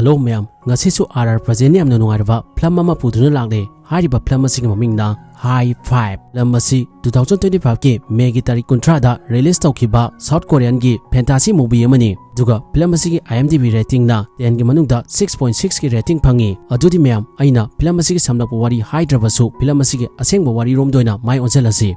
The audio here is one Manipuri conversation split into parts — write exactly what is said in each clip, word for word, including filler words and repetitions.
ꯍꯜꯂꯣ ꯃꯌꯥꯝ, ꯉꯁꯤꯁꯨ ꯑꯥꯔ ꯑꯥꯔ ꯄ꯭ꯔꯖꯦꯟꯅ ꯌꯥꯝꯅ ꯅꯨꯡꯉꯥꯏꯔꯕ ꯐꯤꯂꯝ ꯑꯃ ꯄꯨꯗꯨꯅ ꯂꯥꯛꯂꯦ꯫ ꯍꯥꯏꯔꯤꯕ ꯐꯤꯂꯝ ꯑꯁꯤꯒꯤ ꯃꯃꯤꯡꯅ ꯍꯥꯏ ꯐꯥꯏꯚ꯫ ꯐꯤꯂꯝ ꯑꯁꯤ ꯇꯨ ꯊꯥꯎꯖꯟ ꯇ꯭ꯋꯦꯟꯇꯤ ꯐꯥꯏꯚꯀꯤ ꯃꯦꯒꯤ ꯇꯥꯔꯤꯛ ꯀꯨꯟꯊ꯭ꯔꯥꯗ ꯔꯤꯂꯤꯁ ꯇꯧꯈꯤꯕ ꯁꯥꯎꯠ ꯀꯣꯔꯤꯌꯟꯒꯤ ꯐꯦꯟꯇꯥꯁꯤ ꯃꯨꯚꯤ ꯑꯃꯅꯤ꯫ ꯑꯗꯨꯒ ꯐꯤꯂꯝ ꯑꯁꯤꯒꯤ ꯑꯥꯏ ꯑꯦꯝ ꯗꯤ ꯕꯤ ꯔꯦꯇꯤꯡꯅ ꯇꯦꯟꯒꯤ ꯃꯅꯨꯡꯗ ꯁꯤꯛꯁ ꯄꯣꯏꯟ ꯁꯤꯛꯁꯀꯤ ꯔꯦꯇꯤꯡ ꯐꯪꯉꯤ꯫ ꯑꯗꯨꯗꯤ ꯃꯌꯥꯝ, ꯑꯩꯅ ꯐꯤꯂꯝ ꯑꯁꯤꯒꯤ ꯁꯝꯂꯞꯄ ꯋꯥꯔꯤ ꯍꯥꯏꯗ꯭ꯔꯕꯁꯨ ꯐꯤꯂꯝ ꯑꯁꯤꯒꯤ ꯑꯁꯦꯡꯕ ꯋꯥꯔꯤꯔꯣꯝꯗ ꯑꯣꯏꯅ ꯃꯥꯏ ꯑꯣꯟꯁꯤꯜꯂꯁꯤ꯫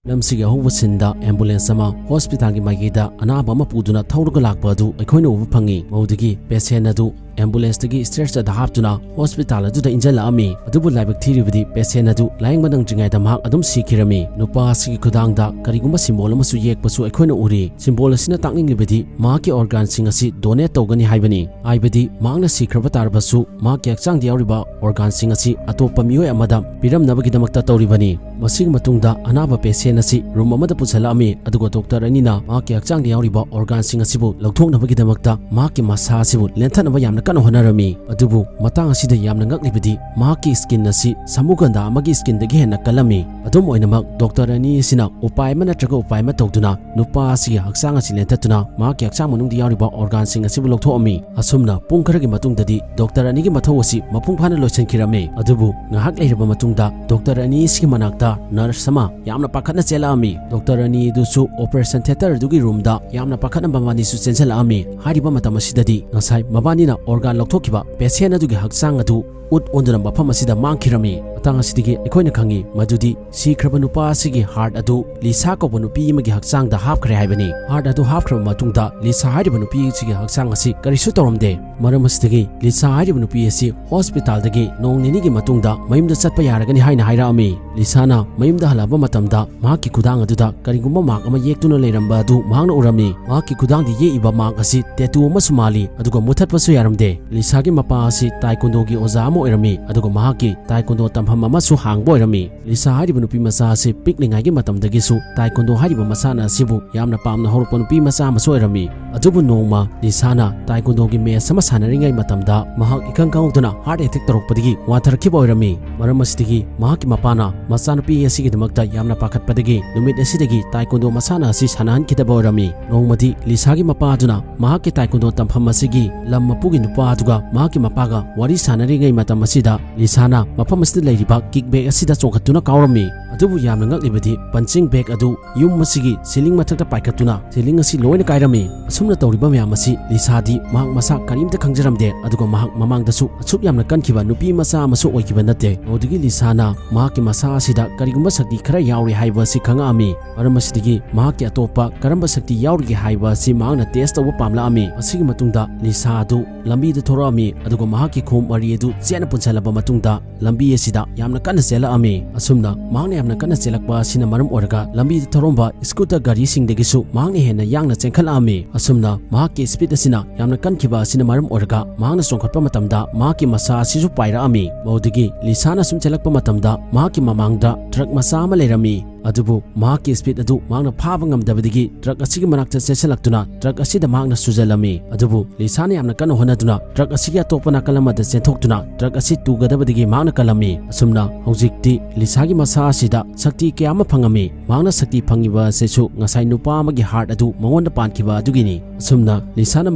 ꯐꯤꯂꯝꯁꯤꯒꯤ ꯑꯍꯧꯕ ꯁꯤꯟꯗ ꯑꯦꯝꯕꯨꯂꯦꯟꯁ ꯑꯃ ꯍꯣꯁꯄꯤꯇꯥꯜꯒꯤ ꯃꯥꯏꯀꯩꯗ ꯑꯅꯥꯕ ꯑꯃ ꯄꯨꯗꯨꯅ ꯊꯧꯔꯒ ꯂꯥꯛꯄ ꯑꯗꯨ ꯑꯩꯈꯣꯏꯅ ꯎꯕ ꯐꯪꯉꯤ꯫ ꯃꯗꯨꯗꯒꯤ ꯄꯦꯁꯦꯟ ꯑꯗꯨ ꯑꯦꯝꯕꯨꯂꯦꯟꯁꯇꯒꯤ ꯁ꯭ꯇ꯭ꯔꯦꯆꯔꯗ ꯍꯥꯞꯇꯨꯅ ꯍꯣꯁꯄꯤꯇꯥꯜ ꯑꯗꯨꯗ ꯏꯟꯖꯜꯂꯛꯑꯝꯃꯤ꯫ ꯑꯗꯨꯕꯨ ꯂꯥꯏꯕꯛ ꯊꯤꯔꯤꯕꯗꯤ ꯄꯦꯁꯦꯟ ꯑꯗꯨ ꯂꯥꯌꯦꯡꯕ ꯅꯪꯗ꯭ꯔꯤꯉꯩꯗ ꯃꯍꯥꯛ ꯑꯗꯨꯝ ꯁꯤꯈꯤꯔꯝꯃꯤ꯫ ꯅꯨꯄꯥ ꯑꯁꯤꯒꯤ ꯈꯨꯗꯥꯡꯗ ꯀꯔꯤꯒꯨꯝꯕ ꯁꯤꯝꯕꯣꯜ ꯑꯃꯁꯨ ꯌꯦꯛꯄꯁꯨ ꯑꯩꯈꯣꯏꯅ ꯎꯔꯤ꯫ ꯁꯤꯝꯕꯣꯜ ꯑꯁꯤꯅ ꯇꯥꯛꯅꯤꯡꯂꯤꯕꯗꯤ ꯃꯍꯥꯛꯀꯤ ꯑꯣꯔꯒꯥꯟꯁꯤꯡ ꯑꯁꯤ ꯗꯣꯅꯦꯠ ꯇꯧꯒꯅꯤ ꯍꯥꯏꯕꯅꯤ꯫ ꯍꯥꯏꯕꯗꯤ ꯃꯍꯥꯛꯅ ꯁꯤꯈ꯭ꯔꯕ ꯇꯥꯔꯕꯁꯨ ꯃꯍꯥꯛꯀꯤ ꯍꯛꯆꯥꯡꯗ ꯌꯥꯎꯔꯤꯕ ꯑꯣꯔꯒꯥꯟꯁꯤꯡ ꯑꯁꯤ ꯑꯇꯣꯞꯄ ꯃꯤꯑꯣꯏ ꯑꯃꯗ ꯄꯤꯔꯝꯅꯕꯒꯤꯗꯃꯛꯇ ꯇꯧꯔꯤꯕꯅꯤ꯫ ꯃꯁꯤꯒꯤ ꯃꯇꯨꯡꯗ ꯑꯅꯥꯕ ꯄꯦꯁꯦꯟ ꯑꯁꯤ ꯔꯨꯝ ꯑꯃꯗ ꯄꯨꯁꯜꯂꯛꯑꯝꯃꯤ, ꯑꯗꯨꯒ ꯗꯣꯛꯇꯔ ꯑꯅꯤꯅ ꯃꯍꯥꯛꯀꯤ ꯍꯛꯆꯥꯡꯗ ꯌꯥꯎꯔꯤꯕ ꯑꯣꯔꯒꯥꯟꯁꯤꯡ ꯑꯁꯤꯕꯨ ꯂꯧꯊꯣꯛꯅꯕꯒꯤꯗꯃꯛꯇ ꯃꯍꯥꯛꯀꯤ ꯃꯁꯥ ꯑꯁꯤꯕꯨ ꯂꯦꯟꯊꯠꯅꯕ ꯌꯥꯝꯅ ꯀꯟꯅ ꯍꯣꯠꯅꯔꯝꯃꯤ꯫ ꯑꯗꯨꯕꯨ ꯃꯇꯥꯡ ꯑꯁꯤꯗ ꯌꯥꯝꯅ ꯉꯛꯂꯤꯕꯗꯤ ꯃꯍꯥꯛꯀꯤ ꯁ꯭ꯀꯤꯟ ꯑꯁꯤ ꯁꯃꯨꯒꯟꯗꯥ ꯑꯃꯒꯤ ꯁ꯭ꯀꯤꯟꯗꯒꯤ ꯍꯦꯟꯅ ꯀꯜꯂꯝꯃꯤ꯫ ꯑꯗꯨꯝ ꯑꯣꯏꯅꯃꯛ, ꯗꯣꯛꯇꯔ ꯑꯅꯤ ꯑꯁꯤꯅ ꯎꯄꯥꯏ ꯑꯃ ꯅꯠꯇ꯭ꯔꯒ ꯎꯄꯥꯏ ꯑꯃ ꯇꯧꯗꯨꯅ ꯅꯨꯄꯥ ꯑꯁꯤꯒꯤ ꯍꯛꯆꯥꯡ ꯑꯁꯤ ꯂꯦꯟꯊꯠꯇꯨꯅ ꯃꯍꯥꯛꯀꯤ ꯍꯛꯆꯥꯡ ꯃꯅꯨꯡꯗ ꯌꯥꯎꯔꯤꯕ ꯑꯣꯔꯒꯥꯟꯁꯤꯡ ꯑꯁꯤꯕꯨ ꯂꯧꯊꯣꯛꯑꯝꯃꯤ꯫ ꯑꯁꯨꯝꯅ ꯄꯨꯡ ꯈꯔꯒꯤ ꯃꯇꯨꯡꯗꯗꯤ ꯗꯣꯛꯇꯔ ꯑꯅꯤꯒꯤ ꯃꯊꯧ ꯑꯁꯤ ꯃꯄꯨꯡ ꯐꯥꯅ ꯂꯣꯏꯁꯤꯟꯈꯤꯔꯝꯃꯤ꯫ ꯑꯗꯨꯕꯨ ꯉꯥꯏꯍꯥꯛ ꯂꯩꯔꯕ ꯃꯇꯨꯡꯗ ꯗꯣꯛꯇꯔ ꯑꯅꯤ ꯑꯁꯤꯒꯤ ꯃꯅꯥꯛꯇ ꯅꯔꯁ ꯑꯃ ꯌꯥꯝꯅ ꯄꯥꯈꯠꯅ ꯆꯦꯜꯂꯛꯑꯝꯃꯤ꯫ ꯗꯣꯛꯇꯔ ꯑꯅꯤ ꯑꯗꯨꯁꯨ ꯑꯣꯄꯔꯦꯁꯟ ꯊꯤꯌꯦꯇꯔ ꯑꯗꯨꯒꯤ ꯔꯨꯝꯗ ꯌꯥꯝꯅ ꯄꯥꯈꯠꯅ ꯃꯕꯥꯅꯤꯁꯨ ꯆꯦꯟꯁꯤꯜꯂꯛꯑꯝꯃꯤ꯫ ꯍꯥꯏꯔꯤꯕ ꯃꯇꯝ ꯑꯁꯤꯗꯗꯤ ꯉꯁꯥꯏ ꯃꯕꯥꯅꯤꯅ ꯑꯣꯔꯒꯥꯟ ꯂꯧꯊꯣꯛꯈꯤꯕ ꯄꯦꯁꯦꯟ ꯑꯗꯨꯒꯤ ꯍꯛꯆꯥꯡ ꯑꯗꯨ ꯎꯠ ꯑꯣꯟꯗꯨꯅ ꯃꯐꯝ ꯑꯁꯤꯗ ꯃꯥꯡꯈꯤꯔꯝꯃꯤ꯫ ꯃꯇꯥꯡ ꯑꯁꯤꯗꯒꯤ ꯑꯩꯈꯣꯏꯅ ꯈꯪꯉꯤ ꯃꯗꯨꯗꯤ ꯁꯤꯈ꯭ꯔꯕ ꯅꯨꯄꯥ ꯑꯁꯤꯒꯤ ꯍꯥꯔꯠ ꯑꯗꯨ ꯂꯤꯁꯥ ꯀꯧꯕ ꯅꯨꯄꯤ ꯑꯃꯒꯤ ꯍꯛꯆꯥꯡꯗ ꯍꯥꯞꯈ꯭ꯔꯦ ꯍꯥꯏꯕꯅꯤ꯫ ꯍꯥꯔꯠ ꯑꯗꯨ ꯍꯥꯞꯈ꯭ꯔꯕ ꯃꯇꯨꯡꯗ ꯂꯤꯁꯥ ꯍꯥꯏꯔꯤꯕ ꯅꯨꯄꯤ ꯑꯁꯤꯒꯤ ꯍꯛꯆꯥꯡ ꯑꯁꯤ ꯀꯔꯤꯁꯨ ꯇꯧꯔꯝꯗꯦ꯫ ꯃꯔꯝ ꯑꯁꯤꯗꯒꯤ ꯂꯤꯁꯥ ꯍꯥꯏꯔꯤꯕ ꯅꯨꯄꯤ ꯑꯁꯤ ꯍꯣꯁꯄꯤꯇꯥꯜꯗꯒꯤ ꯅꯣꯡ ꯅꯤꯅꯤꯒꯤ ꯃꯇꯨꯡꯗ ꯃꯌꯨꯝꯗ ꯆꯠꯄ ꯌꯥꯔꯒꯅꯤ ꯍꯥꯏꯅ ꯍꯥꯏꯔꯛꯑꯝꯃꯤ꯫ ꯂꯤꯁꯥꯅ ꯃꯌꯨꯝꯗ ꯍꯜꯂꯛꯄ ꯃꯇꯝꯗ ꯃꯍꯥꯛꯀꯤ ꯈꯨꯗꯥꯡ ꯑꯗꯨꯗ ꯀꯔꯤꯒꯨꯝꯕ ꯃꯥꯔꯛ ꯑꯃ ꯌꯦꯛꯇꯨꯅ ꯂꯩꯔꯝꯕ ꯑꯗꯨ ꯃꯍꯥꯛꯅ ꯎꯔꯝꯃꯤ꯫ ꯃꯍꯥꯛꯀꯤ ꯈꯨꯗꯥꯡꯗ ꯌꯦꯛꯏꯕ ꯃꯥꯔꯛ ꯑꯁꯤ ꯇꯦꯇꯨ ꯑꯃꯁꯨ ꯃꯥꯜꯂꯤ, ꯑꯗꯨꯒ ꯃꯨꯊꯠꯄꯁꯨ ꯌꯥꯔꯝꯗꯦ꯫ ꯂꯤꯁꯥꯒꯤ ꯃꯄꯥ ꯑꯁꯤ ꯇꯥꯏꯀꯨꯟꯗꯣꯒꯤ ꯑꯣꯖꯥ ꯑꯃ ꯑꯣꯏꯔꯝꯃꯤ, ꯑꯗꯨꯒ ꯃꯍꯥꯛꯀꯤ ꯇꯥꯏꯀꯨꯟꯗꯣ ꯇꯝꯐꯝ ꯃꯐꯝ ꯑꯃꯁꯨ ꯍꯥꯡꯕ ꯑꯣꯏꯔꯝꯃꯤ꯫ ꯂꯤꯁꯥ ꯍꯥꯏꯔꯤꯕ ꯅꯨꯄꯤ ꯃꯆꯥ ꯑꯁꯤ ꯄꯤꯛꯂꯤꯉꯩꯒꯤ ꯃꯇꯝꯗꯒꯤꯁꯨ ꯇꯥꯏꯀꯨꯟꯗꯣ ꯍꯥꯏꯔꯤꯕ ꯃꯁꯥꯟꯅ ꯑꯁꯤꯕꯨ ꯌꯥꯝꯅ ꯄꯥꯝꯅ ꯍꯧꯔꯛꯄ ꯅꯨꯄꯤ ꯃꯆꯥ ꯑꯃꯁꯨ ꯑꯣꯏꯔꯝꯃꯤ꯫ ꯑꯗꯨꯕꯨ ꯅꯣꯡꯃ ꯂꯤꯁꯥꯅ ꯇꯥꯏꯀꯨꯟꯗꯣꯒꯤ ꯃꯦꯆ ꯑꯃ ꯁꯥꯟꯅꯔꯤꯉꯩ ꯃꯇꯝꯗ ꯃꯍꯥꯛ ꯏꯈꯪ ꯈꯪꯍꯧꯗꯅ ꯍꯥꯔꯠ ꯑꯦꯇꯦꯛ ꯇꯧꯔꯛꯄꯗꯒꯤ ꯋꯥꯟꯊꯔꯛꯈꯤꯕ ꯑꯣꯏꯔꯝꯃꯤ꯫ ꯃꯔꯝ ꯑꯁꯤꯗꯒꯤ ꯃꯍꯥꯛꯀꯤ ꯃꯄꯥꯅ ꯃꯆꯥꯅꯨꯄꯤ ꯑꯁꯤꯒꯤꯗꯃꯛꯇ ꯌꯥꯝꯅ ꯄꯥꯈꯠꯄꯗꯒꯤ ꯅꯨꯃꯤꯠ ꯑꯁꯤꯗꯒꯤ ꯇꯥꯏꯀꯨꯟꯗꯣ ꯃꯁꯥꯟꯅ ꯑꯁꯤ ꯁꯥꯟꯅꯍꯟꯈꯤꯗꯕ ꯑꯣꯏꯔꯝꯃꯤ꯫ ꯅꯣꯡꯃꯗꯤ ꯂꯤꯁꯥꯒꯤ ꯃꯄꯥ ꯑꯗꯨꯅ ꯃꯍꯥꯛꯀꯤ ꯇꯥꯏꯀꯨꯟꯗꯣ ꯇꯝꯐꯝ ꯑꯁꯤꯒꯤ ꯂꯝ ꯃꯄꯨꯒꯤ ꯅꯨꯄꯥ ꯑꯗꯨꯒ ꯃꯍꯥꯛꯀꯤ ꯃꯄꯥꯒ ꯋꯥꯔꯤ ꯁꯥꯟꯅꯔꯤꯉꯩ ꯃꯇꯝ ꯑꯁꯤꯗ ꯂꯤꯁꯥꯅ ꯃꯐꯝ ꯑꯁꯤꯗ ꯂꯩꯔꯤꯕ ꯀꯤꯛ ꯕꯦꯛ ꯑꯁꯤꯗ ꯆꯣꯡꯈꯠꯇꯨꯅ ꯀꯥꯎꯔꯝꯃꯤ꯫ ꯑꯗꯨꯕꯨ ꯌꯥꯝꯅ ꯉꯛꯂꯤꯕꯗꯤ ꯄꯟꯆꯤꯡ ꯕꯦꯛ ꯑꯗꯨ ꯌꯨꯝ ꯑꯁꯤꯒꯤ ꯁꯤꯂꯤꯡ ꯃꯊꯛꯇ ꯄꯥꯏꯈꯠꯇꯨꯅ ꯁꯤꯂꯤꯡ ꯑꯁꯤ ꯂꯣꯏꯅ ꯀꯥꯏꯔꯝꯃꯤ꯫ ꯑꯁꯨꯝꯅ ꯇꯧꯔꯤꯕ ꯃꯌꯥꯝ ꯑꯁꯤ ꯂꯤꯁꯥꯗꯤ ꯃꯍꯥꯛ ꯃꯁꯥ ꯀꯔꯤꯝꯇ ꯈꯪꯖꯔꯝꯗꯦ, ꯑꯗꯨꯒ ꯃꯍꯥꯛ ꯃꯃꯥꯡꯗꯁꯨ ꯑꯁꯨꯛ ꯌꯥꯝꯅ ꯀꯟꯈꯤꯕ ꯅꯨꯄꯤ ꯃꯆꯥ ꯑꯃꯁꯨ ꯑꯣꯏꯈꯤꯕ ꯅꯠꯇꯦ꯫ ꯃꯗꯨꯗꯒꯤ ꯂꯤꯁꯥꯅ ꯃꯍꯥꯛꯀꯤ ꯃꯁꯥ ꯑꯁꯤꯗ ꯀꯔꯤꯒꯨꯝꯕ ꯁꯛꯇꯤ ꯈꯔ ꯌꯥꯎꯔꯤ ꯍꯥꯏꯕ ꯑꯁꯤ ꯈꯪꯉꯛꯑꯝꯃꯤ꯫ ꯃꯔꯝ ꯑꯁꯤꯗꯒꯤ ꯃꯍꯥꯛꯀꯤ ꯑꯇꯣꯞꯄ ꯀꯔꯝꯕ ꯁꯛꯇꯤ ꯌꯥꯎꯔꯤꯒꯦ ꯍꯥꯏꯕ ꯑꯁꯤ ꯃꯍꯥꯛꯅ ꯇꯦꯁ ꯇꯧꯕ ꯄꯥꯝꯂꯛꯑꯝꯃꯤ꯫ ꯃꯁꯤꯒꯤ ꯃꯇꯨꯡꯗ ꯂꯤꯁꯥ ꯑꯗꯨ ꯂꯝꯕꯤꯗ ꯊꯣꯔꯛꯑꯝꯃꯤ, ꯑꯗꯨꯒ ꯃꯍꯥꯛꯀꯤ ꯈꯣꯡꯎꯞ ꯃꯔꯤ ꯑꯗꯨ ꯆꯦꯠꯅ ꯄꯨꯟꯁꯤꯜꯂꯕ ꯃꯇꯨꯡꯗ ꯂꯝꯕꯤ ꯑꯁꯤꯗ ꯌꯥꯝꯅ ꯀꯟꯅ ꯆꯦꯜꯂꯛꯑꯝꯃꯤ꯫ ꯑꯁꯨꯝꯅ ꯃꯍꯥꯛꯅ ꯌꯥꯝꯅ ꯀꯟꯅ ꯆꯦꯜꯂꯛꯄ ꯑꯁꯤꯅ ꯃꯔꯝ ꯑꯣꯏꯔꯒ ꯂꯝꯕꯤꯗ ꯊꯧꯔꯝꯕ ꯁ꯭ꯀꯨꯇꯔ ꯒꯥꯔꯤꯁꯤꯡꯗꯒꯤꯁꯨ ꯃꯍꯥꯛꯅ ꯍꯦꯟꯅ ꯌꯥꯡꯅ ꯆꯦꯟꯈꯠꯂꯛꯑꯝꯃꯤ꯫ ꯑꯁꯨꯝꯅ ꯃꯍꯥꯛꯀꯤ ꯁ꯭ꯄꯤꯗ ꯑꯁꯤꯅ ꯌꯥꯝꯅ ꯀꯟꯈꯤꯕ ꯑꯁꯤꯅ ꯃꯔꯝ ꯑꯣꯏꯔꯒ ꯃꯍꯥꯛꯅ ꯆꯣꯡꯈꯠꯄ ꯃꯇꯝꯗ ꯃꯍꯥꯛꯀꯤ ꯃꯁꯥ ꯑꯁꯤꯁꯨ ꯄꯥꯏꯔꯛꯑꯝꯃꯤ꯫ ꯃꯗꯨꯗꯒꯤ ꯂꯤꯁꯥꯅ ꯁꯨꯝ ꯆꯦꯜꯂꯛꯄ ꯃꯇꯝꯗ ꯃꯍꯥꯛꯀꯤ ꯃꯃꯥꯡꯗ ꯇ꯭ꯔꯛ ꯃꯆꯥ ꯑꯃ ꯂꯩꯔꯝꯃꯤ꯫ ꯑꯗꯨꯕꯨ ꯃꯍꯥꯛꯀꯤ ꯁ꯭ꯄꯤꯗ ꯑꯗꯨ ꯃꯍꯥꯛꯅ ꯐꯥꯕ ꯉꯝꯗꯕꯗꯒꯤ ꯇ꯭ꯔꯛ ꯑꯁꯤꯒꯤ ꯃꯅꯥꯛꯇ ꯆꯦꯟꯁꯤꯜꯂꯛꯇꯨꯅ ꯇ꯭ꯔꯛ ꯑꯁꯤꯗ ꯃꯍꯥꯛꯅ ꯁꯨꯖꯜꯂꯝꯃꯤ꯫ ꯑꯗꯨꯕꯨ ꯂꯤꯁꯥꯅ ꯌꯥꯝꯅ ꯀꯟꯅ ꯍꯣꯠꯅꯗꯨꯅ ꯇ꯭ꯔꯛ ꯑꯁꯤꯒꯤ ꯑꯇꯣꯞꯄ ꯅꯥꯀꯜ ꯑꯃꯗ ꯆꯦꯟꯊꯣꯛꯇꯨꯅ ꯇ꯭ꯔꯛ ꯑꯁꯤ ꯇꯨꯒꯗꯕꯗꯒꯤ ꯃꯍꯥꯛꯅ ꯀꯜꯂꯝꯃꯤ꯫ ꯑꯁꯨꯝꯅ ꯍꯧꯖꯤꯛꯇꯤ ꯂꯤꯁꯥꯒꯤ ꯃꯁꯥ ꯑꯁꯤꯗ ꯁꯛꯇꯤ ꯀꯌꯥ ꯑꯃ ꯐꯪꯉꯝꯃꯤ꯫ ꯃꯍꯥꯛꯅ ꯁꯛꯇꯤ ꯐꯪꯉꯤꯕ ꯑꯁꯤꯁꯨ ꯉꯁꯥꯏ ꯅꯨꯄꯥ ꯑꯃꯒꯤ ꯍꯥꯔꯠ ꯑꯗꯨ ꯃꯉꯣꯟꯗ ꯄꯥꯟꯈꯤꯕ ꯑꯗꯨꯒꯤꯅꯤ꯫ ꯑꯁꯨꯝꯅ ꯂꯤꯁꯥꯅ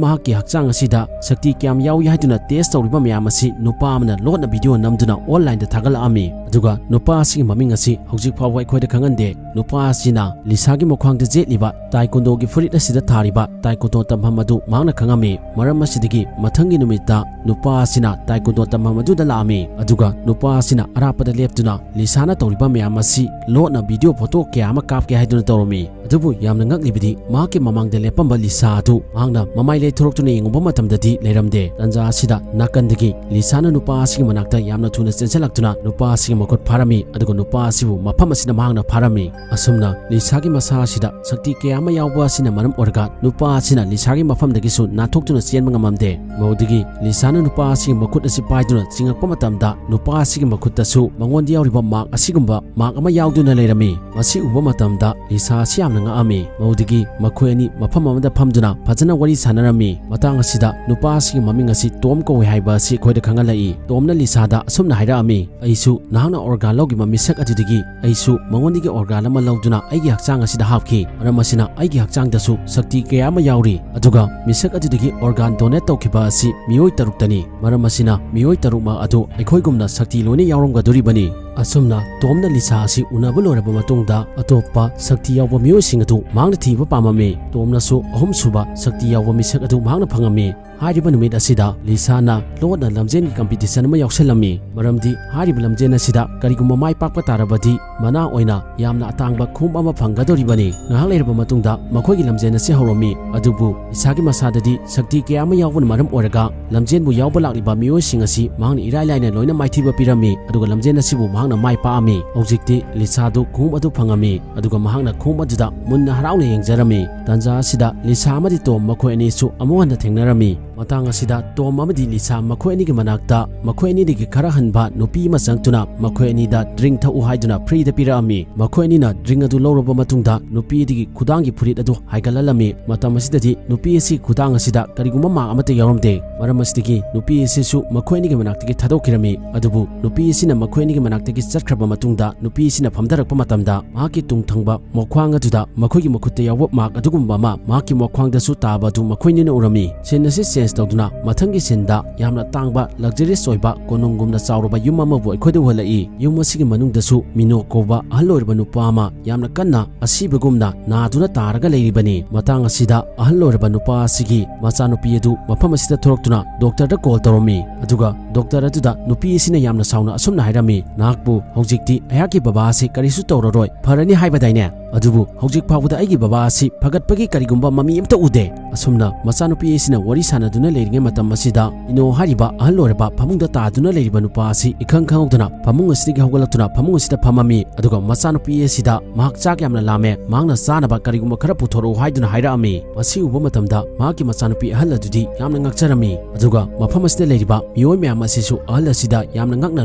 ꯃꯍꯥꯛꯀꯤ ꯍꯛꯆꯥꯡ ꯑꯁꯤꯗ ꯁꯛꯇꯤ ꯀꯌꯥꯝ ꯌꯥꯎꯏ ꯍꯥꯏꯗꯨꯅ ꯇꯦꯁ ꯇꯧꯔꯤꯕ ꯃꯌꯥꯝ ꯑꯁꯤ ꯅꯨꯄꯥ ꯑꯃꯅ ꯂꯣꯠꯅ ꯚꯤꯗꯤꯑꯣ ꯅꯝꯗꯨꯅ ꯑꯣꯟꯂꯥꯏꯟꯗ ꯊꯥꯒꯠꯂꯛꯑꯝꯃꯤ꯫ ꯑꯗꯨꯒ ꯅꯨꯄꯥ ꯑꯁꯤꯒꯤ ꯃꯃꯤꯡ ꯑꯁꯤ ꯍꯧꯖꯤꯛ ꯐꯥꯎꯕ ꯑꯩꯈꯣꯏꯗ ꯈꯪꯍꯟꯗꯦ꯫ ꯅꯨꯄꯥ ꯑꯁꯤꯅ ꯂꯤꯁꯥꯒꯤ ꯃꯈ꯭ꯋꯥꯡꯗ ꯖꯦꯠꯂꯤꯕ ꯇꯥꯏꯀꯨꯟꯗꯣꯒꯤ ꯐꯨꯔꯤꯠ ꯑꯁꯤꯗ ꯊꯥꯔꯤꯕ ꯇꯥꯏꯀꯨꯟꯗꯣ ꯇꯝꯐꯝ ꯑꯗꯨ ꯃꯍꯥꯛꯅ ꯈꯪꯉꯝꯃꯤ꯫ ꯃꯔꯝ ꯑꯁꯤꯗꯒꯤ ꯃꯊꯪꯒꯤ ꯅꯨꯃꯤꯠꯇ ꯅꯨꯄꯥ ꯑꯁꯤꯅ ꯇꯥꯏꯀꯨꯟꯗꯣ ꯇꯝꯐꯝ ꯑꯗꯨꯗ ꯂꯥꯛꯑꯝꯃꯤ꯫ ꯑꯗꯨꯒ ꯅꯨꯄꯥ ꯑꯁꯤꯅ ꯑꯔꯥꯞꯄꯗ ꯂꯦꯞꯇꯨꯅ ꯂꯤꯁꯥꯅ ꯇꯧꯔꯤꯕ ꯃꯌꯥꯝ ꯑꯁꯤ ꯂꯣꯠꯅ ꯚꯤꯗꯤꯑꯣ ꯐꯣꯇꯣ ꯀꯌꯥ ꯑꯃ ꯀꯥꯞꯀꯦ ꯍꯥꯏꯗꯨꯅ ꯇꯧꯔꯝꯃꯤ꯫ ꯑꯗꯨꯕꯨ ꯌꯥꯝꯅ ꯉꯛꯂꯤꯕꯗꯤ ꯃꯍꯥꯛꯀꯤ ꯃꯃꯥꯡꯗ ꯂꯦꯞꯄꯝꯕ ꯂꯤꯁꯥ ꯑꯗꯨ ꯃꯍꯥꯛꯅ ꯃꯃꯥꯏ ꯂꯩꯊꯣꯔꯛꯇꯨꯅ ꯌꯦꯡꯉꯨꯕ ꯃꯇꯝꯗꯗꯤ ꯂꯩꯔꯝꯗꯦ꯫ ꯇꯟꯖꯥ ꯑꯁꯤꯗ ꯅꯥꯀꯟꯗꯒꯤ ꯂꯤꯁꯥꯅ ꯅꯨꯄꯥ ꯑꯁꯤꯒꯤ ꯃꯅꯥꯛꯇ ꯌꯥꯝꯅ ꯊꯨꯅ ꯆꯦꯟꯁꯤꯜꯂꯛꯇꯨꯅ ꯅꯨꯄꯥ ꯑꯁꯤꯒꯤ ꯃꯈꯨꯠ ꯐꯥꯔꯝꯃꯤ, ꯑꯗꯨꯒ ꯅꯨꯄꯥ ꯑꯁꯤꯕꯨ ꯃꯐꯝ ꯑꯁꯤꯗ ꯃꯍꯥꯛꯅ ꯐꯥꯔꯝꯃꯤ꯫ ꯑꯁꯨꯝꯅ ꯂꯤꯁꯥꯒꯤ ꯃꯁꯥ ꯑꯁꯤꯗ ꯁꯛꯇꯤ ꯀꯌꯥ ꯑꯃ ꯌꯥꯎꯕ ꯑꯁꯤꯅ ꯃꯔꯝ ꯑꯣꯏꯔꯒ ꯅꯨꯄꯥ ꯑꯁꯤꯅ ꯂꯤꯁꯥꯒꯤ ꯃꯐꯝꯗꯒꯤꯁꯨ ꯅꯥꯟꯊꯣꯛꯇꯨꯅ ꯆꯦꯟꯕ ꯉꯝꯂꯝꯗꯦ꯫ ꯃꯗꯨꯗꯒꯤ ꯂꯤꯁꯥꯅ ꯅꯨꯄꯥ ꯑꯁꯤꯒꯤ ꯃꯈꯨꯠ ꯑꯁꯤ ꯄꯥꯏꯗꯨꯅ ꯆꯤꯡꯉꯛꯄ ꯃꯇꯝꯗ ꯅꯨꯄꯥ ꯑꯁꯤꯒꯤ ꯃꯈꯨꯠꯇꯁꯨ ꯃꯉꯣꯟꯗ ꯌꯥꯎꯔꯤꯕ ꯃꯥꯔꯛ ꯑꯁꯤꯒꯨꯝꯕ ꯃꯥꯔꯛ ꯑꯃ ꯌꯥꯎꯗꯨꯅ ꯂꯩꯔꯝꯃꯤ꯫ ꯃꯁꯤ ꯎꯕ ꯃꯇꯝꯗ ꯂꯤꯁꯥ ꯑꯁꯤ ꯌꯥꯝꯅ ꯉꯛꯑꯝꯃꯤ꯫ ꯃꯗꯨꯗꯒꯤ ꯃꯈꯣꯏ ꯑꯅꯤ ꯃꯐꯝ ꯑꯃꯗ ꯐꯝꯗꯨꯅ ꯐꯖꯅ ꯋꯥꯔꯤ ꯁꯥꯟꯅꯔꯝꯃꯤ꯫ ꯃꯇꯥꯡ ꯑꯁꯤꯗ ꯅꯨꯄꯥ ꯑꯁꯤꯒꯤ ꯃꯃꯤꯡ ꯑꯁꯤ ꯇꯣꯝ ꯀꯧꯏ ꯍꯥꯏꯕ ꯑꯁꯤ ꯑꯩꯈꯣꯏꯗ ꯈꯪꯍꯜꯂꯛꯏ꯫ ꯇꯣꯝꯅ ꯂꯤꯁꯥꯗ ꯑꯁꯨꯝꯅ ꯍꯥꯏꯔꯛꯑꯝꯃꯤ, "ꯑꯩꯁꯨ ꯅꯍꯥꯛꯅ ꯑꯣꯔꯒꯥꯟ ꯂꯧꯈꯤꯕ ꯃꯤꯁꯛ ꯑꯗꯨꯗꯒꯤ ꯑꯩꯁꯨ ꯃꯉꯣꯟꯗꯒꯤ ꯑꯣꯔꯒꯥꯟ ꯑꯃ ꯂꯧꯗꯨꯅ ꯑꯩꯒꯤ ꯍꯛꯆꯥꯡ ꯑꯁꯤꯗ ꯍꯥꯞꯈꯤ꯫ ꯃꯔꯝ ꯑꯁꯤꯅ ꯑꯩꯒꯤ ꯍꯛꯆꯥꯡꯗꯁꯨ ꯁꯛꯇꯤ ꯀꯌꯥ ꯑꯃ ꯌꯥꯎꯔꯤ꯫ ꯑꯗꯨꯒ ꯃꯤꯁꯛ ꯑꯗꯨꯗꯒꯤ ꯑꯣꯔꯒꯥꯟ ꯗꯣꯅꯦꯠ ꯇꯧꯈꯤꯕ ꯑꯁꯤ ꯃꯤꯑꯣꯏ ꯇꯔꯨꯛꯇꯅꯤ꯫ ꯃꯔꯝ ꯑꯁꯤꯅ ꯃꯤꯑꯣꯏ ꯇꯔꯨꯛꯃꯛ ꯑꯗꯨ ꯑꯩꯈꯣꯏꯒꯨꯝꯅ ꯁꯛꯇꯤ ꯂꯣꯏꯅ ꯌꯥꯎꯔꯝꯒꯗꯣꯔꯤꯕꯅꯤ꯫ ꯑꯁꯨꯝꯅ ꯇꯣꯝꯅ ꯂꯤꯁꯥ ꯑꯁꯤ ꯎꯅꯕ ꯂꯣꯏꯔꯕ ꯃꯇꯨꯡꯗ ꯑꯇꯣꯞꯄ ꯁꯛꯇꯤ ꯌꯥꯎꯕ ꯃꯤꯑꯣꯏꯁꯤꯡ ꯑꯗꯨ ꯃꯍꯥꯛꯅ ꯊꯤꯕ ꯄꯥꯝꯂꯝꯃꯤ꯫ ꯇꯣꯝꯅꯁꯨ ꯑꯍꯨꯝꯁꯨꯕ ꯁꯛꯇꯤ ꯌꯥꯎꯕ ꯃꯤꯁꯛ ꯑꯗꯨ ꯃꯍꯥꯛꯅ ꯐꯪꯂꯝꯃꯤ꯫ ꯍꯥꯏꯔꯤꯕ ꯅꯨꯃꯤꯠ ꯑꯁꯤꯗ ꯂꯤꯁꯥꯅ ꯂꯣꯟꯅ ꯂꯝꯖꯦꯟꯒꯤ ꯀꯝꯄꯤꯇꯤꯁꯟ ꯑꯃ ꯌꯥꯎꯁꯜꯂꯝꯃꯤ꯫ ꯃꯔꯝꯗꯤ ꯍꯥꯏꯔꯤꯕ ꯂꯝꯖꯦꯟ ꯑꯁꯤꯗ ꯀꯔꯤꯒꯨꯝꯕ ꯃꯥꯏ ꯄꯥꯛꯄ ꯇꯥꯔꯕꯗꯤ ꯃꯅꯥ ꯑꯣꯏꯅ ꯌꯥꯝꯅ ꯑꯇꯥꯡꯕ ꯈꯣꯡꯎꯞ ꯑꯃ ꯐꯪꯒꯗꯧꯔꯤꯕꯅꯤ꯫ ꯉꯥꯏꯍꯥꯛ ꯂꯩꯔꯕ ꯃꯇꯨꯡꯗ ꯃꯈꯣꯏꯒꯤ ꯂꯝꯖꯦꯟ ꯑꯁꯤ ꯍꯧꯔꯝꯃꯤ꯫ ꯑꯗꯨꯕꯨ ꯂꯤꯁꯥꯒꯤ ꯃꯁꯥꯗꯗꯤ ꯁꯛꯇꯤ ꯀꯌꯥ ꯑꯃ ꯌꯥꯎꯕꯅ ꯃꯔꯝ ꯑꯣꯏꯔꯒ ꯂꯝꯖꯦꯟꯕꯨ ꯌꯥꯎꯕ ꯂꯥꯛꯂꯤꯕ ꯃꯤꯑꯣꯏꯁꯤꯡ ꯑꯁꯤ ꯃꯍꯥꯛꯅ ꯏꯔꯥꯏ ꯂꯥꯏꯅ ꯂꯣꯏꯅ ꯃꯥꯏꯊꯤꯕ ꯄꯤꯔꯝꯃꯤ꯫ ꯑꯗꯨꯒ ꯂꯝꯖꯦꯟ ꯑꯁꯤꯕꯨ ꯃꯍꯥꯛꯅ ꯃꯥꯏ ꯄꯥꯛꯂꯝꯃꯤ꯫ ꯍꯧꯖꯤꯛꯇꯤ ꯂꯤꯁꯥꯗꯨ ꯈꯣꯡꯎꯞ ꯑꯗꯨ ꯐꯪꯂꯝꯃꯤ꯫ ꯑꯗꯨꯒ ꯃꯍꯥꯛꯅ ꯈꯣꯡꯎꯞ ꯑꯗꯨꯗ ꯃꯨꯟꯅ ꯍꯔꯥꯎꯅ ꯌꯦꯡꯖꯔꯝꯃꯤ꯫ ꯇꯥꯟꯖꯥ ꯑꯁꯤꯗ ꯂꯤꯁꯥ ꯑꯃꯗꯤ ꯇꯣꯝ ꯃꯈꯣꯏ ꯑꯅꯤꯁꯨ ꯑꯃꯨꯛ ꯍꯟꯅ ꯊꯦꯡꯅꯔꯝꯃꯤ꯫ ꯃꯇꯥꯡ ꯑꯁꯤꯗ ꯇꯣꯝ ꯑꯃꯗꯤ ꯂꯤꯁꯥ ꯃꯈꯣꯏ ꯑꯅꯤꯒꯤ ꯃꯅꯥꯛꯇ ꯃꯈꯣꯏ ꯑꯅꯤꯗꯒꯤ ꯈꯔ ꯍꯟꯕ ꯅꯨꯄꯤ ꯑꯃ ꯆꯪꯗꯨꯅ ꯃꯈꯣꯏ ꯑꯅꯤꯗ ꯗ꯭ꯔꯤꯡ ꯊꯛꯎ ꯍꯥꯏꯗꯨꯅ ꯐ꯭ꯔꯤꯗ ꯄꯤꯔꯛꯂꯝꯃꯤ꯫ ꯃꯈꯣꯏ ꯑꯅꯤꯅ ꯗ꯭ꯔꯤꯡ ꯑꯗꯨ ꯂꯧꯔꯕ ꯃꯇꯨꯡꯗ ꯅꯨꯄꯤ ꯑꯗꯨꯒꯤ ꯈꯨꯗꯥꯡꯒꯤ ꯐꯨꯔꯤꯠ ꯑꯗꯨ ꯍꯥꯏꯒꯠꯍꯜꯂꯝꯃꯤ꯫ ꯃꯇꯝ ꯑꯁꯤꯗꯗꯤ ꯅꯨꯄꯤ ꯑꯁꯤ ꯈꯨꯗꯥꯡ ꯑꯁꯤꯗ ꯀꯔꯤꯒꯨꯝꯕ ꯃꯥꯔꯛ ꯑꯃꯠꯇ ꯌꯥꯎꯔꯝꯗꯦ꯫ ꯃꯔꯝ ꯑꯁꯤꯗꯒꯤ ꯅꯨꯄꯤ ꯑꯁꯤꯁꯨ ꯃꯈꯣꯏ ꯑꯅꯤꯒꯤ ꯃꯅꯥꯛꯇꯒꯤ ꯊꯥꯗꯣꯛꯈꯤꯔꯝꯃꯤ꯫ ꯑꯗꯨꯕꯨ ꯅꯨꯄꯤ ꯑꯁꯤꯅ ꯃꯈꯣꯏ ꯑꯅꯤꯒꯤ ꯃꯅꯥꯛꯇꯒꯤ ꯆꯠꯈ꯭ꯔꯕ ꯃꯇꯨꯡꯗ ꯅꯨꯄꯤ ꯑꯁꯤꯅ ꯐꯝꯊꯔꯛꯄ ꯃꯇꯝꯗ ꯃꯍꯥꯛꯀꯤ ꯇꯨꯡ ꯊꯪꯕ ꯃꯈ꯭ꯋꯥꯡ ꯑꯗꯨꯗ ꯃꯈꯣꯏꯒꯤ ꯃꯈꯨꯠꯇ ꯌꯥꯎꯕ ꯃꯥꯔꯛ ꯑꯗꯨꯒꯨꯝꯕ ꯑꯃ ꯃꯍꯥꯛꯀꯤ ꯃꯈ꯭ꯋꯥꯡꯗꯁꯨ ꯇꯥꯕ ꯑꯗꯨ ꯃꯈꯣꯏꯅꯤꯅ ꯎꯔꯝꯃꯤ꯫ ꯁꯤꯟ ꯑꯁꯤ ꯆꯦꯟꯖ ꯇꯧꯗꯨꯅ ꯃꯊꯪꯒꯤ ꯁꯤꯟꯗ ꯌꯥꯝꯅ ꯇꯥꯡꯕ ꯂꯛꯖꯔꯤꯌꯁ ꯑꯣꯏꯕ ꯀꯣꯅꯨꯡꯒꯨꯝꯅ ꯆꯥꯎꯔꯕ ꯌꯨꯝ ꯑꯃꯕꯨ ꯑꯩꯈꯣꯏꯗ ꯎꯍꯜꯂꯛꯏ꯫ ꯌꯨꯝ ꯑꯁꯤꯒꯤ ꯃꯅꯨꯡꯗꯁꯨ ꯃꯤꯅꯣ ꯀꯧꯕ ꯑꯍꯜ ꯑꯣꯏꯔꯕ ꯅꯨꯄꯥ ꯑꯃ ꯌꯥꯝꯅ ꯀꯟꯅ ꯑꯁꯤꯕꯒꯨꯝꯅ ꯅꯥꯗꯨꯅ ꯇꯥꯔꯒ ꯂꯩꯔꯤꯕꯅꯤ꯫ ꯃꯇꯥꯡ ꯑꯁꯤꯗ ꯑꯍꯜ ꯑꯣꯏꯔꯕ ꯅꯨꯄꯥ ꯑꯁꯤꯒꯤ ꯃꯆꯥꯅꯨꯄꯤ ꯑꯗꯨ ꯃꯐꯝ ꯑꯁꯤꯗ ꯊꯣꯔꯛꯇꯨꯅ ꯗꯣꯛꯇꯔꯗ ꯀꯣꯜ ꯇꯧꯔꯝꯃꯤ꯫ ꯑꯗꯨꯒ ꯗꯣꯛꯇꯔ ꯑꯗꯨꯗ ꯅꯨꯄꯤ ꯑꯁꯤꯅ ꯌꯥꯝꯅ ꯁꯥꯎꯅ ꯑꯁꯨꯝꯅ ꯍꯥꯏꯔꯝꯃꯤ, "ꯅꯍꯥꯛꯄꯨ ꯍꯧꯖꯤꯛꯇꯤ ꯑꯩꯍꯥꯛꯀꯤ ꯕꯕꯥ ꯑꯁꯤ ꯀꯔꯤꯁꯨ ꯇꯧꯔꯔꯣꯏ, ꯐꯔꯅꯤ ꯍꯥꯏꯕꯗꯥꯏꯅꯦ? ꯑꯗꯨꯕꯨ ꯍꯧꯖꯤꯛ ꯐꯥꯎꯕꯗ ꯑꯩꯒꯤ ꯕꯕꯥ ꯑꯁꯤ ꯐꯒꯠꯄꯒꯤ ꯀꯔꯤꯒꯨꯝꯕ ꯃꯃꯤ ꯑꯃꯠꯇ ꯎꯗꯦ"꯫ ꯑꯁꯨꯝꯅ ꯃꯆꯥꯅꯨꯄꯤ ꯑꯁꯤꯅ ꯋꯥꯔꯤ ꯁꯥꯟꯅꯗꯨꯅ ꯂꯩꯔꯤꯉꯩ ꯃꯇꯝ ꯑꯁꯤꯗ, ꯃꯤꯅꯣ ꯍꯥꯏꯔꯤꯕ ꯑꯍꯜ ꯑꯣꯏꯔꯕ ꯐꯃꯨꯡꯗ ꯇꯥꯗꯨꯅ ꯂꯩꯔꯤꯕ ꯅꯨꯄꯥ ꯑꯁꯤ ꯏꯈꯪ ꯈꯪꯍꯧꯗꯅ ꯐꯃꯨꯡ ꯑꯁꯤꯗꯒꯤ ꯍꯧꯒꯠꯂꯛꯇꯨꯅ ꯐꯃꯨꯡ ꯑꯁꯤꯗ ꯐꯝꯃꯝꯃꯤ꯫ ꯑꯗꯨꯒ ꯃꯆꯥꯅꯨꯄꯤ ꯑꯁꯤꯗ ꯃꯍꯥꯛ ꯆꯥꯛ ꯌꯥꯝꯅ ꯂꯥꯝꯃꯦ, ꯃꯍꯥꯛꯅ ꯆꯥꯅꯕ ꯀꯔꯤꯒꯨꯝꯕ ꯈꯔ ꯄꯨꯊꯣꯔꯛꯎ ꯍꯥꯏꯗꯨꯅ ꯍꯥꯏꯔꯛꯑꯝꯃꯤ꯫ ꯃꯁꯤ ꯎꯕ ꯃꯇꯝꯗ ꯃꯍꯥꯛꯀꯤ ꯃꯆꯥꯅꯨꯄꯤ ꯑꯍꯜ ꯑꯗꯨꯗꯤ ꯌꯥꯝꯅ ꯉꯛꯆꯔꯝꯃꯤ꯫ ꯑꯗꯨꯒ ꯃꯐꯝ ꯑꯁꯤꯗ ꯂꯩꯔꯤꯕ ꯃꯤꯑꯣꯏ ꯃꯌꯥꯝ ꯑꯁꯤꯁꯨ ꯑꯍꯜ ꯑꯁꯤꯗ ꯌꯥꯝꯅ ꯉꯛꯅ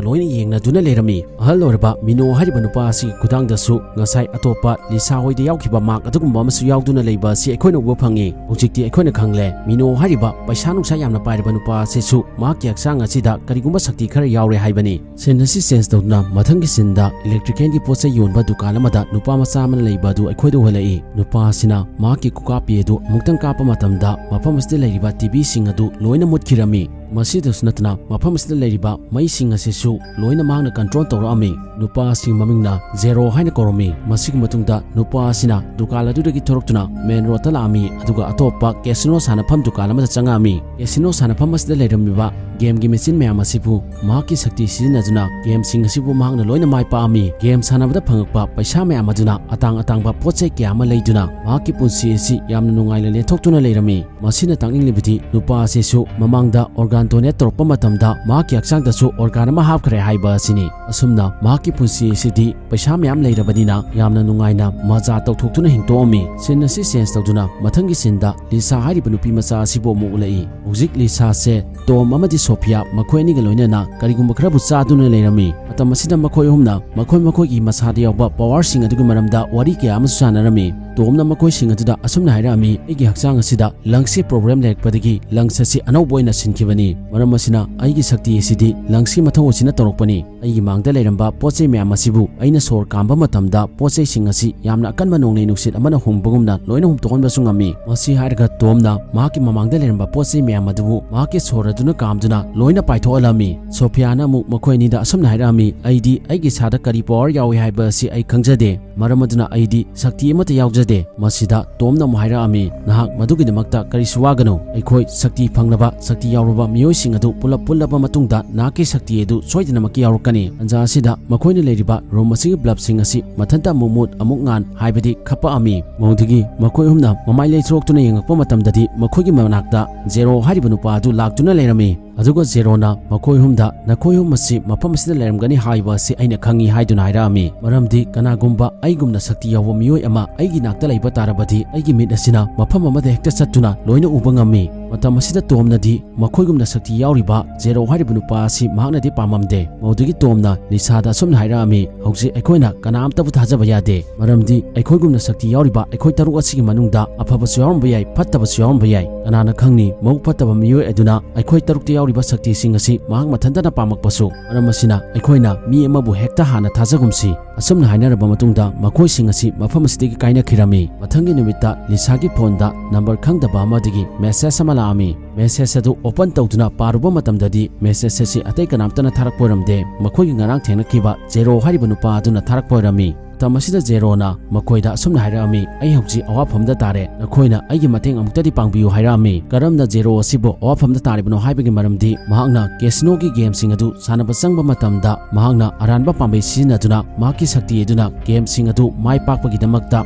ꯂꯣꯏꯅ ꯌꯦꯡꯅꯗꯨꯅ ꯂꯩꯔꯝꯃꯤ꯫ ꯑꯍꯜ ꯑꯣꯏꯔꯕ ꯃꯤꯅꯣ ꯍꯥꯏꯔꯤꯕ ꯅꯨꯄꯥ ꯑꯁꯤꯒꯤ ꯈꯨꯊꯥꯡꯗꯁꯨ ꯉꯁꯥꯏ ꯑꯇꯣꯞꯄ ꯂꯤꯁꯥ ꯍꯣꯏꯗ ꯌꯥꯎꯈꯤꯕ ꯃꯍꯥꯛ ꯑꯗꯨꯒꯨꯝꯕ ꯑꯃꯁꯨ ꯌꯥꯎꯗꯨꯅ ꯂꯩꯕ ꯑꯁꯤ ꯑꯩꯈꯣꯏꯅ ꯎꯕ ꯐꯪꯉꯤ꯫ ꯍꯧꯖꯤꯛꯇꯤ ꯑꯩꯈꯣꯏꯅ ꯈꯪꯂꯦ, ꯃꯤꯅꯣ ꯍꯥꯏꯔꯤꯕ ꯄꯩꯁꯥ ꯅꯨꯡꯁꯥ ꯌꯥꯝꯅ ꯄꯥꯏꯔꯕ ꯅꯨꯄꯥ ꯑꯁꯤꯁꯨ ꯃꯍꯥꯛꯀꯤ ꯍꯛꯆꯥꯡ ꯑꯁꯤꯗ ꯀꯔꯤꯒꯨꯝꯕ ꯁꯛꯇꯤ ꯈꯔ ꯌꯥꯎꯔꯦ ꯍꯥꯏꯕꯅꯤ꯫ ꯁꯤꯟ ꯑꯁꯤ ꯆꯦꯟꯖ ꯇꯧꯗꯨꯅ ꯃꯊꯪꯒꯤ ꯁꯤꯟꯗ ꯏꯂꯦꯛꯇ꯭ꯔꯤꯀꯦꯜꯒꯤ ꯄꯣꯠ ꯆꯩ ꯌꯣꯟꯕ ꯗꯨꯀꯥꯟ ꯑꯃꯗ ꯅꯨꯄꯥ ꯃꯆꯥ ꯑꯃꯅ ꯂꯩꯕ ꯑꯗꯨ ꯑꯩꯈꯣꯏꯗ ꯎꯍꯜꯂꯛꯏ꯫ ꯅꯨꯄꯥ ꯑꯁꯤꯅ ꯃꯍꯥꯛꯀꯤ ꯈꯨꯀꯥꯞꯄꯤ ꯑꯗꯨ ꯑꯃꯨꯛꯇꯪ ꯀꯥꯞꯄ ꯃꯇꯝꯗ ꯃꯐꯝ ꯑꯁꯤꯗ ꯂꯩꯔꯤꯕ ꯇꯤ ꯚꯤꯁꯤꯡ ꯑꯗꯨ ꯂꯣꯏꯅ ꯃꯨꯠꯈꯤꯔꯝꯃꯤ꯫ ꯃꯁꯤꯗꯁꯨ ꯅꯠꯇꯅ ꯃꯐꯝ ꯑꯁꯤꯗ ꯂꯩꯔꯤꯕ ꯃꯩꯁꯤꯡ ꯑꯁꯤꯁꯨ ꯂꯣꯏꯅ ꯃꯍꯥꯛꯅ ꯀꯟꯇ꯭ꯔꯣꯜ ꯇꯧꯔꯛꯑꯝꯃꯤ꯫ ꯅꯨꯄꯥ ꯑꯁꯤꯒꯤ ꯃꯃꯤꯡꯅ ꯖꯦꯔꯣ ꯍꯥꯏꯅ ꯀꯧꯔꯝꯃꯤ꯫ ꯃꯁꯤꯒꯤ ꯃꯇꯨꯡꯗ ꯅꯨꯄꯥ ꯑꯁꯤꯅ ꯗꯨꯀꯥꯟ ꯑꯗꯨꯗꯒꯤ ꯊꯣꯔꯛꯇꯨꯅ ꯃꯦꯟ ꯔꯣꯗꯇ ꯂꯥꯛꯑꯝꯃꯤ, ꯑꯗꯨꯒ ꯑꯇꯣꯞꯄ ꯀꯦꯁꯤꯅꯣ ꯁꯥꯟꯅꯐꯝ ꯗꯨꯀꯥꯟ ꯑꯃꯗ ꯆꯪꯉꯛꯑꯝꯃꯤ꯫ ꯀꯦꯁꯤꯅꯣ ꯁꯥꯟꯅꯐꯝ ꯑꯁꯤꯗ ꯂꯩꯔꯝꯃꯤꯕ ꯒꯦꯝꯒꯤ ꯃꯦꯆꯤꯟ ꯃꯌꯥꯝ ꯑꯁꯤꯕꯨ ꯃꯍꯥꯛꯀꯤ ꯁꯛꯇꯤ ꯁꯤꯖꯤꯟꯅꯗꯨꯅ ꯒꯦꯝꯁꯤꯡ ꯑꯁꯤꯕꯨ ꯃꯍꯥꯛꯅ ꯂꯣꯏꯅ ꯃꯥꯏ ꯄꯥꯛꯑꯝꯃꯤ꯫ ꯒꯦꯝ ꯁꯥꯟꯅꯕꯗ ꯐꯪꯉꯛꯄ ꯄꯩꯁꯥ ꯃꯌꯥꯝ ꯑꯗꯨꯅ ꯑꯇꯥꯡ ꯑꯇꯥꯡꯕ ꯄꯣꯠ ꯆꯩ ꯀꯌꯥ ꯑꯃ ꯂꯩꯗꯨꯅ ꯃꯍꯥꯛꯀꯤ ꯄꯨꯟꯁꯤ ꯑꯁꯤ ꯌꯥꯝꯅ ꯅꯨꯡꯉꯥꯏꯅ ꯂꯦꯟꯊꯣꯛꯇꯨꯅ ꯂꯩꯔꯝꯃꯤ꯫ ꯃꯁꯤꯅ ꯇꯥꯛꯅꯤꯡꯂꯤꯕꯗꯤ ꯅꯨꯄꯥ ꯑꯁꯤꯁꯨ ꯃꯃꯥꯡꯗ ꯑꯣꯔꯒꯥꯟ ꯗꯣꯅꯦꯠ ꯇꯧꯔꯛꯄ ꯃꯇꯝꯗ ꯃꯍꯥꯛꯀꯤ ꯍꯛꯆꯥꯡꯗꯁꯨ ꯑꯣꯔꯒꯥꯟ ꯑꯃ ꯍꯥꯞꯈ꯭ꯔꯦ ꯍꯥꯏꯕ ꯑꯁꯤꯅꯤ꯫ ꯑꯁꯨꯝꯅ ꯃꯍꯥꯛꯀꯤ ꯄꯨꯟꯁꯤ ꯑꯁꯤꯗꯤ ꯄꯩꯁꯥ ꯃꯌꯥꯝ ꯂꯩꯔꯕꯅꯤꯅ ꯌꯥꯝꯅ ꯅꯨꯡꯉꯥꯏꯅ ꯃꯖꯥ ꯇꯧꯊꯣꯛꯇꯨꯅ ꯍꯤꯡꯗꯣꯛꯑꯝꯃꯤ꯫ ꯁꯤꯟ ꯑꯁꯤ ꯆꯦꯟꯖ ꯇꯧꯗꯨꯅ ꯃꯊꯪꯒꯤ ꯁꯤꯟꯗ ꯂꯤꯁꯥ ꯍꯥꯏꯔꯤꯕ ꯅꯨꯄꯤ ꯃꯆꯥ ꯑꯁꯤꯕꯨ ꯑꯃꯨꯛ ꯎꯠꯂꯛꯏ꯫ ꯍꯧꯖꯤꯛ ꯂꯤꯁꯥꯁꯦ ꯇꯣꯝ ꯑꯃꯗꯤ ꯁꯣꯐꯤꯌꯥ ꯃꯈꯣꯏ ꯑꯅꯤꯒ ꯂꯣꯏꯅꯅ ꯀꯔꯤꯒꯨꯝꯕ ꯈꯔꯕꯨ ꯆꯥꯗꯨꯅ ꯂꯩꯔꯝꯃꯤ꯫ ꯃꯇꯝ ꯑꯁꯤꯗ ꯃꯈꯣꯏ ꯑꯍꯨꯝꯅ ꯃꯈꯣꯏ ꯃꯈꯣꯏꯒꯤ ꯃꯁꯥꯗ ꯌꯥꯎꯕ ꯄꯋꯥꯔꯁꯤꯡ ꯑꯗꯨꯒꯤ ꯃꯔꯝꯗ ꯋꯥꯔꯤ ꯀꯌꯥ ꯑꯃꯁꯨ ꯁꯥꯟꯅꯔꯝꯃꯤ꯫ ꯇꯣꯝꯅ ꯃꯈꯣꯏꯁꯤꯡ ꯑꯗꯨꯗ ꯑꯁꯨꯝꯅ ꯍꯥꯏꯔꯛꯑꯝꯃꯤ, "ꯑꯩꯒꯤ ꯍꯛꯆꯥꯡ ꯑꯁꯤꯗ ꯂꯪꯁꯀꯤ ꯄ꯭ꯔꯣꯕ꯭ꯂꯦꯝ ꯂꯩꯔꯛꯄꯗꯒꯤ ꯂꯪꯁ ꯑꯁꯤ ꯑꯅꯧꯕ ꯑꯣꯏꯅ ꯁꯤꯟꯈꯤꯕꯅꯤ꯫ ꯃꯔꯝ ꯑꯁꯤꯅ ꯑꯩꯒꯤ ꯁꯛꯇꯤ ꯑꯁꯤꯗꯤ ꯂꯪꯁꯀꯤ ꯃꯊꯧ ꯑꯁꯤꯅ ꯇꯧꯔꯛꯄꯅꯤ꯫ ꯑꯩꯒꯤ ꯃꯥꯡꯗ ꯂꯩꯔꯝꯕ ꯄꯣꯠ ꯆꯩ ꯃꯌꯥꯝ ꯑꯁꯤꯕꯨ ꯑꯩꯅ ꯁꯣꯔ ꯀꯥꯝꯕ ꯃꯇꯝꯗ ꯄꯣꯠ ꯆꯩꯁꯤꯡ ꯑꯁꯤ ꯌꯥꯝꯅ ꯑꯀꯟꯕ ꯅꯣꯡꯂꯩ ꯅꯨꯡꯁꯤꯠ ꯑꯃꯅ ꯍꯨꯝꯕꯒꯨꯝꯅ ꯂꯣꯏꯅ ꯍꯨꯝꯇꯣꯛꯍꯟꯕꯁꯨ ꯉꯝꯃꯤ"꯫ ꯃꯁꯤ ꯍꯥꯏꯔꯒ ꯇꯣꯝꯅ ꯃꯍꯥꯛꯀꯤ ꯃꯃꯥꯡꯗ ꯂꯩꯔꯝꯕ ꯄꯣꯠ ꯆꯩ ꯃꯌꯥꯝ ꯑꯗꯨꯕꯨ ꯃꯍꯥꯛꯀꯤ ꯁꯣꯔ ꯑꯗꯨꯅ ꯀꯥꯝꯗꯨꯅ ꯂꯣꯏꯅ ꯄꯥꯏꯊꯣꯛꯍꯜꯂꯝꯃꯤ꯫ ꯁꯣꯐꯤꯌꯥꯅ ꯑꯃꯨꯛ ꯃꯈꯣꯏ ꯑꯅꯤꯗ ꯑꯁꯨꯝꯅ ꯍꯥꯏꯔꯛꯑꯝꯃꯤ, "ꯑꯩꯗꯤ ꯑꯩꯒꯤ ꯏꯁꯥꯗ ꯀꯔꯤ ꯄꯋꯥꯔ ꯌꯥꯎꯏ ꯍꯥꯏꯕ ꯑꯁꯤ ꯑꯩ ꯈꯪꯖꯗꯦ꯫ ꯃꯔꯝ ꯑꯗꯨꯅ ꯑꯩꯗꯤ ꯁꯛꯇꯤ ꯑꯃꯠꯇ ꯌꯥꯎꯖꯗꯦ"꯫ ꯃꯁꯤꯗ ꯇꯣꯝꯅ ꯑꯃꯨꯛ ꯍꯥꯏꯔꯛꯑꯝꯃꯤ, "ꯅꯍꯥꯛ ꯃꯗꯨꯒꯤꯗꯃꯛꯇ ꯀꯔꯤꯁꯨ ꯋꯥꯒꯅꯨ꯫ ꯑꯩꯈꯣꯏ ꯁꯛꯇꯤ ꯐꯪꯂꯕ, ꯁꯛꯇꯤ ꯌꯥꯎꯔꯕ ꯃꯤꯑꯣꯏꯁꯤꯡ ꯑꯗꯨ ꯄꯨꯂꯞ ꯄꯨꯜꯂꯕ ꯃꯇꯨꯡꯗ ꯅꯍꯥꯛꯀꯤ ꯁꯛꯇꯤ ꯑꯗꯨ ꯁꯣꯏꯗꯅꯃꯛꯀꯤ ꯌꯥꯎꯔꯛꯀꯅꯤ꯫" ꯇꯟꯖꯥ ꯑꯁꯤꯗ ꯃꯈꯣꯏꯅ ꯂꯩꯔꯤꯕ ꯔꯨꯝ ꯑꯁꯤꯒꯤ ꯕꯜꯕꯁꯤꯡ ꯑꯁꯤ ꯃꯊꯟꯇ ꯑꯃꯨꯛ ꯃꯨꯠ ꯑꯃꯨꯛ ꯉꯥꯟ ꯍꯥꯏꯕꯗꯤ ꯈꯞꯄꯛꯑꯝꯃꯤ꯫ ꯃꯗꯨꯗꯒꯤ ꯃꯈꯣꯏ ꯑꯍꯨꯝꯅ ꯃꯃꯥꯏ ꯂꯩꯊꯣꯛꯇꯨꯅ ꯌꯦꯡꯉꯛꯄ ꯃꯇꯝꯗꯗꯤ ꯃꯈꯣꯏꯒꯤ ꯃꯅꯥꯛꯇ ꯖꯦꯔꯣ ꯍꯥꯏꯔꯤꯕ ꯅꯨꯄꯥ ꯑꯗꯨ ꯂꯥꯛꯇꯨꯅ ꯂꯩꯔꯝꯃꯤ꯫ ꯑꯗꯨꯒ ꯖꯦꯔꯣꯅ ꯃꯈꯣꯏ ꯑꯍꯨꯝꯗ "ꯅꯈꯣꯏ ꯑꯍꯨꯝ ꯑꯁꯤ ꯃꯐꯝ ꯑꯁꯤꯗ ꯂꯩꯔꯝꯒꯅꯤ ꯍꯥꯏꯕ ꯑꯁꯤ ꯑꯩꯅ ꯈꯪꯏ" ꯍꯥꯏꯗꯨꯅ ꯍꯥꯏꯔꯛꯑꯝꯃꯤ꯫ ꯃꯔꯝꯗꯤ ꯀꯅꯥꯒꯨꯝꯕ ꯑꯩꯒꯨꯝꯅ ꯁꯛꯇꯤ ꯌꯥꯎꯕ ꯃꯤꯑꯣꯏ ꯑꯃ ꯑꯩꯒꯤ ꯅꯥꯛꯇ ꯂꯩꯕ ꯇꯥꯔꯕꯗꯤ ꯑꯩꯒꯤ ꯃꯤꯠ ꯑꯁꯤꯅ ꯃꯐꯝ ꯑꯃꯗ ꯍꯦꯛꯇ ꯆꯠꯇꯨꯅ ꯂꯣꯏꯅ ꯎꯕ ꯉꯝꯃꯤ꯫ ꯃꯇꯝ ꯑꯁꯤꯗ ꯇꯣꯝꯅꯗꯤ ꯃꯈꯣꯏꯒꯨꯝꯅ ꯁꯛꯇꯤ ꯌꯥꯎꯔꯤꯕ ꯖꯦꯔꯣ ꯍꯥꯏꯔꯤꯕ ꯅꯨꯄꯥ ꯑꯁꯤ ꯃꯍꯥꯛꯅꯗꯤ ꯄꯥꯝꯃꯝꯗꯦ꯫ ꯃꯗꯨꯗꯒꯤ ꯇꯣꯝꯅ ꯂꯤꯁꯥꯗ ꯑꯁꯨꯝꯅ ꯍꯥꯏꯔꯛꯑꯝꯃꯤ, "ꯍꯧꯖꯤꯛ ꯑꯩꯈꯣꯏꯅ ꯀꯅꯥꯝꯇꯕꯨ ꯊꯥꯖꯕ ꯌꯥꯗꯦ, ꯃꯔꯝꯗꯤ ꯑꯩꯈꯣꯏꯒꯨꯝꯅ ꯁꯛꯇꯤ ꯌꯥꯎꯔꯤꯕ ꯑꯩꯈꯣꯏ ꯇꯔꯨꯛ ꯑꯁꯤꯒꯤ ꯃꯅꯨꯡꯗ ꯑꯐꯕꯁꯨ ꯌꯥꯎꯔꯝꯕ ꯌꯥꯏ, ꯐꯠꯇꯕꯁꯨ ꯌꯥꯎꯔꯝꯕ ꯌꯥꯏ꯫ ꯀꯅꯥꯅ ꯈꯪꯅꯤ, ꯃꯕꯨꯛ ꯐꯠꯇꯕ ꯃꯤꯑꯣꯏ ꯑꯗꯨꯅ ꯑꯩꯈꯣꯏ ꯇꯔꯨꯛꯇ ꯌꯥꯎꯔꯤꯕ ꯁꯛꯇꯤꯁꯤꯡ ꯑꯁꯤ ꯃꯍꯥꯛ ꯃꯊꯟꯇꯅ ꯄꯥꯝꯃꯛꯄꯁꯨ?" ꯃꯔꯝ ꯑꯁꯤꯅ ꯑꯩꯈꯣꯏꯅ ꯃꯤ ꯑꯃꯕꯨ ꯍꯦꯛꯇ ꯍꯥꯟꯅ ꯊꯥꯖꯒꯨꯝꯁꯤ꯫ ꯑꯁꯨꯝꯅ ꯍꯥꯏꯅꯔꯕ ꯃꯇꯨꯡꯗ ꯃꯈꯣꯏꯁꯤꯡ ꯑꯁꯤ ꯃꯐꯝ ꯑꯁꯤꯗꯒꯤ ꯀꯥꯏꯅꯈꯤꯔꯝꯃꯤ꯫ ꯃꯊꯪꯒꯤ ꯅꯨꯃꯤꯠꯇ ꯂꯤꯁꯥꯒꯤ ꯐꯣꯟꯗ ꯅꯝꯕꯔ ꯈꯪꯗꯕ ꯑꯃꯗꯒꯤ ꯃꯦꯁꯦꯖ ꯑꯃ ꯂꯥꯛꯑꯝꯃꯤ꯫ ꯃꯦꯁꯦꯖ ꯑꯗꯨ ꯑꯣꯄꯟ ꯇꯧꯗꯨꯅ ꯄꯥꯔꯨꯕ ꯃꯇꯝꯗꯗꯤ ꯃꯦꯁꯦꯖ ꯑꯁꯤ ꯑꯇꯩ ꯀꯅꯥꯝꯇꯅ ꯊꯥꯔꯛꯄ ꯑꯣꯏꯔꯝꯗꯦ꯫ ꯃꯈꯣꯏꯒꯤ ꯉꯔꯥꯡ ꯊꯦꯡꯅꯈꯤꯕ ꯖꯦꯔꯣ ꯍꯥꯏꯔꯤꯕ ꯅꯨꯄꯥ ꯑꯗꯨꯅ ꯊꯥꯔꯛꯄ ꯑꯣꯏꯔꯝꯃꯤ꯫ ꯃꯇꯝ ꯑꯁꯤꯗ ꯖꯦꯔꯣꯅ ꯃꯈꯣꯏꯗ ꯑꯁꯨꯝꯅ ꯍꯥꯏꯔꯛꯑꯝꯃꯤ, "ꯑꯩ ꯍꯧꯖꯤꯛ ꯑꯋꯥꯐꯝꯗ ꯇꯥꯔꯦ, ꯅꯈꯣꯏꯅ ꯑꯩꯒꯤ ꯃꯇꯦꯡ ꯑꯃꯨꯛꯇꯗꯤ ꯄꯥꯡꯕꯤꯌꯨ" ꯍꯥꯏꯔꯛꯑꯝꯃꯤ꯫ ꯀꯔꯝꯅ ꯖꯦꯔꯣ ꯑꯁꯤꯕꯨ ꯑꯋꯥꯐꯝꯗ ꯇꯥꯔꯤꯕꯅꯣ ꯍꯥꯏꯕꯒꯤ ꯃꯔꯝꯗꯤ ꯃꯍꯥꯛꯅ ꯀꯦꯁꯤꯅꯣꯒꯤ ꯒꯦꯝꯁꯤꯡ ꯑꯗꯨ ꯁꯥꯟꯅꯕ ꯆꯪꯕ ꯃꯇꯝꯗ ꯃꯍꯥꯛꯅ ꯑꯔꯥꯟꯕ ꯄꯥꯝꯕꯩ ꯁꯤꯖꯤꯟꯅꯗꯨꯅ ꯃꯍꯥꯛꯀꯤ ꯁꯛꯇꯤ ꯑꯗꯨꯅ ꯒꯦꯝꯁꯤꯡ ꯑꯗꯨ ꯃꯥꯏ ꯄꯥꯛꯄꯒꯤꯗꯃꯛꯇ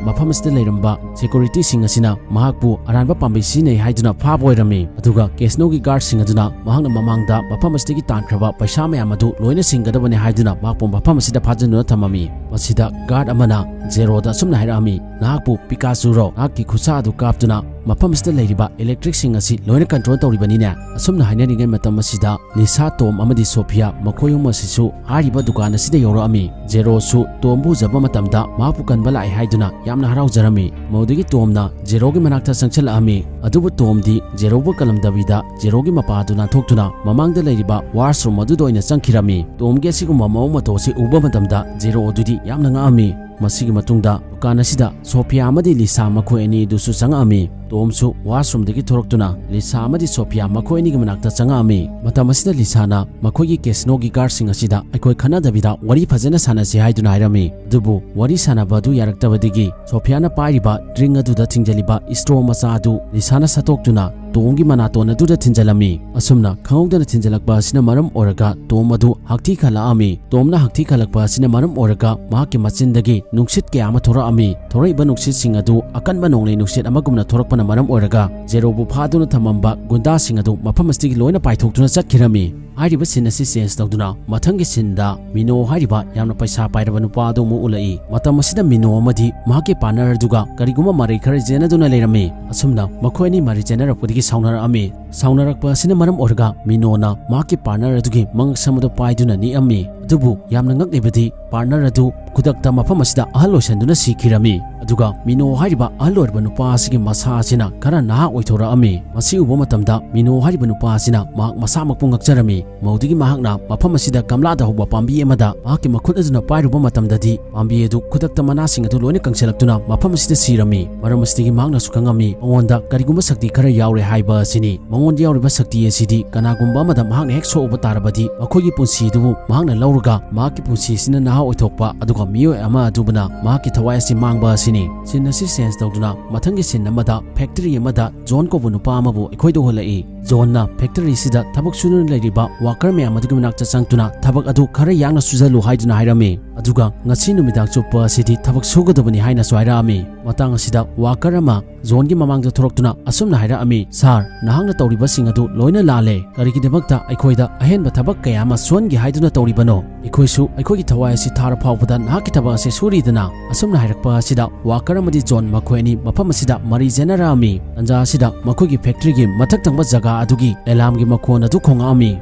ꯃꯐꯝ ꯑꯁꯤꯗ ꯂꯩꯔꯝꯕ ꯁꯦꯀ꯭ꯌꯨꯔꯤꯇꯤꯁꯤꯡ ꯑꯁꯤꯅ ꯃꯍꯥꯛꯄꯨ ꯑꯔꯥꯟꯕ ꯄꯥꯝꯕꯩ ꯁꯤꯖꯤꯟꯅꯩ ꯍꯥꯏꯗꯨꯅ ꯐꯥꯕ ꯑꯣꯏꯔꯝꯃꯤ꯫ ꯑꯗꯨꯒ ꯀꯦꯁꯤꯅꯣꯒꯤ ꯒꯥꯔꯗꯁꯤꯡ ꯑꯗꯨꯅ ꯃꯍꯥꯛꯅ ꯃꯃꯥꯡꯗ ꯃꯐꯝ ꯑꯁꯤꯗꯒꯤ ꯇꯥꯟꯈ꯭ꯔꯕ ꯄꯩꯁꯥ ꯃꯌꯥꯝ ꯑꯗꯨ ꯂꯣꯏꯅ ꯁꯤꯡꯒꯗꯕꯅꯤ ꯍꯥꯏꯗꯨꯅ ꯃꯍꯥꯛꯄꯨ ꯃꯐꯝ ꯑꯁꯤꯗ ꯐꯥꯖꯤꯟꯗꯨꯅ ꯊꯝꯃꯝꯃꯤ꯫ ꯃꯁꯤꯗ ꯒꯥꯔꯗ ꯑꯃꯅ ꯖꯦꯔꯣꯗ ꯑꯁꯨꯝꯅ ꯍꯥꯏꯔꯛꯑꯝꯃꯤ, "ꯅꯍꯥꯛꯄꯨ ꯄꯤꯀꯥꯆꯨꯔꯣ? ꯅꯍꯥꯛꯀꯤ ꯈꯨꯠꯁꯥ ꯑꯗꯨ ꯀꯥꯞꯇꯨꯅ ꯃꯐꯝ ꯑꯁꯤꯗ ꯂꯩꯔꯤꯕ ꯏꯂꯦꯛꯇ꯭ꯔꯤꯛꯁꯤꯡ ꯑꯁꯤ ꯂꯣꯏꯅ ꯀꯟꯇ꯭ꯔꯣꯜ ꯇꯧꯔꯤꯕꯅꯤꯅꯦ?" ꯑꯁꯨꯝꯅ ꯍꯥꯏꯅꯔꯤꯉꯩ ꯃꯇꯝ ꯑꯁꯤꯗ ꯂꯤꯁꯥ, ꯇꯣꯝ ꯑꯃꯗꯤ ꯁꯣꯐꯤꯌꯥ ꯃꯈꯣꯏ ꯑꯍꯨꯝ ꯑꯁꯤꯁꯨ ꯍꯥꯏꯔꯤꯕ ꯗꯨꯀꯥꯟ ꯑꯁꯤꯗ ꯌꯧꯔꯛꯑꯝꯃꯤ꯫ ꯖꯦꯔꯣꯁꯨ ꯇꯣꯝꯕꯨ ꯎꯖꯕ ꯃꯇꯝꯗ ꯃꯍꯥꯛꯄꯨ ꯀꯟꯕ ꯂꯥꯛꯑꯦ ꯍꯥꯏꯗꯨꯅ ꯌꯥꯝꯅ ꯍꯔꯥꯎꯖꯔꯝꯃꯤ꯫ ꯃꯗꯨꯗꯒꯤ ꯇꯣꯝꯅ ꯖꯦꯔꯣꯒꯤ ꯃꯅꯥꯛꯇ ꯆꯪꯁꯤꯜꯂꯛꯑꯝꯃꯤ꯫ ꯑꯗꯨꯕꯨ ꯇꯣꯝꯗꯤ ꯖꯦꯔꯣꯕꯨ ꯀꯜꯂꯝꯗꯕꯤꯗ ꯖꯦꯔꯣꯒꯤ ꯃꯄꯥ ꯑꯗꯨ ꯅꯥꯟꯊꯣꯛꯇꯨꯅ ꯃꯃꯥꯡꯗ ꯂꯩꯔꯤꯕ ꯋꯥꯁꯔꯨꯝ ꯑꯗꯨꯗ ꯑꯣꯏꯅ ꯆꯪꯈꯤꯔꯝꯃꯤ꯫ ꯇꯣꯝꯒꯤ ꯑꯁꯤꯒꯨꯝꯕ ꯃꯑꯣꯡ ꯃꯇꯧ ꯑꯁꯤ ꯎꯕ ꯃꯇꯝꯗ ꯖꯦꯔꯣ ꯑꯗꯨꯗꯤ ꯌꯥꯝꯅ ꯉꯛꯑꯝꯃꯤ꯫ ꯃꯁꯤꯒꯤ ꯃꯇꯨꯡꯗ ꯗꯨꯀꯥꯟ ꯑꯁꯤꯗ ꯁꯣꯐꯤꯌꯥ ꯑꯃꯗꯤ ꯂꯤꯁꯥ ꯃꯈꯣꯏ ꯑꯅꯤ ꯑꯗꯨꯁꯨ ꯆꯪꯉꯛꯑꯝꯃꯤ꯫ ꯇꯣꯝꯁꯨ washroomꯗꯒꯤ ꯊꯣꯔꯛꯇꯨꯅ ꯂꯤꯁꯥ ꯑꯃꯗꯤ ꯁꯣꯐꯤꯌꯥ ꯃꯈꯣꯏ ꯑꯅꯤꯒꯤ ꯃꯅꯥꯛꯇ ꯆꯪꯉꯛꯑꯝꯃꯤ꯫ ꯃꯇꯝ ꯑꯁꯤꯗ ꯂꯤꯁꯥꯅ ꯃꯈꯣꯏꯒꯤ casinoꯒꯤ guardꯁꯤꯡ ꯑꯁꯤꯗ ꯑꯩꯈꯣꯏ ꯈꯟꯅꯗꯕꯤꯗ ꯋꯥꯔꯤ ꯐꯖꯅ ꯁꯥꯟꯅꯁꯤ ꯍꯥꯏꯗꯨꯅ ꯍꯥꯏꯔꯝꯃꯤ꯫ ꯑꯗꯨꯕꯨ ꯋꯥꯔꯤ ꯁꯥꯟꯅꯕ ꯑꯗꯨ ꯌꯥꯔꯛꯇꯕꯗꯒꯤ ꯁꯣꯐꯤꯌꯥꯅ ꯄꯥꯏꯔꯤꯕ drink ꯑꯗꯨꯗ ꯊꯤꯡꯖꯤꯜꯂꯤꯕ straw ꯃꯆꯥ ꯑꯗꯨ ꯂꯤꯁꯥꯅ ꯁꯠꯇꯣꯛꯇꯨꯅ ꯇꯣꯝꯒꯤ ꯃꯅꯥꯇꯣꯟ ꯑꯗꯨꯗ ꯊꯤꯟꯖꯤꯜꯂꯝꯃꯤ꯫ ꯑꯁꯨꯝꯅ ꯈꯪꯍꯧꯗꯅ ꯊꯤꯟꯖꯤꯜꯂꯛꯄ ꯑꯁꯤꯅ ꯃꯔꯝ ꯑꯣꯏꯔꯒ ꯇꯣꯝ ꯑꯗꯨ ꯍꯛꯊꯤ ꯈꯜꯂꯛꯑꯝꯃꯤ꯫ ꯇꯣꯝꯅ ꯍꯛꯊꯤ ꯈꯜꯂꯛꯄ ꯑꯁꯤꯅ ꯃꯔꯝ ꯑꯣꯏꯔꯒ ꯃꯍꯥꯛꯀꯤ ꯃꯆꯤꯟꯗꯒꯤ ꯅꯨꯡꯁꯤꯠ ꯀꯌꯥ ꯑꯃ ꯊꯣꯔꯛꯑꯝꯃꯤ꯫ ꯊꯣꯔꯛꯏꯕ ꯅꯨꯡꯁꯤꯠꯁꯤꯡ ꯑꯗꯨ ꯑꯀꯟꯕ ꯅꯣꯡꯂꯩ ꯅꯨꯡꯁꯤꯠ ꯑꯃꯒꯨꯝꯅ ꯊꯣꯔꯛꯄꯅ ꯃꯔꯝ ꯑꯣꯏꯔꯒ ꯖꯦꯔꯣꯕꯨ ꯐꯥꯗꯨꯅ ꯊꯝꯃꯝꯕ ꯒꯨꯟꯗꯥꯁꯤꯡ ꯑꯗꯨ ꯃꯐꯝ ꯑꯁꯤꯗꯒꯤ ꯂꯣꯏꯅ ꯄꯥꯏꯊꯣꯛꯇꯨꯅ ꯆꯠꯈꯤꯔꯝꯃꯤ꯫ ꯍꯥꯏꯔꯤꯕ scene ꯑꯁꯤ change ꯇꯧꯗꯨꯅ ꯃꯊꯪꯒꯤ sceneꯗ ꯃꯤꯅꯣ ꯍꯥꯏꯔꯤꯕ ꯌꯥꯝꯅ ꯄꯩꯁꯥ ꯄꯥꯏꯔꯕ ꯅꯨꯄꯥ ꯑꯗꯨ ꯑꯃꯨꯛ ꯎꯠꯂꯛꯏ꯫ ꯃꯇꯝ ꯑꯁꯤꯗ ꯃꯤꯅꯣ ꯑꯃꯗꯤ ꯃꯍꯥꯛꯀꯤ partner ꯑꯗꯨꯒ ꯀꯔꯤꯒꯨꯝꯕ ꯃꯔꯩ ꯈꯔ ꯌꯦꯠꯅꯗꯨꯅ ꯂꯩꯔꯝꯃꯤ꯫ ꯑꯁꯨꯝꯅ ꯃꯈꯣꯏ ꯑꯅꯤ ꯃꯔꯩ ꯌꯦꯠꯅꯔꯛꯄꯗꯒꯤ ꯁꯥꯎꯅꯔꯛꯑꯝꯃꯤ꯫ ꯁꯥꯎꯅꯔꯛꯄ ꯑꯁꯤꯅ ꯃꯔꯝ ꯑꯣꯏꯔꯒ ꯃꯤꯅꯣꯅ ꯃꯍꯥꯛꯀꯤ partner ꯑꯗꯨꯒꯤ ꯃꯉꯛꯁꯝ ꯑꯗꯨ ꯄꯥꯏꯗꯨꯅ ꯅꯤꯛꯑꯝꯃꯤ꯫ ꯑꯗꯨꯕꯨ ꯌꯥꯝꯅ ꯉꯛꯂꯤꯕꯗꯤ partner ꯑꯗꯨ ꯈꯨꯗꯛꯇ ꯃꯐꯝ ꯑꯁꯤꯗ ꯑꯍꯜ ꯑꯣꯏꯁꯟꯗꯨꯅ ꯁꯤꯈꯤꯔꯝꯃꯤ꯫ ꯑꯗꯨꯒ ꯃꯤꯅꯣ ꯍꯥꯏꯔꯤꯕ ꯑꯍꯜ ꯑꯣꯏꯔꯕ ꯅꯨꯄꯥ ꯑꯁꯤꯒꯤ ꯃꯁꯥ ꯑꯁꯤꯅ ꯈꯔ ꯅꯍꯥ ꯑꯣꯏꯊꯣꯔꯛꯑꯝꯃꯤ꯫ ꯃꯁꯤ ꯎꯕ ꯃꯇꯝꯗ ꯃꯤꯅꯣ ꯍꯥꯏꯔꯤꯕ ꯅꯨꯄꯥ ꯑꯁꯤꯅ ꯃꯍꯥꯛ ꯃꯁꯥꯃꯛꯄꯨ ꯉꯛꯆꯔꯝꯃꯤ꯫ ꯃꯧꯗꯒꯤ ꯃꯍꯥꯛꯅ ꯃꯐꯝ ꯑꯁꯤꯗ ꯒꯝꯂꯥꯗ ꯍꯧꯕ ꯄꯥꯝꯕꯤ ꯑꯃꯗ ꯃꯍꯥꯛꯀꯤ ꯃꯈꯨꯠ ꯑꯗꯨꯅ ꯄꯥꯏꯔꯨꯕ ꯃꯇꯝꯗꯗꯤ ꯄꯥꯝꯕꯤ ꯑꯗꯨ ꯈꯨꯗꯛꯇ ꯃꯅꯥꯁꯤꯡ ꯑꯗꯨ ꯂꯣꯏꯅ ꯀꯪꯁꯤꯜꯂꯛꯇꯨꯅ ꯃꯐꯝ ꯑꯁꯤꯗ ꯁꯤꯔꯝꯃꯤ꯫ ꯃꯔꯝ ꯑꯁꯤꯗꯒꯤ ꯃꯍꯥꯛꯅꯁꯨ ꯈꯪꯉꯝꯃꯤ ꯃꯉꯣꯟꯗ ꯀꯔꯤꯒꯨꯝꯕ ꯁꯛꯇꯤ ꯈꯔ ꯌꯥꯎꯔꯦ ꯍꯥꯏꯕ ꯑꯁꯤꯅꯤ꯫ ꯃꯉꯣꯟꯗ ꯌꯥꯎꯔꯤꯕ ꯁꯛꯇꯤ ꯑꯁꯤꯗꯤ ꯀꯅꯥꯒꯨꯝꯕ ꯑꯃꯗ ꯃꯍꯥꯛꯅ ꯍꯦꯛ ꯁꯣꯛꯎꯕ ꯇꯥꯔꯕꯗꯤ ꯃꯈꯣꯏꯒꯤ ꯄꯨꯟꯁꯤ ꯑꯗꯨꯕꯨ ꯃꯍꯥꯛꯅ ꯂꯧꯔꯒ ꯃꯍꯥꯛꯀꯤ ꯄꯨꯟꯁꯤ ꯑꯁꯤꯅ ꯅꯍꯥ ꯑꯣꯏꯊꯣꯛꯄ, ꯑꯗꯨꯒ ꯃꯤꯑꯣꯏ ꯑꯃ ꯑꯗꯨꯕꯨꯅ ꯃꯍꯥꯛꯀꯤ ꯊꯋꯥꯏ ꯑꯁꯤ ꯃꯥꯡꯕ ꯑꯁꯤꯅꯤ꯫ Scene ꯑꯁꯤ change ꯇꯧꯗꯨꯅ ꯃꯊꯪꯒꯤ scene ꯑꯃꯗ factory ꯑꯃꯗ ꯖꯣꯟ ꯀꯧꯕ ꯅꯨꯄꯥ ꯑꯃꯕꯨ ꯑꯩꯈꯣꯏꯗ ꯎꯍꯜꯂꯛꯏ꯫ ꯖꯣꯟꯅ factory ꯑꯁꯤꯗ ꯊꯕꯛ ꯁꯨꯗꯨꯅ ꯂꯩꯔꯤꯕ worker ꯃꯌꯥꯝ ꯑꯗꯨꯒꯤ ꯃꯅꯥꯛꯇ ꯆꯪꯗꯨꯅ ꯊꯕꯛ ꯑꯗꯨ ꯈꯔ ꯌꯥꯡꯅ ꯁꯨꯖꯜꯂꯨ ꯍꯥꯏꯗꯨꯅ ꯍꯥꯏꯔꯝꯃꯤ꯫ ꯑꯗꯨꯒ ꯉꯁꯤ ꯅꯨꯃꯤꯗꯥꯡ ꯆꯨꯞꯄ ꯑꯁꯤꯗꯤ ꯊꯕꯛ ꯁꯨꯒꯗꯕꯅꯤ ꯍꯥꯏꯅꯁꯨ ꯍꯥꯏꯔꯛꯑꯝꯃꯤ꯫ ꯃꯇꯥꯡ ꯑꯁꯤꯗ worker ꯑꯃ ꯖꯣꯟꯒꯤ ꯃꯃꯥꯡꯗ ꯊꯣꯔꯛꯇꯨꯅ ꯑꯁꯨꯝꯅ ꯍꯥꯏꯔꯛꯑꯝꯃꯤ, "Sir, ꯅꯍꯥꯛꯅ ꯇꯧꯔꯤꯕꯁꯤꯡ ꯑꯗꯨ ꯂꯣꯏꯅ ꯂꯥꯜꯂꯦ꯫ ꯀꯔꯤꯒꯤꯗꯃꯛꯇ ꯑꯩꯈꯣꯏꯗ ꯑꯍꯦꯟꯕ ꯊꯕꯛ ꯀꯌꯥ ꯑꯃ ꯁꯨꯍꯟꯒꯦ ꯍꯥꯏꯗꯨꯅ ꯇꯧꯔꯤꯕꯅꯣ? ꯑꯩꯈꯣꯏꯁꯨ ꯑꯩꯈꯣꯏꯒꯤ ꯊꯋꯥꯏ ꯑꯁꯤ ꯊꯥꯔ ꯐꯥꯎꯕꯗ ꯅꯍꯥꯛꯀꯤ ꯊꯕꯛ ꯑꯁꯤ ꯁꯨꯔꯤꯗꯅ?" ꯑꯁꯨꯝꯅ ꯍꯥꯏꯔꯛꯄ ꯑꯁꯤꯗ worker ꯑꯃꯗꯤ ꯖꯣꯟ ꯃꯈꯣꯏ ꯑꯅꯤ ꯃꯐꯝ ꯑꯁꯤꯗ ꯃꯔꯩ ꯌꯦꯠꯅꯔꯛꯑꯝꯃꯤ꯫ ꯇꯟꯖꯥ ꯑꯁꯤꯗ ꯃꯈꯣꯏꯒꯤ factoryꯒꯤ ꯃꯊꯛ ꯊꯪꯕ ꯖꯒꯥ ꯑꯗꯨꯒꯤ alarmꯒꯤ ꯃꯈꯣꯟ ꯑꯗꯨ ꯈꯣꯡꯉꯛꯑꯝꯃꯤ꯫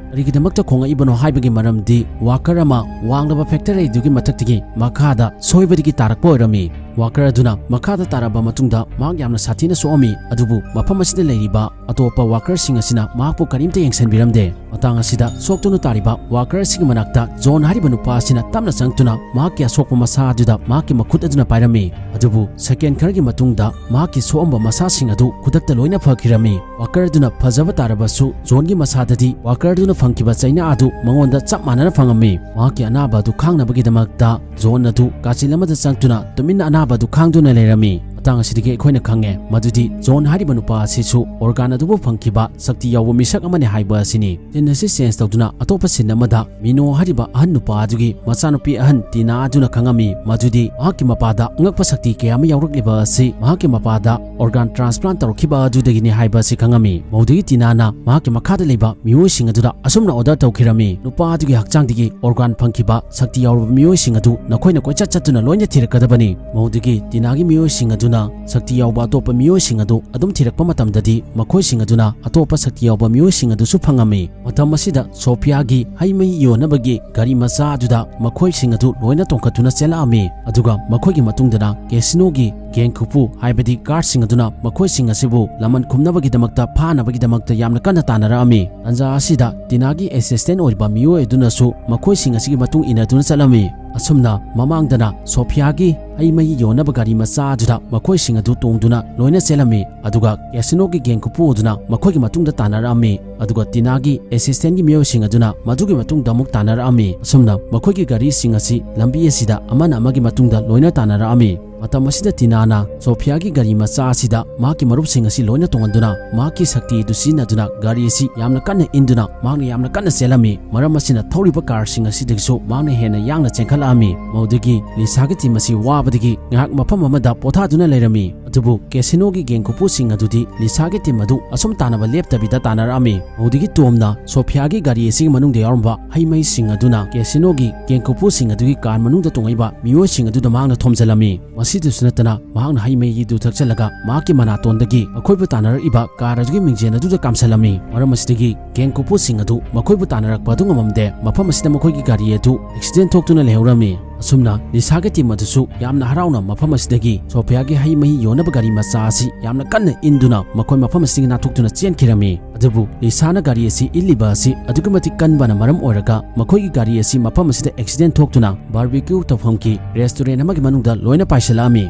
ꯀꯔꯤꯒꯤꯗꯃꯛꯇ ꯈꯣꯡꯉꯛꯏꯕꯅꯣ ꯍꯥꯏꯕꯒꯤ ꯃꯔꯝꯗꯤ worker ꯑꯃ ꯋꯥꯡꯂꯕ factory ꯑꯗꯨꯒꯤ ꯃꯊꯛꯇꯒꯤ ꯃꯈꯥꯗ ꯁꯣꯏꯕꯗꯒꯤ ꯇꯥꯔꯛꯄ ꯑꯣꯏꯔꯝꯃꯤ꯫ ꯋꯥꯀꯔ ꯑꯗꯨꯅ ꯃꯈꯥꯗ ꯇꯥꯔꯕ ꯃꯇꯨꯡꯗ ꯃꯍꯥꯛ ꯌꯥꯝꯅ ꯁꯥꯊꯤꯅ ꯁꯣꯛꯑꯝꯃꯤ, ꯑꯗꯨꯕꯨ ꯃꯐꯝ ꯑꯁꯤꯗ ꯂꯩꯔꯤꯕ ꯑꯇꯣꯞꯄ ꯋꯥꯀꯔꯁꯤꯡ ꯑꯁꯤꯅ ꯃꯍꯥꯛꯄꯨ ꯀꯔꯤꯝꯇ ꯌꯦꯡꯁꯤꯟꯕꯤꯔꯝꯗꯦ꯫ ꯃꯇꯥꯡ ꯑꯁꯤꯗ ꯁꯣꯛꯇꯨꯅ ꯇꯥꯔꯤꯕ ꯋꯥꯀꯔꯁꯤꯡꯒꯤ ꯃꯅꯥꯛꯇ ꯖꯣꯟ ꯍꯥꯏꯔꯤꯕ ꯅꯨꯄꯥ ꯑꯁꯤꯅ ꯇꯞꯅ ꯆꯪꯗꯨꯅ ꯃꯍꯥꯛꯀꯤ ꯑꯁꯣꯛꯄ ꯃꯁꯥ ꯑꯗꯨꯗ ꯃꯍꯥꯛꯀꯤ ꯃꯈꯨꯠ ꯑꯗꯨꯅ ꯄꯥꯏꯔꯝꯃꯤ꯫ ꯑꯗꯨꯕꯨ ꯁꯦꯀꯦꯟ ꯈꯔꯒꯤ ꯃꯇꯨꯡꯗ ꯃꯍꯥꯛꯀꯤ ꯁꯣꯛꯑꯝꯕ ꯃꯁꯥꯁꯤꯡ ꯑꯗꯨ ꯈꯨꯗꯛꯇ ꯂꯣꯏꯅ ꯐꯈꯤꯔꯝꯃꯤ꯫ ꯋꯥꯀꯔ ꯑꯗꯨꯅ ꯐꯖꯕ ꯇꯥꯔꯕꯁꯨ ꯖꯣꯟꯒꯤ ꯃꯁꯥꯗꯗꯤ ꯋꯥꯀꯔ ꯑꯗꯨꯅ ꯐꯪꯈꯤꯕ ꯆꯩꯅꯥ ꯑꯗꯨ ꯃꯉꯣꯟꯗ ꯆꯞ ꯃꯥꯟꯅꯅ ꯐꯪꯉꯝꯃꯤ꯫ ꯃꯍꯥꯛꯀꯤ ꯑꯅꯥꯕ ꯑꯗꯨ ꯈꯥꯡꯅꯕꯒꯤꯗꯃꯛꯇ ꯖꯣꯟ ꯑꯗꯨ ꯀꯥꯆꯤꯜ ꯑꯃꯗ ꯆꯪꯗꯨꯅ ꯇꯨꯃꯤꯟꯅ ꯑꯅꯥꯕ ꯑꯗꯨ ꯈꯥꯡꯗꯨꯅ ꯂꯩꯔꯝꯃꯤ꯫ ꯃꯇꯥꯡ ꯑꯁꯤꯗꯒꯤ ꯑꯩꯈꯣꯏꯅ ꯈꯪꯉꯦ ꯃꯗꯨꯗꯤ ꯖꯣꯟ ꯍꯥꯏꯔꯤꯕ ꯅꯨꯄꯥ ꯑꯁꯤꯁꯨ ꯑꯣꯔꯒꯥꯟ ꯑꯗꯨꯕꯨ ꯐꯪꯈꯤꯕ ꯁꯛꯇꯤ ꯌꯥꯎꯕ ꯃꯤꯁꯛ ꯑꯃꯅꯤ ꯍꯥꯏꯕ ꯑꯁꯤꯅꯤ꯫ ꯁꯤꯟ ꯑꯁꯤ ꯆꯦꯟꯖ ꯇꯧꯗꯨꯅ ꯑꯇꯣꯞꯄ ꯁꯤꯟ ꯑꯃꯗ ꯃꯤꯅꯣ ꯍꯥꯏꯔꯤꯕ ꯑꯍꯟ ꯅꯨꯄꯥ ꯑꯗꯨꯒꯤ ꯃꯆꯥꯅꯨꯄꯤ ꯑꯍꯟ ꯇꯤꯅꯥ ꯑꯗꯨꯅ ꯈꯪꯉꯝꯃꯤ ꯃꯗꯨꯗꯤ ꯃꯍꯥꯛꯀꯤ ꯃꯄꯥꯗ ꯑꯉꯛꯄ ꯁꯛꯇꯤ ꯀꯌꯥ ꯑꯃ ꯌꯥꯎꯔꯛꯂꯤꯕ ꯑꯁꯤ ꯃꯍꯥꯛꯀꯤ ꯃꯄꯥꯗ ꯑꯣꯔꯒꯥꯟ ꯇ꯭ꯔꯥꯟꯁꯄ꯭ꯂꯥꯟ ꯇꯧꯔꯛꯈꯤꯕ ꯑꯗꯨꯗꯒꯤꯅꯤ ꯍꯥꯏꯕ ꯑꯁꯤ ꯈꯪꯉꯝꯃꯤ꯫ ꯃꯧꯗꯒꯤ ꯇꯤꯅꯥꯅ ꯃꯍꯥꯛꯀꯤ ꯃꯈꯥꯗ ꯂꯩꯕ ꯃꯤꯑꯣꯏꯁꯤꯡ ꯑꯗꯨꯗ ꯑꯁꯨꯝꯅ ꯑꯣꯔꯗꯔ ꯇꯧꯈꯤꯔꯝꯃꯤ, "ꯅꯨꯄꯥ ꯑꯗꯨꯒꯤ ꯍꯛꯆꯥꯡꯗꯒꯤ ꯑꯣꯔꯒꯥꯟ ꯐꯪꯈꯤꯕ ꯁꯛꯇꯤ ꯌꯥꯎꯔꯕ ꯃꯤꯑꯣꯏꯁꯤꯡ ꯑꯗꯨ ꯅꯈꯣꯏꯅ ꯀꯣꯏꯆꯠ ꯆꯠꯇꯨꯅ ꯂꯣꯏꯅ ꯊꯤꯔꯛꯀꯗꯕꯅꯤ"꯫ ꯃꯧꯗꯒꯤ ꯇꯤꯅꯥꯒꯤ ꯃꯤꯑꯣꯏꯁꯤꯡ ꯑꯗꯨꯅ ꯁꯛꯇꯤ ꯌꯥꯎꯕ ꯑꯇꯣꯞꯄ ꯃꯤꯑꯣꯏꯁꯤꯡ ꯑꯗꯨ ꯑꯗꯨꯝ ꯊꯤꯔꯛꯄ ꯃꯇꯝꯗꯗꯤ ꯃꯈꯣꯏꯁꯤꯡ ꯑꯗꯨꯅ ꯑꯇꯣꯞꯄ ꯁꯛꯇꯤ ꯌꯥꯎꯕ ꯃꯤꯑꯣꯏꯁꯤꯡ ꯑꯗꯨꯁꯨ ꯐꯪꯉꯝꯃꯤ꯫ ꯃꯇꯝ ꯑꯁꯤꯗ ꯁꯣꯐꯤꯌꯥꯒꯤ ꯍꯩ ꯃꯍꯤ ꯌꯣꯟꯅꯕꯒꯤ ꯒꯥꯔꯤ ꯃꯆꯥ ꯑꯗꯨꯗ ꯃꯈꯣꯏꯁꯤꯡ ꯑꯗꯨ ꯂꯣꯏꯅ ꯇꯣꯡꯈꯠꯇꯨꯅ ꯆꯦꯜꯂꯛꯑꯝꯃꯤ꯫ ꯑꯗꯨꯒ ꯃꯈꯣꯏꯒꯤ ꯃꯇꯨꯡꯗꯅ ꯀꯦꯁꯤꯅꯣꯒꯤ ꯒꯦꯡ ꯈꯨꯄꯨ ꯍꯥꯏꯕꯗꯤ ꯒꯥꯔꯗꯁꯤꯡ ꯑꯗꯨꯅ ꯃꯈꯣꯏꯁꯤꯡ ꯑꯁꯤꯕꯨ ꯂꯃꯟ ꯈꯨꯝꯅꯕꯒꯤꯗꯃꯛꯇ ꯐꯥꯅꯕꯒꯤꯗꯃꯛꯇ ꯌꯥꯝꯅ ꯀꯟꯅ ꯇꯥꯟꯅꯔꯛꯑꯝꯃꯤ꯫ ꯇꯥꯟꯖꯥ ꯑꯁꯤꯗ ꯇꯤꯅꯥꯒꯤ ꯑꯦꯁꯤꯁꯇꯦꯟ ꯑꯣꯏꯔꯤꯕ ꯃꯤꯑꯣꯏ ꯑꯗꯨꯅꯁꯨ ꯃꯈꯣꯏꯁꯤꯡ ꯑꯁꯤꯒꯤ ꯃꯇꯨꯡ ꯏꯟꯅꯗꯨꯅ ꯆꯠꯂꯝꯃꯤ꯫ ꯑꯁꯨꯝꯅ ꯃꯃꯥꯡꯗꯅ ꯁꯣꯐꯤꯌꯥꯒꯤ ꯍꯩ ꯃꯍꯤ ꯌꯣꯟꯅꯕ ꯒꯥꯔꯤ ꯃꯆꯥ ꯑꯗꯨꯗ ꯃꯈꯣꯏꯁꯤꯡ ꯑꯗꯨ ꯇꯣꯡꯗꯨꯅ ꯂꯣꯏꯅ ꯆꯦꯜꯂꯝꯃꯤ꯫ ꯑꯗꯨꯒ ꯀꯦꯁꯤꯅꯣꯒꯤ ꯒꯦꯡ ꯈꯨꯄꯨ ꯑꯗꯨꯅ ꯃꯈꯣꯏꯒꯤ ꯃꯇꯨꯡꯗ ꯇꯥꯟꯅꯔꯛꯑꯝꯃꯤ꯫ ꯑꯗꯨꯒ ꯇꯤꯅꯥꯒꯤ ꯑꯦꯁꯤꯁꯇꯦꯟꯒꯤ ꯃꯤꯑꯣꯏꯁꯤꯡ ꯑꯗꯨꯅ ꯃꯗꯨꯒꯤ ꯃꯇꯨꯡꯗ ꯑꯃꯨꯛ ꯇꯥꯟꯅꯔꯛꯑꯝꯃꯤ꯫ ꯑꯁꯨꯝꯅ ꯃꯈꯣꯏꯒꯤ ꯒꯥꯔꯤꯁꯤꯡ ꯑꯁꯤ ꯂꯝꯕꯤ ꯑꯁꯤꯗ ꯑꯃꯅ ꯑꯃꯒꯤ ꯃꯇꯨꯡꯗ ꯂꯣꯏꯅ ꯇꯥꯟꯅꯔꯛꯑꯝꯃꯤ꯫ ꯃꯇꯝ ꯑꯁꯤꯗ ꯇꯤꯅꯥꯅ ꯁꯣꯐꯤꯌꯥꯒꯤ ꯒꯥꯔꯤ ꯃꯆꯥ ꯑꯁꯤꯗ ꯃꯍꯥꯛꯀꯤ ꯃꯔꯨꯞꯁꯤꯡ ꯑꯁꯤ ꯂꯣꯏꯅ ꯇꯣꯡꯍꯟꯗꯨꯅ ꯃꯍꯥꯛꯀꯤ ꯁꯛꯇꯤ ꯑꯗꯨ ꯁꯤꯖꯤꯟꯅꯗꯨꯅ ꯒꯥꯔꯤ ꯑꯁꯤ ꯌꯥꯝꯅ ꯀꯟꯅ ꯏꯟꯗꯨꯅ ꯃꯍꯥꯛꯅ ꯌꯥꯝꯅ ꯀꯟꯅ ꯆꯦꯜꯂꯝꯃꯤ꯫ ꯃꯔꯝ ꯑꯁꯤꯅ ꯊꯧꯔꯤꯕ ꯀꯥꯔꯁꯤꯡ ꯑꯁꯤꯗꯒꯤꯁꯨ ꯃꯍꯥꯛꯅ ꯍꯦꯟꯅ ꯌꯥꯡꯅ ꯆꯦꯟꯈꯠꯂꯛꯑꯝꯃꯤ꯫ ꯃꯗꯨꯗꯒꯤ ꯂꯤꯁꯥꯒꯤ ꯇꯤꯝ ꯑꯁꯤ ꯋꯥꯕꯗꯒꯤ ꯉꯥꯏꯍꯥꯛ ꯃꯐꯝ ꯑꯃꯗ ꯄꯣꯊꯥꯗꯨꯅ ꯂꯩꯔꯝꯃꯤ꯫ ꯑꯗꯨꯕꯨ ꯀꯦꯁꯤꯅꯣꯒꯤ ꯒꯦꯡ ꯈꯨꯄꯨꯁꯤꯡ ꯑꯗꯨꯗꯤ ꯂꯤꯁꯥꯒꯤ ꯇꯤꯝ ꯑꯗꯨ ꯑꯁꯨꯝ ꯇꯥꯟꯅꯕ ꯂꯦꯞꯇꯕꯤꯗ ꯇꯥꯟꯅꯔꯛꯑꯝꯃꯤ꯫ ꯃꯗꯨꯗꯒꯤ ꯇꯣꯝꯅ ꯁꯣꯐꯤꯌꯥꯒꯤ ꯒꯥꯔꯤ ꯑꯁꯤꯒꯤ ꯃꯅꯨꯡꯗ ꯌꯥꯎꯔꯝꯕ ꯍꯩ ꯃꯍꯤꯁꯤꯡ ꯑꯗꯨꯅ ꯀꯦꯁꯤꯅꯣꯒꯤ ꯒꯦꯡ ꯈꯨꯄꯨꯁꯤꯡ ꯑꯗꯨꯒꯤ ꯀꯥꯔ ꯃꯅꯨꯡꯗ ꯇꯣꯡꯉꯛꯏꯕ ꯃꯤꯑꯣꯏꯁꯤꯡ ꯑꯗꯨꯗ ꯃꯍꯥꯛꯅ ꯊꯣꯝꯖꯤꯜꯂꯝꯃꯤ꯫ ꯃꯁꯤꯗꯁꯨ ꯅꯠꯇꯅ ꯃꯍꯥꯛꯅ ꯍꯩ ꯃꯍꯤ ꯑꯗꯨ ꯊꯛꯆꯜꯂꯒ ꯃꯍꯥꯛꯀꯤ ꯃꯅꯥꯇꯣꯟꯗꯒꯤ ꯑꯀꯣꯏꯕ ꯇꯥꯟꯅꯔꯛꯏꯕ ꯀꯥꯔ ꯑꯗꯨꯒꯤ ꯃꯤꯡꯖꯦꯜ ꯑꯗꯨꯗ ꯀꯥꯝꯁꯤꯜꯂꯝꯃꯤ꯫ ꯃꯔꯝ ꯑꯁꯤꯗꯒꯤ ꯒꯦꯡ ꯈꯨꯄꯨꯁꯤꯡ ꯑꯗꯨ ꯃꯈꯣꯏꯕꯨ ꯇꯥꯟꯅꯔꯛꯄ ꯑꯗꯨ ꯉꯝꯃꯝꯗꯦ꯫ ꯃꯐꯝ ꯑꯁꯤꯗ ꯃꯈꯣꯏꯒꯤ ꯒꯥꯔꯤ ꯑꯗꯨ ꯑꯦꯛꯁꯤꯗꯦꯟ ꯊꯣꯛꯇꯨꯅ ꯂꯩꯍꯧꯔꯝꯃꯤ꯫ ꯑꯁꯨꯝꯅ ꯂꯤꯁꯥꯒꯤ ꯇꯤꯝ ꯑꯗꯨꯁꯨ ꯌꯥꯝꯅ ꯍꯔꯥꯎꯅ ꯃꯐꯝ ꯑꯁꯤꯗꯒꯤ ꯁꯣꯐꯤꯌꯥꯒꯤ ꯍꯩ ꯃꯍꯤ ꯌꯣꯟꯅꯕ ꯒꯥꯔꯤ ꯃꯆꯥ ꯑꯁꯤ ꯌꯥꯝꯅ ꯀꯟꯅ ꯏꯟꯗꯨꯅ ꯃꯈꯣꯏ ꯃꯐꯝ ꯑꯁꯤꯗꯒꯤ ꯅꯥꯟꯊꯣꯛꯇꯨꯅ ꯆꯦꯟꯈꯤꯔꯝꯃꯤ꯫ ꯑꯗꯨꯕꯨ ꯂꯤꯁꯥꯅ ꯒꯥꯔꯤ ꯑꯁꯤ ꯏꯜꯂꯤꯕ ꯑꯁꯤ ꯑꯗꯨꯛꯀꯤ ꯃꯇꯤꯛ ꯀꯟꯕꯅ ꯃꯔꯝ ꯑꯣꯏꯔꯒ ꯃꯈꯣꯏꯒꯤ ꯒꯥꯔꯤ ꯑꯁꯤ ꯃꯐꯝ ꯑꯁꯤꯗ ꯑꯦꯛꯁꯤꯗꯦꯟ ꯊꯣꯛꯇꯨꯅ ꯕꯥꯔꯕꯤꯀ꯭ꯌꯨ ꯇꯧꯐꯝꯒꯤ ꯔꯦꯁꯇꯨꯔꯦꯟ ꯑꯃꯒꯤ ꯃꯅꯨꯡꯗ ꯂꯣꯏꯅ ꯄꯥꯏꯁꯤꯜꯂꯛꯑꯝꯃꯤ꯫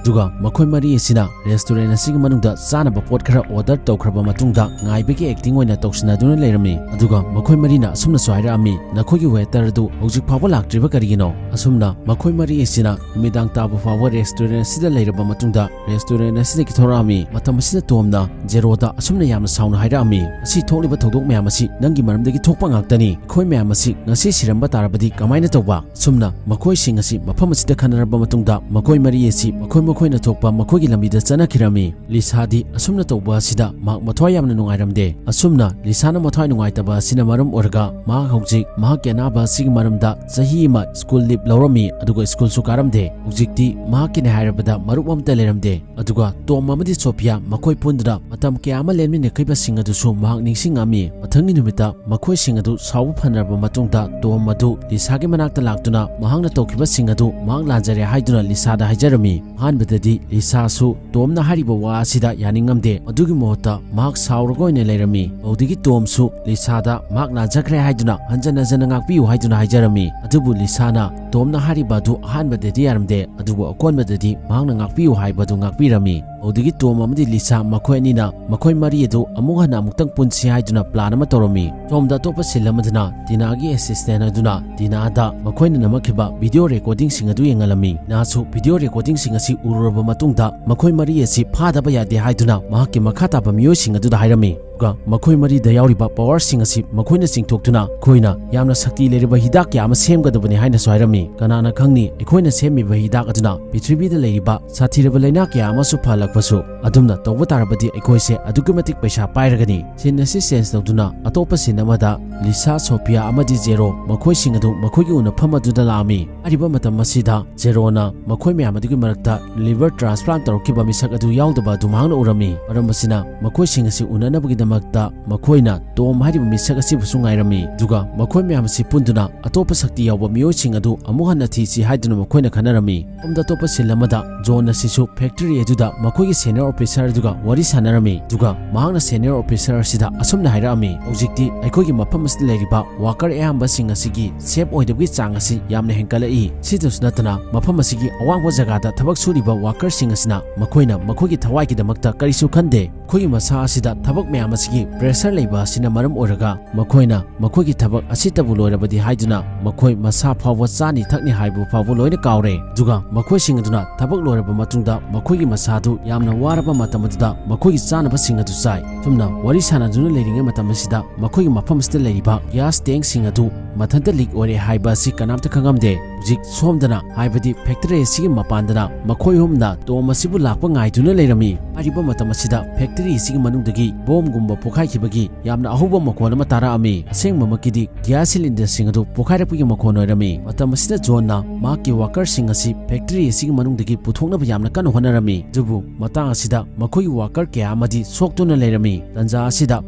ꯑꯗꯨꯒ ꯃꯈꯣꯏ ꯃꯔꯤ ꯑꯁꯤꯅ ꯔꯦꯁꯇꯨꯔꯦꯟ ꯑꯁꯤꯒꯤ ꯃꯅꯨꯡꯗ ꯆꯥꯅꯕ ꯄꯣꯠ ꯈꯔ ꯑꯣꯔꯗꯔ ꯇꯧꯈ꯭ꯔꯕ ꯃꯇꯨꯡꯗ ꯉꯥꯏꯕꯒꯤ ꯑꯦꯛꯇꯤꯡ ꯑꯣꯏꯅ ꯇꯧꯁꯤꯟꯅꯗꯨꯅ ꯂꯩꯔꯝꯃꯤ꯫ ꯑꯗꯨꯒ ꯃꯈꯣꯏ ꯃꯔꯤꯅ ꯑꯁꯨꯝꯅꯁꯨ ꯍꯥꯏꯔꯛꯑꯝꯃꯤ, "ꯅꯈꯣꯏꯒꯤ ꯋꯦꯇꯔ ꯑꯗꯨ ꯍꯧꯖꯤꯛ ꯐꯥꯎꯕ ꯂꯥꯛꯇ꯭ꯔꯤꯕ ꯀꯔꯤꯒꯤꯅꯣ?" ꯑꯁꯨꯝꯅ ꯃꯈꯣꯏ ꯃꯔꯤ ꯑꯁꯤꯅ ꯅꯨꯃꯤꯗꯥꯡ ꯇꯥꯕ ꯐꯥꯎꯕ ꯔꯦꯁꯇꯨꯔꯦꯟ ꯑꯁꯤꯗ ꯂꯩꯔꯕ ꯃꯇꯨꯡꯗ ꯔꯦꯁꯇꯨꯔꯦꯟ ꯑꯁꯤꯗꯒꯤ ꯊꯣꯔꯛꯑꯝꯃꯤ꯫ ꯃꯇꯝ ꯑꯁꯤꯗ ꯇꯣꯝꯅ ꯖꯦꯔꯣꯗ ꯑꯁꯨꯝꯅ ꯌꯥꯝꯅ ꯁꯥꯎꯅ ꯍꯥꯏꯔꯛꯑꯝꯃꯤ, "ꯑꯁꯤ ꯊꯣꯛꯂꯤꯕ ꯊꯧꯗꯣꯛ ꯃꯌꯥꯝ ꯑꯁꯤ ꯅꯪꯒꯤ ꯃꯔꯝꯗꯒꯤ ꯊꯣꯛꯄ ꯉꯥꯛꯇꯅꯤ꯫ ꯑꯩꯈꯣꯏ ꯃꯌꯥꯝ ꯑꯁꯤ ꯉꯁꯤ ꯁꯤꯔꯝꯕ ꯇꯥꯔꯕꯗꯤ ꯀꯃꯥꯏꯅ ꯇꯧꯕ?" ꯑꯁꯨꯝꯅ ꯃꯈꯣꯏꯁꯤꯡ ꯑꯁꯤ ꯃꯐꯝ ꯑꯁꯤꯗ ꯈꯟꯅꯔꯕ ꯃꯇꯨꯡꯗ ꯃꯈꯣꯏ ꯃꯔꯤ ꯑꯁꯤ ꯃꯈꯣꯏ ꯃꯈꯣꯏꯅ ꯊꯣꯛꯄ ꯃꯈꯣꯏꯒꯤ ꯂꯝꯕꯤꯗ ꯆꯠꯅꯈꯤꯔꯝꯃꯤ꯫ ꯂꯤꯁꯥꯗꯤ ꯑꯁꯨꯝꯅ ꯇꯧꯕ ꯑꯁꯤꯗ ꯃꯍꯥꯛ ꯃꯊ꯭ꯋꯥꯏ ꯌꯥꯝꯅ ꯅꯨꯡꯉꯥꯏꯔꯝꯗꯦ꯫ ꯑꯁꯨꯝꯅ ꯂꯤꯁꯥꯅ ꯃꯊ꯭ꯋꯥꯏ ꯅꯨꯡꯉꯥꯏꯇꯕ ꯑꯁꯤꯅ ꯃꯔꯝ ꯑꯣꯏꯔꯒ ꯃꯍꯥꯛ ꯍꯧꯖꯤꯛ ꯃꯍꯥꯛꯀꯤ ꯑꯅꯥꯕ ꯑꯁꯤꯒꯤ ꯃꯔꯝꯗ ꯆꯍꯤ ꯑꯃ ꯁ꯭ꯀꯨꯜ ꯂꯤꯞ ꯂꯧꯔꯝꯃꯤ, ꯑꯗꯨꯒ ꯁ꯭ꯀꯨꯜꯁꯨ ꯀꯥꯔꯝꯗꯦ꯫ ꯍꯧꯖꯤꯛꯇꯤ ꯃꯍꯥꯛꯀꯤꯅꯦ ꯍꯥꯏꯔꯕꯗ ꯃꯔꯨꯞ ꯑꯃꯠꯇ ꯂꯩꯔꯝꯗꯦ꯫ ꯑꯗꯨꯒ ꯇꯣꯝ ꯑꯃꯗꯤ ꯁꯣꯐꯤꯌꯥ ꯃꯈꯣꯏ ꯄꯨꯟꯗꯨꯅ ꯃꯇꯝ ꯀꯌꯥ ꯑꯃ ꯂꯦꯟꯃꯤꯟꯅꯈꯤꯕꯁꯤꯡ ꯑꯗꯨꯁꯨ ꯃꯍꯥꯛ ꯅꯤꯡꯁꯤꯡꯉꯝꯃꯤ꯫ ꯃꯊꯪꯒꯤ ꯅꯨꯃꯤꯠꯇ ꯃꯈꯣꯏꯁꯤꯡ ꯑꯗꯨ ꯁꯥꯎꯕ ꯐꯅꯔꯕ ꯃꯇꯨꯡꯗ ꯇꯣꯝ ꯑꯗꯨ ꯂꯤꯁꯥꯒꯤ ꯃꯅꯥꯛꯇ ꯂꯥꯛꯇꯨꯅ ꯃꯍꯥꯛꯅ ꯇꯧꯈꯤꯕꯁꯤꯡ ꯑꯗꯨ ꯃꯍꯥꯛ ꯂꯥꯟꯖꯔꯦ ꯍꯥꯏꯗꯨꯅ ꯂꯤꯁꯥꯗ ꯍꯥꯏꯖꯔꯝꯃꯤ꯫ ꯑꯍꯥꯟꯕꯗꯗꯤ ꯂꯤꯁꯥꯁꯨ ꯇꯣꯝꯅ ꯍꯥꯏꯔꯤꯕ ꯋꯥ ꯑꯁꯤꯗ ꯌꯥꯅꯤꯡꯉꯝꯗꯦ꯫ ꯑꯗꯨꯒꯤ ꯃꯍꯨꯠꯇ ꯃꯍꯥꯛ ꯁꯥꯎꯔꯒ ꯑꯣꯏꯅ ꯂꯩꯔꯝꯃꯤ꯫ ꯑꯗꯨꯗꯒꯤ ꯇꯣꯝꯁꯨ ꯂꯤꯁꯥꯗ ꯃꯍꯥꯛ ꯂꯥꯟꯖꯈ꯭ꯔꯦ ꯍꯥꯏꯗꯨꯅ ꯍꯟꯖꯟ ꯍꯟꯖꯟꯅ ꯉꯥꯛꯄꯤꯌꯨ ꯍꯥꯏꯗꯨꯅ ꯍꯥꯏꯖꯔꯝꯃꯤ꯫ ꯑꯗꯨꯕꯨ ꯂꯤꯁꯥꯅ ꯇꯣꯝꯅ ꯍꯥꯏꯔꯤꯕ ꯑꯗꯨ ꯑꯍꯥꯟꯕꯗꯗꯤ ꯌꯥꯔꯝꯗꯦ, ꯑꯗꯨꯕꯨ ꯑꯀꯣꯟꯕꯗꯗꯤ ꯃꯍꯥꯛꯅ ꯉꯥꯛꯄꯤꯌꯨ ꯍꯥꯏꯕꯗꯨ ꯉꯥꯛꯄꯤꯔꯝꯃꯤ꯫ ꯑꯗꯨꯗꯒꯤ ꯇꯣꯝ ꯑꯃꯗꯤ ꯂꯤꯁꯥ ꯃꯈꯣꯏ ꯑꯅꯤꯅ ꯃꯈꯣꯏ ꯃꯔꯤ ꯑꯗꯨ ꯑꯃꯨꯛ ꯍꯟꯅ ꯑꯃꯨꯛꯇꯪ ꯄꯨꯟꯁꯤ ꯍꯥꯏꯗꯨꯅ ꯄ꯭ꯂꯥꯟ ꯑꯃ ꯇꯧꯔꯝꯃꯤ꯫ ꯁꯣꯝꯗ ꯑꯇꯣꯞꯄ ꯁꯤꯟ ꯑꯃꯗꯅ ꯇꯤꯅꯥꯒꯤ ꯑꯦꯁꯤꯁꯇꯦꯟ ꯑꯗꯨꯅ ꯇꯤꯅꯥꯗ ꯃꯈꯣꯏꯅ ꯅꯝꯃꯛꯈꯤꯕ ꯚꯤꯗꯤꯑꯣ ꯔꯦꯀꯣꯔꯗꯤꯡꯁꯤꯡ ꯑꯗꯨ ꯌꯦꯡꯍꯜꯂꯝꯃꯤ꯫ ꯇꯤꯅꯥꯁꯨ ꯚꯤꯗꯤꯑꯣ ꯔꯦꯀꯣꯔꯗꯤꯡꯁꯤꯡ ꯑꯁꯤ ꯎꯔꯨꯔꯕ ꯃꯇꯨꯡꯗ ꯃꯈꯣꯏ ꯃꯔꯤ ꯑꯁꯤ ꯐꯥꯗꯕ ꯌꯥꯗꯦ ꯍꯥꯏꯗꯨꯅ ꯃꯍꯥꯛꯀꯤ ꯃꯈꯥ ꯇꯥꯕ ꯃꯤꯑꯣꯏꯁꯤꯡ ꯑꯗꯨꯗ ꯍꯥꯏꯔꯝꯃꯤ꯫ ꯑꯗꯨꯒ ꯃꯈꯣꯏ ꯃꯔꯤꯗ ꯌꯥꯎꯔꯤꯕ ꯄꯋꯥꯔꯁꯤꯡ ꯑꯁꯤ ꯃꯈꯣꯏꯅ ꯆꯤꯡꯊꯣꯛꯇꯨꯅ ꯑꯩꯈꯣꯏꯅ ꯌꯥꯝꯅ ꯁꯛꯇꯤ ꯂꯩꯔꯕ ꯍꯤꯗꯥꯛ ꯀꯌꯥ ꯑꯃ ꯁꯦꯝꯒꯗꯕꯅꯤ ꯍꯥꯏꯅꯁꯨ ꯍꯥꯏꯔꯝꯃꯤ꯫ ꯀꯅꯥꯅ ꯈꯪꯅꯤ, ꯑꯩꯈꯣꯏꯅ ꯁꯦꯝꯃꯤꯕ ꯍꯤꯗꯥꯛ ꯑꯗꯨꯅ ꯄ꯭ꯔꯤꯊꯤꯕꯤꯗ ꯂꯩꯔꯤꯕ ꯁꯥꯊꯤꯔꯕ ꯂꯩꯅꯥ ꯀꯌꯥ ꯑꯃꯁꯨ ꯐꯍꯜꯂꯛꯄꯁꯨ꯫ ꯑꯗꯨꯝꯅ ꯇꯧꯕ ꯇꯥꯔꯕꯗꯤ ꯑꯩꯈꯣꯏꯁꯦ ꯑꯗꯨꯛꯀꯤ ꯃꯇꯤꯛ ꯄꯩꯁꯥ ꯄꯥꯏꯔꯒꯅꯤ꯫ ꯁꯤꯟ ꯑꯁꯤ ꯆꯦꯟꯖ ꯇꯧꯗꯨꯅ ꯑꯇꯣꯞꯄ ꯁꯤꯟ ꯑꯃꯗ ꯂꯤꯁꯥ, ꯁꯣꯐꯤꯌꯥ ꯑꯃꯗꯤ ꯖꯦꯔꯣ ꯃꯈꯣꯏꯁꯤꯡ ꯑꯗꯨ ꯃꯈꯣꯏꯒꯤ ꯎꯅꯐꯝ ꯑꯗꯨꯗ ꯂꯥꯛꯑꯝꯃꯤ꯫ ꯍꯥꯏꯔꯤꯕ ꯃꯇꯝ ꯑꯁꯤꯗ ꯖꯦꯔꯣꯅ ꯃꯈꯣꯏ ꯃꯌꯥꯝ ꯑꯗꯨꯒꯤ ꯃꯔꯛꯇ ꯂꯤꯚꯔ ꯇ꯭ꯔꯥꯟꯁꯄ꯭ꯂꯥꯟ ꯇꯧꯔꯛꯈꯤꯕ ꯃꯤꯁꯛ ꯑꯗꯨ ꯌꯥꯎꯗꯕ ꯑꯗꯨ ꯃꯍꯥꯛꯅ ꯎꯔꯝꯃꯤ꯫ ꯃꯔꯝ ꯑꯁꯤꯅ ꯃꯈꯣꯏꯁꯤꯡ ꯑꯁꯤ ꯎꯅꯅꯕꯒꯤꯗꯃꯛ ꯃꯔꯛꯇ ꯃꯈꯣꯏꯅ ꯇꯣꯝ ꯍꯥꯏꯔꯤꯕ ꯃꯤꯁꯛ ꯑꯁꯤꯕꯨꯁꯨ ꯉꯥꯏꯔꯝꯃꯤ꯫ ꯑꯗꯨꯒ ꯃꯈꯣꯏ ꯃꯌꯥꯝ ꯑꯁꯤ ꯄꯨꯟꯗꯨꯅ ꯑꯇꯣꯞꯄ ꯁꯛꯇꯤ ꯌꯥꯎꯕ ꯃꯤꯑꯣꯏꯁꯤꯡ ꯑꯗꯨ ꯑꯃꯨꯛ ꯍꯟꯅ ꯊꯤꯁꯤ ꯍꯥꯏꯗꯨꯅ ꯃꯈꯣꯏꯅ ꯈꯟꯅꯔꯝꯃꯤ꯫ ꯁꯣꯝꯗ ꯑꯇꯣꯞꯄ ꯁꯤꯟ ꯑꯃꯗ ꯖꯣꯟ ꯑꯁꯤꯁꯨ ꯐꯦꯛꯇꯔꯤ ꯑꯗꯨꯗ ꯃꯈꯣꯏꯒꯤ ꯁꯦꯅꯤꯌꯔ ꯑꯣꯐꯤꯁꯥꯔ ꯑꯗꯨꯒ ꯋꯥꯔꯤ ꯁꯥꯟꯅꯔꯝꯃꯤ꯫ ꯑꯗꯨꯒ ꯃꯍꯥꯛꯅ ꯁꯦꯅꯤꯌꯔ ꯑꯣꯐꯤꯁꯥꯔ ꯑꯁꯤꯗ ꯑꯁꯨꯝꯅ ꯍꯥꯏꯔꯛꯑꯝꯃꯤ, "ꯍꯧꯖꯤꯛꯇꯤ ꯑꯩꯈꯣꯏꯒꯤ ꯃꯐꯝ ꯑꯁꯤꯗ ꯂꯩꯔꯤꯕ ꯋꯥꯀꯔ ꯑꯌꯥꯝꯕꯁꯤꯡ ꯑꯁꯤꯒꯤ ꯁꯦꯐ ꯑꯣꯏꯗꯕꯒꯤ ꯆꯥꯡ ꯑꯁꯤ ꯌꯥꯝꯅ ꯍꯦꯟꯒꯠꯂꯛꯏ꯫ ꯁꯤꯗꯁꯨ ꯅꯠꯇꯅ ꯃꯐꯝ ꯑꯁꯤꯒꯤ ꯑꯋꯥꯡꯕ ꯖꯒꯥꯗ ꯊꯕꯛ ꯁꯨꯔꯤꯕ ꯋꯥꯀꯔꯁꯤꯡ ꯑꯁꯤꯅ ꯃꯈꯣꯏꯅ ꯃꯈꯣꯏꯒꯤ ꯊꯋꯥꯏꯒꯤꯗꯃꯛꯇ ꯀꯔꯤꯁꯨ ꯈꯟꯗꯦ꯫ ꯃꯈꯣꯏꯒꯤ ꯃꯁꯥ ꯑꯁꯤꯗ ꯊꯕꯛ ꯃꯌꯥꯝ ꯑꯁꯤꯒꯤ ꯄ꯭ꯔꯦꯁꯔ ꯂꯩꯕ ꯑꯁꯤꯅ ꯃꯔꯝ ꯑꯣꯏꯔꯒ ꯃꯈꯣꯏꯅ ꯃꯈꯣꯏꯒꯤ ꯊꯕꯛ ꯑꯁꯤꯇꯕꯨ ꯂꯣꯏꯔꯕꯗꯤ ꯍꯥꯏꯗꯨꯅ ꯃꯈꯣꯏ ꯃꯁꯥ ꯐꯥꯎꯕ ꯆꯥꯅꯤ ꯊꯛꯅꯤ ꯍꯥꯏꯕ ꯐꯥꯎꯕ ꯂꯣꯏꯅ ꯀꯥꯎꯔꯦ꯫ ꯑꯗꯨꯒ ꯃꯈꯣꯏꯁꯤꯡ ꯑꯗꯨꯅ ꯊꯕꯛ ꯂꯣꯏꯔꯕ ꯃꯇꯨꯡꯗ ꯃꯈꯣꯏꯒꯤ ꯃꯁꯥꯗꯨ ꯌꯥꯝꯅ ꯋꯥꯔꯕ ꯃꯇꯝ ꯑꯗꯨꯗ ꯃꯈꯣꯏꯒꯤ ꯆꯥꯅꯕꯁꯤꯡ ꯑꯗꯨ ꯆꯥꯏ꯫ ꯁꯨꯝꯅ ꯋꯥꯔꯤ ꯁꯥꯟꯅꯗꯨꯅ ꯂꯩꯔꯤꯉꯩ ꯃꯇꯝ ꯑꯁꯤꯗ ꯃꯈꯣꯏꯒꯤ ꯃꯐꯝ ꯑꯁꯤꯗ ꯂꯩꯔꯤꯕ ꯒ꯭ꯌꯥꯁ ꯇꯦꯡꯁꯤꯡ ꯑꯗꯨ ꯃꯊꯟꯇ ꯂꯤꯛ ꯑꯣꯏꯔꯦ ꯍꯥꯏꯕ ꯑꯁꯤ ꯀꯅꯥꯝꯇ ꯈꯪꯉꯝꯗꯦ꯫ ꯍꯧꯖꯤꯛ ꯁꯣꯝꯗꯅ, ꯍꯥꯏꯕꯗꯤ ꯐꯦꯛꯇꯔꯤ ꯑꯁꯤꯒꯤ ꯃꯄꯥꯟꯗꯅ ꯃꯈꯣꯏ ꯑꯍꯨꯝꯅ ꯇꯣꯝ ꯑꯁꯤꯕꯨ ꯂꯥꯛꯄ ꯉꯥꯏꯗꯨꯅ ꯂꯩꯔꯝꯃꯤ꯫ ꯍꯥꯏꯔꯤꯕ ꯃꯇꯝ ꯑꯁꯤꯗ ꯐꯦꯛꯇꯔꯤ ꯑꯁꯤꯒꯤ ꯃꯅꯨꯡꯗꯒꯤ ꯕꯣꯝꯒꯨꯝꯕ ꯄꯣꯈꯥꯏꯈꯤꯕꯒꯤ ꯌꯥꯝꯅ ꯑꯍꯧꯕ ꯃꯈꯣꯟ ꯑꯃ ꯇꯥꯔꯛꯑꯝꯃꯤ꯫ ꯑꯁꯦꯡꯕꯃꯛꯀꯤꯗꯤ ꯒ꯭ꯌꯥꯁ ꯁꯤꯂꯤꯟꯗꯔꯁꯤꯡ ꯑꯗꯨ ꯄꯣꯈꯥꯏꯔꯛꯄꯒꯤ ꯃꯈꯣꯟ ꯑꯣꯏꯔꯝꯃꯤ꯫ ꯃꯇꯝ ꯑꯁꯤꯗ ꯖꯣꯟꯅ ꯃꯍꯥꯛꯀꯤ ꯋꯥꯀꯔꯁꯤꯡ ꯑꯁꯤ ꯐꯦꯛꯇꯔꯤ ꯑꯁꯤꯒꯤ ꯃꯅꯨꯡꯗꯒꯤ ꯄꯨꯊꯣꯛꯅꯕ ꯌꯥꯝꯅ ꯀꯟꯅ ꯍꯣꯠꯅꯔꯝꯃꯤ꯫ ꯑꯗꯨꯕꯨ ꯃꯇꯥꯡ ꯑꯁꯤꯗ ꯃꯈꯣꯏꯒꯤ ꯋꯥꯀꯔ ꯀꯌꯥ ꯑꯃꯗꯤ ꯁꯣꯛꯇꯨꯅ ꯂꯩꯔꯝꯃꯤ꯫ ꯇꯟꯖꯥ ꯑꯁꯤꯗ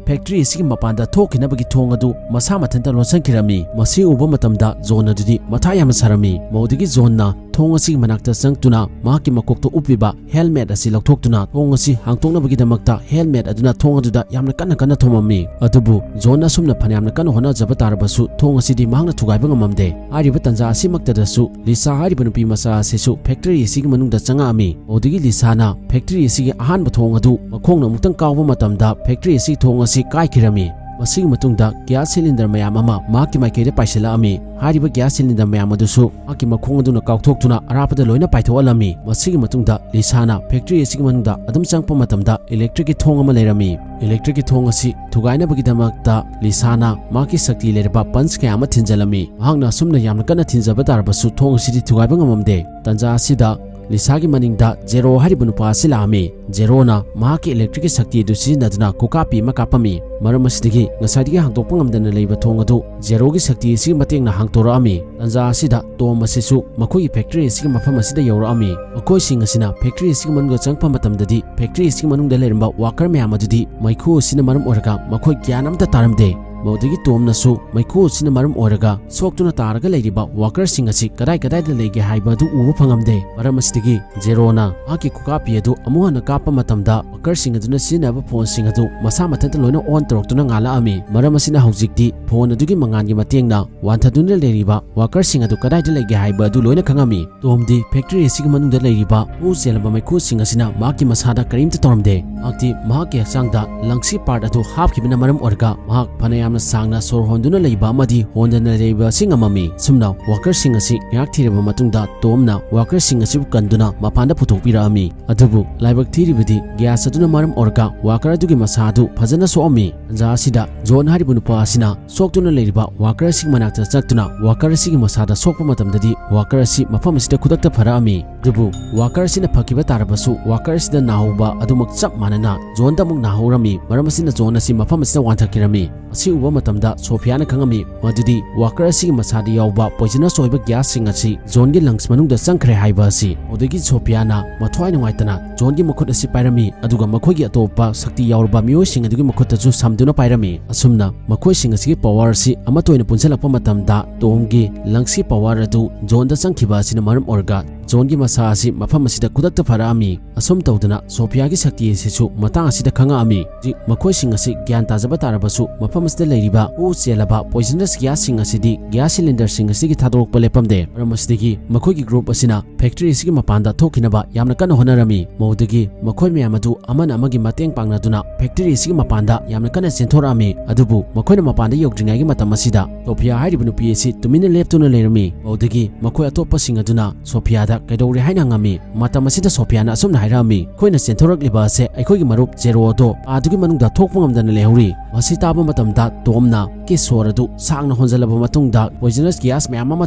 ꯐꯦꯛꯇꯔꯤ ꯑꯁꯤꯒꯤ ꯃꯄꯥꯟꯗ ꯊꯣꯛꯈꯤꯅꯕꯒꯤ ꯊꯣꯡ ꯑꯗꯨ ꯃꯁꯥ ꯃꯊꯟꯇ ꯂꯣꯟꯁꯤꯟꯈꯤꯔꯝꯃꯤ꯫ ꯃꯁꯤ ꯎꯕ ꯃꯇꯝꯗ ꯖꯣꯟ ꯑꯗꯨꯗꯤ ꯃꯊꯥ ꯌꯥꯝꯅ ꯁꯥꯔꯝꯃꯤ꯫ ꯃꯧꯗꯒꯤ ꯖꯣꯟꯅ ꯊꯣꯡ ꯑꯁꯤꯒꯤ ꯃꯅꯥꯛꯇ ꯆꯪꯗꯨꯅ ꯃꯍꯥꯛꯀꯤ ꯃꯀꯣꯛꯇ ꯎꯞꯄꯤꯕ ꯍꯦꯜꯃꯦꯠ ꯑꯁꯤ ꯂꯧꯊꯣꯛꯇꯨꯅ ꯊꯣꯡ ꯑꯁꯤ ꯍꯥꯡꯗꯣꯛꯅꯕꯒꯤꯗꯃꯛꯇ ꯍꯦꯜꯃꯦꯠ ꯑꯗꯨꯅ ꯊꯣꯡ ꯑꯗꯨꯗ ꯌꯥꯝꯅ ꯀꯟꯅ ꯀꯟꯅ ꯊꯣꯝꯃꯝꯃꯤ꯫ ꯑꯗꯨꯕꯨ ꯖꯣꯟ ꯑꯁꯨꯝꯅ ꯐꯅꯌꯥꯝꯅ ꯀꯟꯅ ꯍꯣꯠꯅꯖꯕ ꯇꯥꯔꯕꯁꯨ ꯊꯣꯡ ꯑꯁꯤꯗꯤ ꯃꯍꯥꯛꯅ ꯊꯨꯒꯥꯏꯕ ꯉꯝꯃꯝꯗꯦ꯫ ꯍꯥꯏꯔꯤꯕ ꯇꯟꯖꯥ ꯑꯁꯤꯃꯛꯇꯗꯁꯨ ꯂꯤꯁꯥ ꯍꯥꯏꯔꯤꯕ ꯅꯨꯄꯤ ꯃꯆꯥ ꯑꯁꯤꯁꯨ ꯐꯦꯛꯇꯔꯤ ꯑꯁꯤꯒꯤ ꯃꯅꯨꯡꯗ ꯆꯪꯉꯛꯑꯝꯃꯤ꯫ ꯃꯧꯗꯒꯤ ꯂꯤꯁꯥꯅ ꯐꯦꯛꯇꯔꯤ ꯑꯁꯤꯒꯤ ꯑꯍꯥꯟꯕ ꯊꯣꯡ ꯑꯗꯨ ꯃꯈꯣꯡꯅ ꯑꯃꯨꯛꯇꯪ ꯀꯥꯎꯕ ꯃꯇꯝꯗ ꯐꯦꯛꯇꯔꯤ ꯑꯁꯤꯒꯤ ꯊꯣꯡ ꯑꯁꯤ ꯀꯥꯏꯈꯤꯔꯝꯃꯤ꯫ ꯃꯁꯤꯒꯤ ꯃꯇꯨꯡꯗ ꯒ꯭ꯌꯥꯁ ꯁꯤꯂꯤꯟꯗꯔ ꯃꯌꯥꯝ ꯑꯃ ꯃꯍꯥꯛꯀꯤ ꯃꯥꯏꯀꯩꯗ ꯄꯥꯏꯁꯤꯜꯂꯛꯑꯝꯃꯤ꯫ ꯍꯥꯏꯔꯤꯕ ꯒ꯭ꯌꯥꯁ ꯁꯤꯂꯤꯟꯗꯔ ꯃꯌꯥꯝ ꯑꯗꯨꯁꯨ ꯃꯍꯥꯛꯀꯤ ꯃꯈꯣꯡ ꯑꯗꯨꯅ ꯀꯥꯎꯊꯣꯛꯇꯨꯅ ꯑꯔꯥꯞꯄꯗ ꯂꯣꯏꯅ ꯄꯥꯏꯊꯣꯛꯍꯜꯂꯝꯃꯤ꯫ ꯃꯁꯤꯒꯤ ꯃꯇꯨꯡꯗ ꯂꯤꯁꯥꯅ ꯐꯦꯛꯇꯔꯤ ꯑꯁꯤꯒꯤ ꯃꯅꯨꯡꯗ ꯑꯗꯨꯝ ꯆꯪꯉꯛꯄ ꯃꯇꯝꯗ ꯏꯂꯦꯛꯇ꯭ꯔꯤꯛꯀꯤ ꯊꯣꯡ ꯑꯃ ꯂꯩꯔꯝꯃꯤ꯫ ꯏꯂꯦꯛꯇ꯭ꯔꯤꯛꯀꯤ ꯊꯣꯡ ꯑꯁꯤ ꯊꯨꯒꯥꯏꯅꯕꯒꯤꯗꯃꯛꯇ ꯂꯤꯁꯥꯅ ꯃꯍꯥꯛꯀꯤ ꯁꯛꯇꯤ ꯂꯩꯔꯕ ꯄꯟꯆ ꯀꯌꯥ ꯑꯃ ꯊꯤꯟꯖꯜꯂꯝꯃꯤ꯫ ꯃꯍꯥꯛꯅ ꯑꯁꯨꯝꯅ ꯌꯥꯝꯅ ꯀꯟꯅ ꯊꯤꯟꯖꯕ ꯇꯥꯔꯕꯁꯨ ꯊꯣꯡ ꯑꯁꯤꯗꯤ ꯊꯨꯒꯥꯏꯕ ꯉꯝꯃꯝꯗꯦ꯫ ꯇꯟꯖꯥ ꯑꯁꯤꯗ ꯂꯤꯁꯥꯒꯤ ꯃꯅꯤꯡꯗ ꯖꯦꯔꯣ ꯍꯥꯏꯔꯤꯕ ꯅꯨꯄꯥ ꯑꯁꯤ ꯂꯥꯛꯑꯝꯃꯤ꯫ ꯖꯦꯔꯣꯅ ꯃꯍꯥꯛꯀꯤ ꯏꯂꯦꯛꯇ꯭ꯔꯤꯛꯀꯤ ꯁꯛꯇꯤ ꯑꯗꯨ ꯁꯤꯖꯤꯟꯅꯗꯨꯅ ꯈꯨꯀꯥꯞꯄꯤ ꯑꯃ ꯀꯥꯞꯄꯝꯃꯤ꯫ ꯃꯔꯝ ꯑꯁꯤꯗꯒꯤ ꯉꯁꯥꯏꯗꯒꯤ ꯍꯥꯡꯗꯣꯛꯄ ꯉꯝꯗꯅ ꯂꯩꯕ ꯊꯣꯡ ꯑꯗꯨ ꯖꯦꯔꯣꯒꯤ ꯁꯛꯇꯤ ꯑꯁꯤꯒꯤ ꯃꯇꯦꯡꯅ ꯍꯥꯡꯗꯣꯔꯛꯑꯝꯃꯤ꯫ ꯇꯟꯖꯥ ꯑꯁꯤꯗ ꯇꯣꯝ ꯑꯁꯤꯁꯨ ꯃꯈꯣꯏꯒꯤ ꯐꯦꯛꯇꯔꯤ ꯑꯁꯤꯒꯤ ꯃꯐꯝ ꯑꯁꯤꯗ ꯌꯧꯔꯛꯑꯝꯃꯤ꯫ ꯃꯈꯣꯏꯁꯤꯡ ꯑꯁꯤꯅ ꯐꯦꯛꯇꯔꯤ ꯑꯁꯤꯒꯤ ꯃꯅꯨꯡꯗ ꯆꯪꯉꯛꯄ ꯃꯇꯝꯗꯗꯤ ꯐꯦꯛꯇꯔꯤ ꯑꯁꯤꯒꯤ ꯃꯅꯨꯡꯗ ꯂꯩꯔꯝꯕ ꯋꯥꯀꯔ ꯃꯌꯥꯝ ꯑꯗꯨꯗꯤ ꯃꯩꯈꯨ ꯑꯁꯤꯅ ꯃꯔꯝ ꯑꯣꯏꯔꯒ ꯃꯈꯣꯏ ꯒ꯭ꯌꯥꯟ ꯑꯃꯠꯇ ꯇꯥꯔꯝꯗꯦ꯫ ꯃꯗꯨꯗꯒꯤ ꯇꯣꯝꯅꯁꯨ ꯃꯩꯈꯨ ꯑꯁꯤꯅ ꯃꯔꯝ ꯑꯣꯏꯔꯒ ꯁꯣꯛꯇꯨꯅ ꯇꯥꯔꯒ ꯂꯩꯔꯤꯕ ꯋꯥꯀꯔꯁꯤꯡ ꯑꯁꯤ ꯀꯗꯥꯏ ꯀꯗꯥꯏꯗ ꯂꯩꯒꯦ ꯍꯥꯏꯕ ꯑꯗꯨ ꯎꯕ ꯐꯪꯉꯝꯗꯦ꯫ ꯃꯔꯝ ꯑꯁꯤꯗꯒꯤ ꯖꯦꯔꯣꯅ ꯃꯍꯥꯛꯀꯤ ꯈꯨꯀꯥꯞꯄꯤ ꯑꯗꯨ ꯑꯃꯨꯛ ꯍꯟꯅ ꯀꯥꯞꯄ ꯃꯇꯝꯗ ꯋꯥꯀꯔꯁꯤꯡ ꯑꯗꯨꯅ ꯁꯤꯖꯤꯟꯅꯕ ꯐꯣꯟꯁꯤꯡ ꯑꯗꯨ ꯃꯁꯥ ꯃꯊꯟꯇ ꯂꯣꯏꯅ ꯑꯣꯟ ꯇꯧꯔꯛꯇꯨꯅ ꯉꯥꯜꯂꯛꯑꯝꯃꯤ꯫ ꯃꯔꯝ ꯑꯁꯤꯅ ꯍꯧꯖꯤꯛꯇꯤ ꯐꯣꯟ ꯑꯗꯨꯒꯤ ꯃꯉꯥꯜꯒꯤ ꯃꯇꯦꯡꯅ ꯋꯥꯟꯊꯗꯨꯅ ꯂꯩꯔꯤꯕ ꯋꯥꯀꯔꯁꯤꯡ ꯑꯗꯨ ꯀꯗꯥꯏꯗ ꯂꯩꯒꯦ ꯍꯥꯏꯕ ꯑꯗꯨ ꯂꯣꯏꯅ ꯈꯪꯉꯝꯃꯤ꯫ ꯇꯣꯝꯗꯤ ꯐꯦꯛꯇꯔꯤ ꯑꯁꯤꯒꯤ ꯃꯅꯨꯡꯗ ꯂꯩꯔꯤꯕ ꯍꯨ ꯆꯦꯜꯂꯕ ꯃꯩꯈꯨꯁꯤꯡ ꯑꯁꯤꯅ ꯃꯍꯥꯛꯀꯤ ꯃꯁꯥꯗ ꯀꯔꯤꯝꯇ ꯇꯧꯔꯝꯗꯦ꯫ ꯃꯍꯥꯛꯇꯤ ꯃꯍꯥꯛꯀꯤ ꯍꯛꯆꯥꯡꯗ ꯂꯪꯁꯀꯤ ꯄꯥꯔꯠ ꯑꯗꯨ ꯍꯥꯞꯈꯤꯕꯅ ꯃꯔꯝ ꯑꯣꯏꯔꯒ ꯃꯍꯥꯛ ꯐꯅ ꯌꯥꯝꯅ ꯁꯥꯡꯅ ꯁꯣꯔ ꯍꯣꯟꯗꯨꯅ ꯂꯩꯕ ꯑꯃꯗꯤ ꯍꯣꯟꯗꯅ ꯂꯩꯕ ꯑꯁꯤ ꯉꯝꯃꯝꯃꯤ꯫ ꯑꯁꯨꯝꯅ ꯋꯥꯀꯔꯁꯤꯡ ꯑꯁꯤ ꯉꯥꯏꯍꯥꯛ ꯊꯤꯔꯕ ꯃꯇꯨꯡꯗ ꯇꯣꯝꯅ ꯋꯥꯀꯔꯁꯤꯡ ꯑꯁꯤꯕꯨ ꯀꯟꯗꯨꯅ ꯃꯄꯥꯟꯗ ꯄꯨꯊꯣꯛꯄꯤꯔꯛꯑꯝꯃꯤ꯫ ꯑꯗꯨꯕꯨ ꯂꯥꯏꯕꯛ ꯊꯤꯔꯤꯕꯗꯤ ꯒ꯭ꯌꯥꯁ ꯑꯗꯨꯅ ꯃꯔꯝ ꯑꯣꯏꯔꯒ ꯋꯥꯀꯔ ꯑꯗꯨꯒꯤ ꯃꯁꯥ ꯑꯗꯨ ꯐꯖꯅ ꯁꯣꯛꯑꯝꯃꯤ꯫ ꯇꯟꯖꯥ ꯑꯁꯤꯗ ꯖꯣꯟ ꯍꯥꯏꯔꯤꯕ ꯅꯨꯄꯥ ꯑꯁꯤꯅ ꯁꯣꯛꯇꯨꯅ ꯂꯩꯔꯤꯕ ꯋꯥꯀꯔ ꯑꯁꯤꯒꯤ ꯃꯅꯥꯛꯇ ꯆꯠꯇꯨꯅ ꯋꯥꯀꯔ ꯑꯁꯤꯒꯤ ꯃꯁꯥꯗ ꯁꯣꯛꯄ ꯃꯇꯝꯗꯗꯤ ꯋꯥꯀꯔ ꯑꯁꯤ ꯃꯐꯝ ꯑꯁꯤꯗ ꯈꯨꯗꯛꯇ ꯐꯔꯛꯑꯝꯃꯤ꯫ ꯑꯗꯨꯕꯨ ꯋꯥꯀꯔ ꯑꯁꯤꯅ ꯐꯈꯤꯕ ꯇꯥꯔꯕꯁꯨ ꯋꯥꯀꯔ ꯑꯁꯤꯗ ꯅꯥꯍꯧꯕ ꯑꯗꯨꯃꯛ ꯆꯞ ꯃꯥꯟꯅꯅ ꯖꯣꯟꯗ ꯑꯃꯨꯛ ꯅꯥꯍꯧꯔꯝꯃꯤ꯫ ꯃꯔꯝ ꯑꯁꯤꯅ ꯖꯣꯟ ꯑꯁꯤ ꯃꯐꯝ ꯑꯁꯤꯗ ꯋꯥꯟꯊꯈꯤꯔꯝꯃꯤ꯫ ꯑꯁꯤ ꯎꯕ ꯃꯇꯝꯗ ꯁꯣꯐꯤꯌꯥꯅ ꯈꯪꯉꯝꯃꯤ ꯃꯗꯨꯗꯤ ꯋꯥꯀꯔ ꯑꯁꯤꯒꯤ ꯃꯁꯥꯗ ꯌꯥꯎꯕ ꯄꯣꯏꯖꯅꯁ ꯑꯣꯏꯕ ꯒ꯭ꯌꯥꯁꯁꯤꯡ ꯑꯁꯤ ꯖꯣꯟꯒꯤ ꯂꯪꯁ ꯃꯅꯨꯡꯗ ꯆꯪꯈ꯭ꯔꯦ ꯍꯥꯏꯕ ꯑꯁꯤ꯫ ꯑꯗꯨꯗꯒꯤ ꯁꯣꯐꯤꯌꯥꯅ ꯃꯊ꯭ꯋꯥꯏ ꯅꯨꯡꯉꯥꯏꯇꯅ ꯖꯣꯟꯒꯤ ꯃꯈꯨꯠ ꯑꯁꯤ ꯄꯥꯏꯔꯝꯃꯤ, ꯑꯗꯨꯒ ꯃꯈꯣꯏꯒꯤ ꯑꯇꯣꯞꯄ ꯁꯛꯇꯤ ꯌꯥꯎꯔꯕ ꯃꯤꯑꯣꯏꯁꯤꯡ ꯑꯗꯨꯒꯤ ꯃꯈꯨꯠꯇꯁꯨ ꯁꯝꯗꯨꯅ ꯄꯥꯏꯔꯝꯃꯤ꯫ ꯑꯁꯨꯝꯅ ꯃꯈꯣꯏꯁꯤꯡ ꯑꯁꯤꯒꯤ ꯄꯋꯥꯔ ꯑꯁꯤ ꯑꯃꯠꯇ ꯑꯣꯏꯅ ꯄꯨꯟꯁꯤꯜꯂꯛꯄ ꯃꯇꯝꯗ ꯇꯣꯝꯒꯤ ꯂꯪꯁꯀꯤ ꯄꯋꯥꯔ ꯑꯗꯨ ꯖꯣꯟꯗ ꯆꯪꯈꯤꯕ ꯑꯁꯤꯅ ꯃꯔꯝ ꯑꯣꯏꯔꯒ ꯖꯣꯟꯒꯤ ꯃꯁꯥ ꯑꯁꯤ ꯃꯐꯝ ꯑꯁꯤꯗ ꯈꯨꯗꯛꯇ ꯐꯔꯛꯑꯝꯃꯤ꯫ ꯑꯁꯨꯝ ꯇꯧꯗꯅ ꯁꯣꯐꯤꯌꯥꯒꯤ ꯁꯛꯇꯤ ꯑꯁꯤꯁꯨ ꯃꯇꯥꯡ ꯑꯁꯤꯗ ꯈꯪꯉꯛꯑꯝꯃꯤ꯫ ꯍꯧꯖꯤꯛ ꯃꯈꯣꯏꯁꯤꯡ ꯑꯁꯤ ꯒ꯭ꯌꯥꯟ ꯇꯥꯖꯕ ꯇꯥꯔꯕꯁꯨ ꯃꯐꯝ ꯑꯁꯤꯗ ꯂꯩꯔꯤꯕ ꯍꯨ ꯆꯦꯜꯂꯕ ꯄꯣꯏꯖꯅꯁ ꯒ꯭ꯌꯥꯁꯁꯤꯡ ꯑꯁꯤꯗꯤ ꯒ꯭ꯌꯥꯁ ꯁꯤꯂꯤꯟꯗꯔꯁꯤꯡ ꯑꯁꯤꯒꯤ ꯊꯥꯗꯣꯔꯛꯄ ꯂꯦꯞꯄꯝꯗꯦ꯫ ꯃꯔꯝ ꯑꯁꯤꯗꯒꯤ ꯃꯈꯣꯏꯒꯤ ꯒ꯭ꯔꯨꯞ ꯑꯁꯤꯅ ꯐꯦꯛꯇꯔꯤ ꯑꯁꯤꯒꯤ ꯃꯄꯥꯟꯗ ꯊꯣꯛꯈꯤꯅꯕ ꯌꯥꯝꯅ ꯀꯟꯅ ꯍꯣꯠꯅꯔꯝꯃꯤ꯫ ꯃꯗꯨꯗꯒꯤ ꯃꯈꯣꯏ ꯃꯌꯥꯝ ꯑꯗꯨ ꯑꯃꯅ ꯑꯃꯒꯤ ꯃꯇꯦꯡ ꯄꯥꯡꯅꯗꯨꯅ ꯐꯦꯛꯇꯔꯤ ꯑꯁꯤꯒꯤ ꯃꯄꯥꯟꯗ ꯌꯥꯝꯅ ꯀꯟꯅ ꯆꯦꯟꯊꯣꯔꯛꯑꯝꯃꯤ꯫ ꯑꯗꯨꯕꯨ ꯃꯈꯣꯏꯅ ꯃꯄꯥꯟꯗ ꯌꯧꯗ꯭ꯔꯤꯉꯩꯒꯤ ꯃꯇꯝ ꯑꯁꯤꯗ ꯁꯣꯐꯤꯌꯥ ꯍꯥꯏꯔꯤꯕ ꯅꯨꯄꯤ ꯑꯁꯤ ꯇꯨꯃꯤꯟꯅ ꯂꯦꯞꯇꯨꯅ ꯂꯩꯔꯝꯃꯤ꯫ ꯃꯗꯨꯗꯒꯤ ꯃꯈꯣꯏ ꯑꯇꯣꯞꯄꯁꯤꯡ ꯑꯗꯨꯅ ꯁꯣꯐꯤꯌꯥꯗ ꯀꯩꯗꯧꯔꯦ ꯍꯥꯏꯅ ꯍꯪꯉꯝꯃꯤ꯫ ꯃꯇꯝ ꯑꯁꯤꯗ ꯁꯣꯐꯤꯌꯥꯅ ꯑꯁꯨꯝꯅ ꯍꯥꯏꯔꯛꯑꯝꯃꯤ, "ꯑꯩꯈꯣꯏꯅ ꯆꯦꯟꯊꯣꯔꯛꯂꯤꯕ ꯑꯁꯦ ꯑꯩꯈꯣꯏꯒꯤ ꯃꯔꯨꯞ ꯖꯦꯔꯣ ꯑꯗꯣ ꯑꯗꯨꯒꯤ ꯃꯅꯨꯡꯗ ꯊꯣꯛꯄ ꯉꯝꯗꯅ ꯂꯩꯍꯧꯔꯤ꯫" ꯃꯁꯤ ꯇꯥꯕ ꯃꯇꯝꯗ ꯇꯣꯝꯅ ꯀꯤ ꯁꯣꯔ ꯑꯗꯨ ꯁꯥꯡꯅ ꯍꯣꯟꯖꯜꯂꯕ ꯃꯇꯨꯡꯗ poisonous gas ꯃꯌꯥꯝ ꯑꯃ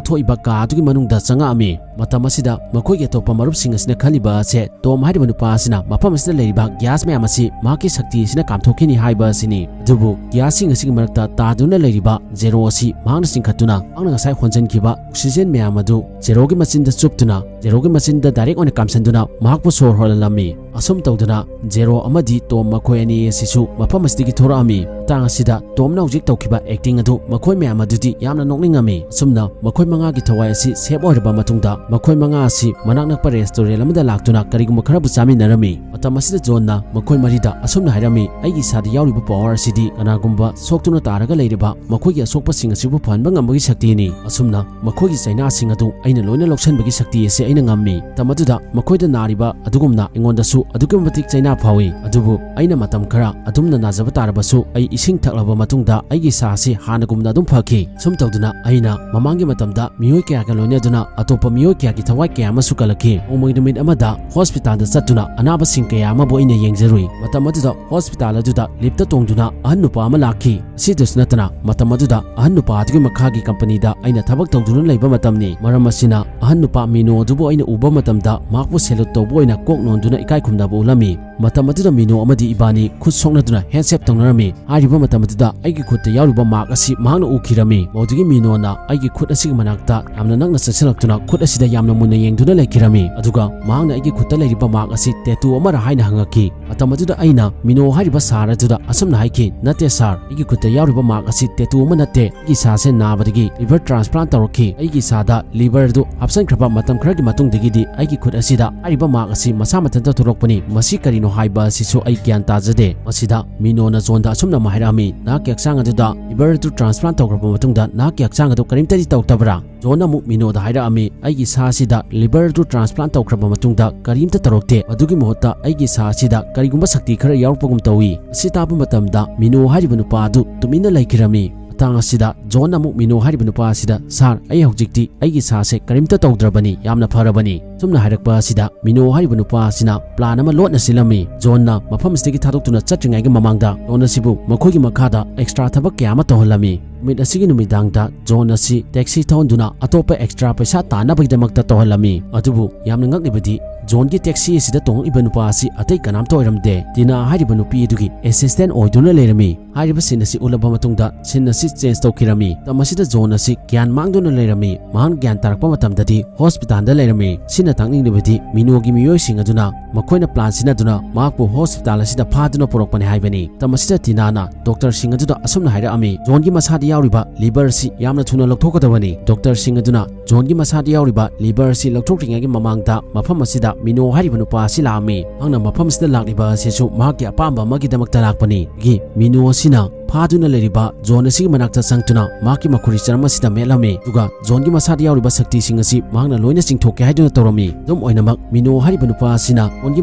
ꯊꯣꯛꯏꯕ ꯀꯥ ꯑꯗꯨꯒꯤ ꯃꯅꯨꯡꯗ ꯆꯪꯉꯛꯑꯝꯃꯤ꯫ ꯃꯇꯝ ꯑꯁꯤꯗ ꯃꯈꯣꯏꯒꯤ ꯑꯇꯣꯞꯄ ꯃꯔꯨꯞꯁꯤꯡ ꯑꯁꯤꯅ ꯈꯜꯂꯤꯕ ꯑꯁꯦ ꯇꯣꯝ ꯍꯥꯏꯔꯤꯕ ꯅꯨꯄꯥ ꯑꯁꯤꯅ ꯃꯐꯝ ꯑꯁꯤꯗ ꯂꯩꯔꯤꯕ gas ꯃꯌꯥꯝ ꯑꯁꯤ ꯃꯍꯥꯛꯀꯤ ꯁꯛꯇꯤ ꯑꯁꯤꯅ ꯀꯥꯝꯊꯣꯛꯈꯤꯅꯤ ꯍꯥꯏꯕ ꯑꯁꯤꯅꯤ꯫ ꯑꯗꯨꯕꯨ gasꯁꯤꯡ ꯑꯁꯤꯒꯤ ꯃꯔꯛꯇ ꯇꯥꯗꯨꯅ ꯂꯩꯔꯤꯕ ꯖꯦꯔꯣ ꯑꯁꯤ ꯃꯍꯥꯛꯅ ꯆꯤꯡꯈꯠꯇꯨꯅ ꯃꯍꯥꯛꯅ ꯉꯁꯥꯏ ꯍꯣꯟꯖꯟꯈꯤꯕ oxygen ꯃꯌꯥꯝ ꯑꯗꯨ ꯖꯦꯔꯣꯒꯤ ꯃꯆꯤꯟꯗ ꯆꯨꯞꯇꯨꯅ ꯖꯦꯔꯣꯒꯤ ꯃꯆꯤꯟꯗ direct ꯑꯣꯏꯅ ꯀꯥꯝꯁꯟꯗꯨꯅ ꯃꯍꯥꯛꯄꯨ ꯁꯣꯔ ꯍꯣꯜꯍꯜꯂꯝꯃꯤ꯫ ꯑꯁꯨꯝ ꯇꯧꯗꯨꯅ ꯖꯦꯔꯣ ꯑꯃꯗꯤ ꯇꯣꯝ ꯃꯈꯣꯏ ꯑꯅꯤ ꯑꯁꯤꯁꯨ ꯃꯐꯝ ꯑꯁꯤꯗꯒꯤ ꯊꯣꯔꯛꯑꯝꯃꯤ꯫ ꯃꯇꯥꯡ ꯑꯁꯤꯗ ꯇꯣꯝꯅ ꯍꯧꯖꯤꯛ ꯇꯧꯈꯤꯕ acting ꯑꯗꯨ ꯃꯈꯣꯏ ꯃꯌꯥꯝ ꯑꯗꯨꯗꯤ ꯌꯥꯝꯅ ꯅꯣꯛꯅꯤꯡꯉꯝꯃꯤ꯫ ꯑꯁꯨꯝꯅ ꯃꯈꯣꯏ ꯃꯉꯥꯒꯤ ꯊꯋꯥꯏ ꯑꯁꯤ safe ꯑꯣꯏꯔꯕ ꯃꯇꯨꯡꯗ ꯃꯈꯣꯏ ꯃꯉꯥ ꯑꯁꯤ ꯃꯅꯥꯛ ꯅꯛꯄ restaurant ꯑꯃꯗ ꯂꯥꯛꯇꯨꯅ ꯀꯔꯤꯒꯨꯝꯕ ꯈꯔꯕꯨ ꯆꯥꯃꯤꯟꯅꯔꯝꯃꯤ꯫ ꯃꯇꯝ ꯑꯁꯤꯗ ꯖꯣꯟꯅ ꯃꯈꯣꯏ ꯃꯔꯤꯗ ꯑꯁꯨꯝꯅ ꯍꯥꯏꯔꯝꯃꯤ, "ꯑꯩꯒꯤ ꯏꯁꯥꯗ ꯌꯥꯎꯔꯤꯕ power ꯑꯁꯤꯗꯤ ꯀꯅꯥꯒꯨꯝꯕ ꯁꯣꯛꯇꯨꯅ ꯇꯥꯔꯒ ꯂꯩꯔꯤꯕ ꯃꯈꯣꯏꯒꯤ ꯑꯁꯣꯛꯄꯁꯤꯡ ꯑꯁꯤꯕꯨ ꯐꯍꯟꯕ ꯉꯝꯕꯒꯤ ꯁꯛꯇꯤꯅꯤ꯫ ꯑꯁꯨꯝꯅ ꯃꯈꯣꯏꯒꯤ ꯆꯩꯅꯥꯁꯤꯡ ꯑꯗꯨ ꯑꯩꯅ ꯂꯣꯏꯅ ꯂꯧꯁꯤꯟꯕꯒꯤ ꯁꯛꯇꯤ ꯑꯁꯤ ꯑꯩꯅ ꯉꯝꯃꯤ꯫ ꯃꯇꯝ ꯑꯗꯨꯗ ꯃꯈꯣꯏꯗ ꯅꯥꯔꯤꯕ ꯑꯗꯨꯒꯨꯝꯅ ꯑꯩꯉꯣꯟꯗꯁꯨ ꯑꯗꯨꯛꯀꯤ ꯃꯇꯤꯛ ꯆꯩꯅꯥ ꯐꯥꯎꯏ꯫ ꯑꯗꯨꯕꯨ ꯑꯩꯅ ꯃꯇꯝ ꯈꯔ ꯑꯗꯨꯝꯅ ꯅꯥꯖꯕ ꯇꯥꯔꯕꯁꯨ ꯑꯩ ꯏꯁꯤꯡ ꯊꯛꯂꯕ ꯃꯇꯨꯡꯗ ꯑꯩꯒꯤ ꯏꯁꯥ ꯑꯁꯤ ꯍꯥꯟꯅꯒꯨꯝꯅ ꯑꯗꯨꯝ ꯐꯈꯤ꯫ ꯁꯨꯝ ꯇꯧꯗꯨꯅ ꯑꯩꯅ ꯃꯃꯥꯡꯒꯤ ꯃꯇꯝꯗ ꯃꯤꯑꯣꯏ ꯀꯌꯥꯒ ꯂꯣꯏꯅꯗꯨꯅ ꯑꯇꯣꯞꯄ ꯃꯤꯑꯣꯏ ꯀꯌꯥꯒꯤ ꯊꯋꯥꯏ ꯀꯌꯥ ꯑꯃꯁꯨ ꯀꯜꯂꯛꯈꯤ꯫ ꯅꯣꯡꯃꯒꯤ ꯅꯨꯃꯤꯠ ꯑꯃꯗ hospitalꯗ ꯆꯠꯇꯨꯅ ꯑꯅꯥꯕꯁꯤꯡ ꯀꯌꯥ ꯑꯃꯕꯨ ꯑꯩꯅ ꯌꯦꯡꯖꯔꯨꯏ꯫ ꯃꯇꯝ ꯑꯗꯨꯗ hospital ꯑꯗꯨꯗ liftꯇ ꯇꯣꯡꯗꯨꯅ ꯑꯍꯟ ꯅꯨꯄꯥ ꯑꯃ ꯂꯥꯛꯈꯤ꯫ ꯑꯁꯤꯗꯁꯨ ꯅꯠꯇꯅ ꯃꯇꯝ ꯑꯗꯨꯗ ꯑꯍꯟ ꯅꯨꯄꯥ ꯑꯗꯨꯒꯤ ꯃꯈꯥꯒꯤ companyꯗ ꯑꯩꯅ ꯊꯕꯛ ꯇꯧꯗꯨꯅ ꯂꯩꯕ ꯃꯇꯝꯅꯤ꯫ ꯃꯔꯝ ꯑꯁꯤꯅ ꯑꯍꯟ ꯅꯨꯄꯥ ꯃꯤꯅꯣ ꯑꯗꯨꯕꯨ ꯑꯩꯅ ꯎꯕ ꯃꯇꯝꯗ ꯃꯍꯥꯛꯄꯨ salute ꯇꯧꯕ ꯑꯣꯏꯅ ꯀꯣꯛ ꯅꯣꯟꯗꯨꯅ ꯏꯀꯥꯏ ꯈꯨꯝꯅꯕ ꯎꯠꯂꯝꯃꯤ꯫ ꯃꯇꯝ ꯑꯗꯨꯗ ꯃꯤꯅꯣ ꯑꯃꯗꯤ ꯏꯕꯥꯅꯤ ꯈꯨꯠ ꯁꯣꯛꯅꯗꯨꯅ handshake ꯇꯧꯅꯔꯝꯃꯤ꯫ ꯍꯥꯏꯔꯤꯕ ꯃꯇꯝ ꯑꯗꯨꯗ ꯑꯩꯒꯤ ꯈꯨꯠꯇ ꯌꯥꯎꯔꯤꯕ mark ꯑꯁꯤ ꯃꯍꯥꯛꯅ ꯎꯈꯤꯔꯝꯃꯤ꯫ ꯃꯗꯨꯗꯒꯤ ꯃꯤꯅꯣꯅ ꯑꯩꯒꯤ ꯈꯨꯠ ꯑꯁꯤꯒꯤ ꯃꯅꯥꯛꯇ ꯌꯥꯝꯅ ꯅꯛꯅ ꯆꯪꯁꯤꯜꯂꯛꯇꯨꯅ ꯈꯨꯠ ꯑꯁꯤꯗ ꯌꯥꯝꯅ ꯃꯨꯟꯅ ꯌꯦꯡꯗꯨꯅ ꯂꯩꯈꯤꯔꯝꯃꯤ꯫ ꯑꯗꯨꯒ ꯃꯍꯥꯛꯅ ꯑꯩꯒꯤ ꯈꯨꯠꯇ ꯂꯩꯔꯤꯕ mark ꯑꯁꯤ tattoo ꯑꯃꯔ ꯍꯥꯏꯅ ꯍꯪꯉꯛꯈꯤ꯫ ꯃꯇꯝ ꯑꯗꯨꯗ ꯑꯩꯅ ꯃꯤꯅꯣ ꯍꯥꯏꯔꯤꯕ sir ꯑꯗꯨꯗ ꯑꯁꯨꯝꯅ ꯍꯥꯏꯈꯤ, "ꯅꯠꯇꯦ sir, ꯑꯩꯒꯤ ꯈꯨꯠꯇ ꯌꯥꯎꯔꯤꯕ mark ꯑꯁꯤ tattoo ꯑꯃ ꯅꯠꯇꯦ꯫ ꯑꯩꯒꯤ ꯏꯁꯥꯁꯦ ꯅꯥꯕꯗꯒꯤ liver transplant ꯇꯧꯔꯛꯈꯤ꯫ ꯑꯩꯒꯤ ꯏꯁꯥꯗ liver ꯑꯗꯨ ꯍꯥꯞꯆꯤꯟꯈ꯭ꯔꯕ ꯃꯇꯝ ꯈꯔꯒꯤ ꯃꯇꯨꯡꯗꯒꯤꯗꯤ ꯑꯩꯒꯤ ꯈꯨꯠ ꯑꯁꯤꯗ ꯍꯥꯏꯔꯤꯕ mark ꯑꯁꯤ ꯃꯁꯥ ꯃꯊꯟꯇ ꯊꯣꯛꯂꯛꯄꯅꯤ꯫ ꯃꯁꯤ ꯀꯔꯤꯅꯣ ꯍꯥꯏꯕ ꯑꯁꯤꯁꯨ ꯑꯩ ꯒ꯭ꯌꯥꯟ ꯇꯥꯖꯗꯦ꯫" ꯃꯁꯤꯗ ꯃꯤꯅꯣꯅ ꯖꯣꯟꯗ ꯑꯁꯨꯝꯅ ꯑꯃ ꯍꯥꯏꯔꯛꯑꯝꯃꯤ, "ꯅꯍꯥꯛꯀꯤ ꯍꯛꯆꯥꯡ ꯑꯗꯨꯗ liver ꯑꯗꯨ transplant ꯇꯧꯈ꯭ꯔꯕ ꯃꯇꯨꯡꯗ ꯅꯍꯥꯛꯀꯤ ꯍꯛꯆꯥꯡ ꯑꯗꯨ ꯀꯔꯤꯝꯇꯗꯤ ꯇꯧꯔꯛꯇꯕ꯭ꯔꯥ?" ꯖꯣꯟꯅ ꯑꯃꯨꯛ ꯃꯤꯅꯣꯗ ꯍꯥꯏꯔꯛꯑꯝꯃꯤ, "ꯑꯩꯒꯤ ꯏꯁꯥ ꯑꯁꯤꯗ liver ꯑꯗꯨ transplant ꯇꯧꯈ꯭ꯔꯕ ꯃꯇꯨꯡꯗ ꯀꯔꯤꯝꯇ ꯇꯧꯔꯛꯇꯦ꯫ ꯑꯗꯨꯒꯤ ꯃꯍꯨꯠꯇ ꯑꯩꯒꯤ ꯏꯁꯥ ꯑꯁꯤꯗ ꯀꯔꯤꯒꯨꯝꯕ ꯁꯛꯇꯤ ꯈꯔ ꯌꯥꯎꯔꯛꯄꯒꯨꯝ ꯇꯧꯏ꯫" ꯑꯁꯤ ꯇꯥꯕ ꯃꯇꯝꯗ ꯃꯤꯅꯣ ꯍꯥꯏꯔꯤꯕ ꯅꯨꯄꯥ ꯑꯗꯨ ꯇꯨꯃꯤꯟꯅ ꯂꯩꯈꯤꯔꯝꯃꯤ꯫ ꯃꯇꯥꯡ ꯑꯁꯤꯗ ꯖꯣꯟꯅ ꯑꯃꯨꯛ ꯃꯤꯅꯣ ꯍꯥꯏꯔꯤꯕ ꯅꯨꯄꯥ ꯑꯁꯤꯗ, "Sir, ꯑꯩ ꯍꯧꯖꯤꯛꯇꯤ ꯑꯩꯒꯤ ꯏꯁꯥꯁꯦ ꯀꯔꯤꯝꯇ ꯇꯧꯗ꯭ꯔꯕꯅꯤ, ꯌꯥꯝꯅ ꯐꯔꯕꯅꯤ꯫" ꯁꯨꯝꯅ ꯍꯥꯏꯔꯛꯄ ꯑꯁꯤꯗ ꯃꯤꯅꯣ ꯍꯥꯏꯔꯤꯕ ꯅꯨꯄꯥ ꯑꯁꯤꯅ plan ꯑꯃ ꯂꯣꯠꯅ ꯁꯤꯜꯂꯝꯃꯤ꯫ ꯖꯣꯟꯅ ꯃꯐꯝ ꯑꯁꯤꯗꯒꯤ ꯊꯥꯗꯣꯛꯇꯨꯅ ꯆꯠꯇ꯭ꯔꯤꯉꯩꯒꯤ ꯃꯃꯥꯡꯗ ꯖꯣꯟ ꯑꯁꯤꯕꯨ ꯃꯈꯣꯏꯒꯤ ꯃꯈꯥꯗ extra ꯊꯕꯛ ꯀꯌꯥ ꯑꯃ ꯇꯧꯍꯜꯂꯝꯃꯤ꯫ ꯅꯨꯃꯤꯠ ꯑꯁꯤꯒꯤ ꯅꯨꯃꯤꯗꯥꯡꯗ ꯖꯣꯟ ꯑꯁꯤ taxi ꯊꯧꯍꯟꯗꯨꯅ ꯑꯇꯣꯞꯄ extra ꯄꯩꯁꯥ ꯇꯥꯟꯅꯕꯒꯤꯗꯃꯛꯇ ꯇꯧꯍꯜꯂꯝꯃꯤ꯫ ꯑꯗꯨꯕꯨ ꯌꯥꯝꯅ ꯉꯛꯂꯤꯕꯗꯤ ꯖꯣꯟꯒꯤ taxi ꯑꯁꯤꯗ ꯇꯣꯡꯂꯛꯂꯤꯕ ꯅꯨꯄꯥ ꯑꯁꯤ ꯑꯇꯩ ꯀꯅꯥꯝꯇ ꯑꯣꯏꯔꯝꯗꯦ꯫ ꯇꯤꯅꯥ ꯍꯥꯏꯔꯤꯕ ꯅꯨꯄꯤ ꯑꯗꯨꯒꯤ assistant ꯑꯣꯏꯗꯨꯅ ꯂꯩꯔꯝꯃꯤ꯫ ꯍꯥꯏꯔꯤꯕ scene ꯑꯁꯤ ꯎꯠꯂꯕ ꯃꯇꯨꯡꯗ scene ꯑꯁꯤ change ꯇꯧꯈꯤꯔꯝꯃꯤ꯫ ꯃꯇꯝ ꯑꯁꯤꯗ ꯖꯣꯟ ꯑꯁꯤ ꯒ꯭ꯌꯥꯟ ꯃꯥꯡꯗꯨꯅ ꯂꯩꯔꯝꯃꯤ꯫ ꯃꯍꯥꯛ ꯒ꯭ꯌꯥꯟ ꯇꯥꯔꯛꯄ ꯃꯇꯝꯗꯗꯤ hospitalꯗ ꯂꯩꯔꯝꯃꯤ꯫ ꯁꯤꯅ ꯇꯥꯛꯅꯤꯡꯂꯤꯕꯗꯤ ꯃꯤꯅꯣꯒꯤ ꯃꯤꯑꯣꯏꯁꯤꯡ ꯑꯗꯨꯅ ꯃꯈꯣꯏꯅ plan ꯁꯤꯟꯅꯗꯨꯅ ꯃꯍꯥꯛꯄꯨ hospital ꯑꯁꯤꯗ ꯐꯥꯗꯨꯅ ꯄꯨꯔꯛꯄꯅꯤ ꯍꯥꯏꯕꯅꯤ꯫ ꯃꯇꯝ ꯑꯁꯤꯗ ꯇꯤꯅꯥꯅ doctorꯁꯤꯡ ꯑꯗꯨꯗ ꯑꯁꯨꯝꯅ ꯍꯥꯏꯔꯛꯑꯝꯃꯤ, "ꯖꯣꯟꯒꯤ ꯃꯁꯥꯗ ꯌꯥꯎꯔꯤꯕ liver ꯑꯁꯤ ꯌꯥꯝꯅ ꯊꯨꯅ ꯂꯧꯊꯣꯛꯀꯗꯕꯅꯤ꯫" Doctorꯁꯤꯡ ꯑꯗꯨꯅ ꯖꯣꯟꯒꯤ ꯃꯁꯥꯗ ꯌꯥꯎꯔꯤꯕ liver ꯑꯁꯤ ꯂꯧꯊꯣꯛꯇ꯭ꯔꯤꯉꯩꯒꯤ ꯃꯃꯥꯡꯗ ꯃꯐꯝ ꯑꯁꯤꯗ ꯃꯤꯅꯣ ꯍꯥꯏꯔꯤꯕ ꯅꯨꯄꯥ ꯑꯁꯤ ꯂꯥꯛꯑꯝꯃꯤ꯫ ꯃꯍꯥꯛꯅ ꯃꯐꯝ ꯑꯁꯤꯗ ꯂꯥꯛꯂꯤꯕ ꯑꯁꯤꯁꯨ ꯃꯍꯥꯛꯀꯤ ꯑꯄꯥꯝꯕ ꯑꯃꯒꯤꯗꯃꯛꯇ ꯂꯥꯛꯄꯅꯤ꯫ ꯒꯤ ꯃꯤꯅꯣ ꯑꯁꯤꯅ ꯐꯥꯗꯨꯅ ꯂꯩꯔꯤꯕ ꯖꯣꯟ ꯑꯁꯤꯒꯤ ꯃꯅꯥꯛꯇ ꯆꯪꯗꯨꯅ ꯃꯍꯥꯛꯀꯤ ꯃꯈꯨꯔꯤ ꯆꯔꯝ ꯑꯁꯤꯗ ꯃꯦꯠꯂꯝꯃꯤ꯫ ꯑꯗꯨꯒ ꯖꯣꯟꯒꯤ ꯃꯁꯥꯗ ꯌꯥꯎꯔꯤꯕ ꯁꯛꯇꯤꯁꯤꯡ ꯑꯁꯤ ꯃꯍꯥꯛꯅ ꯂꯣꯏꯅ ꯆꯤꯡꯊꯣꯛꯀꯦ ꯍꯥꯏꯗꯨꯅ ꯇꯧꯔꯝꯃꯤ꯫ ꯑꯗꯨꯝ ꯑꯣꯏꯅꯃꯛ, ꯃꯤꯅꯣ ꯍꯥꯏꯔꯤꯕ ꯅꯨꯄꯥ ꯑꯁꯤꯅ ꯖꯣꯟꯒꯤ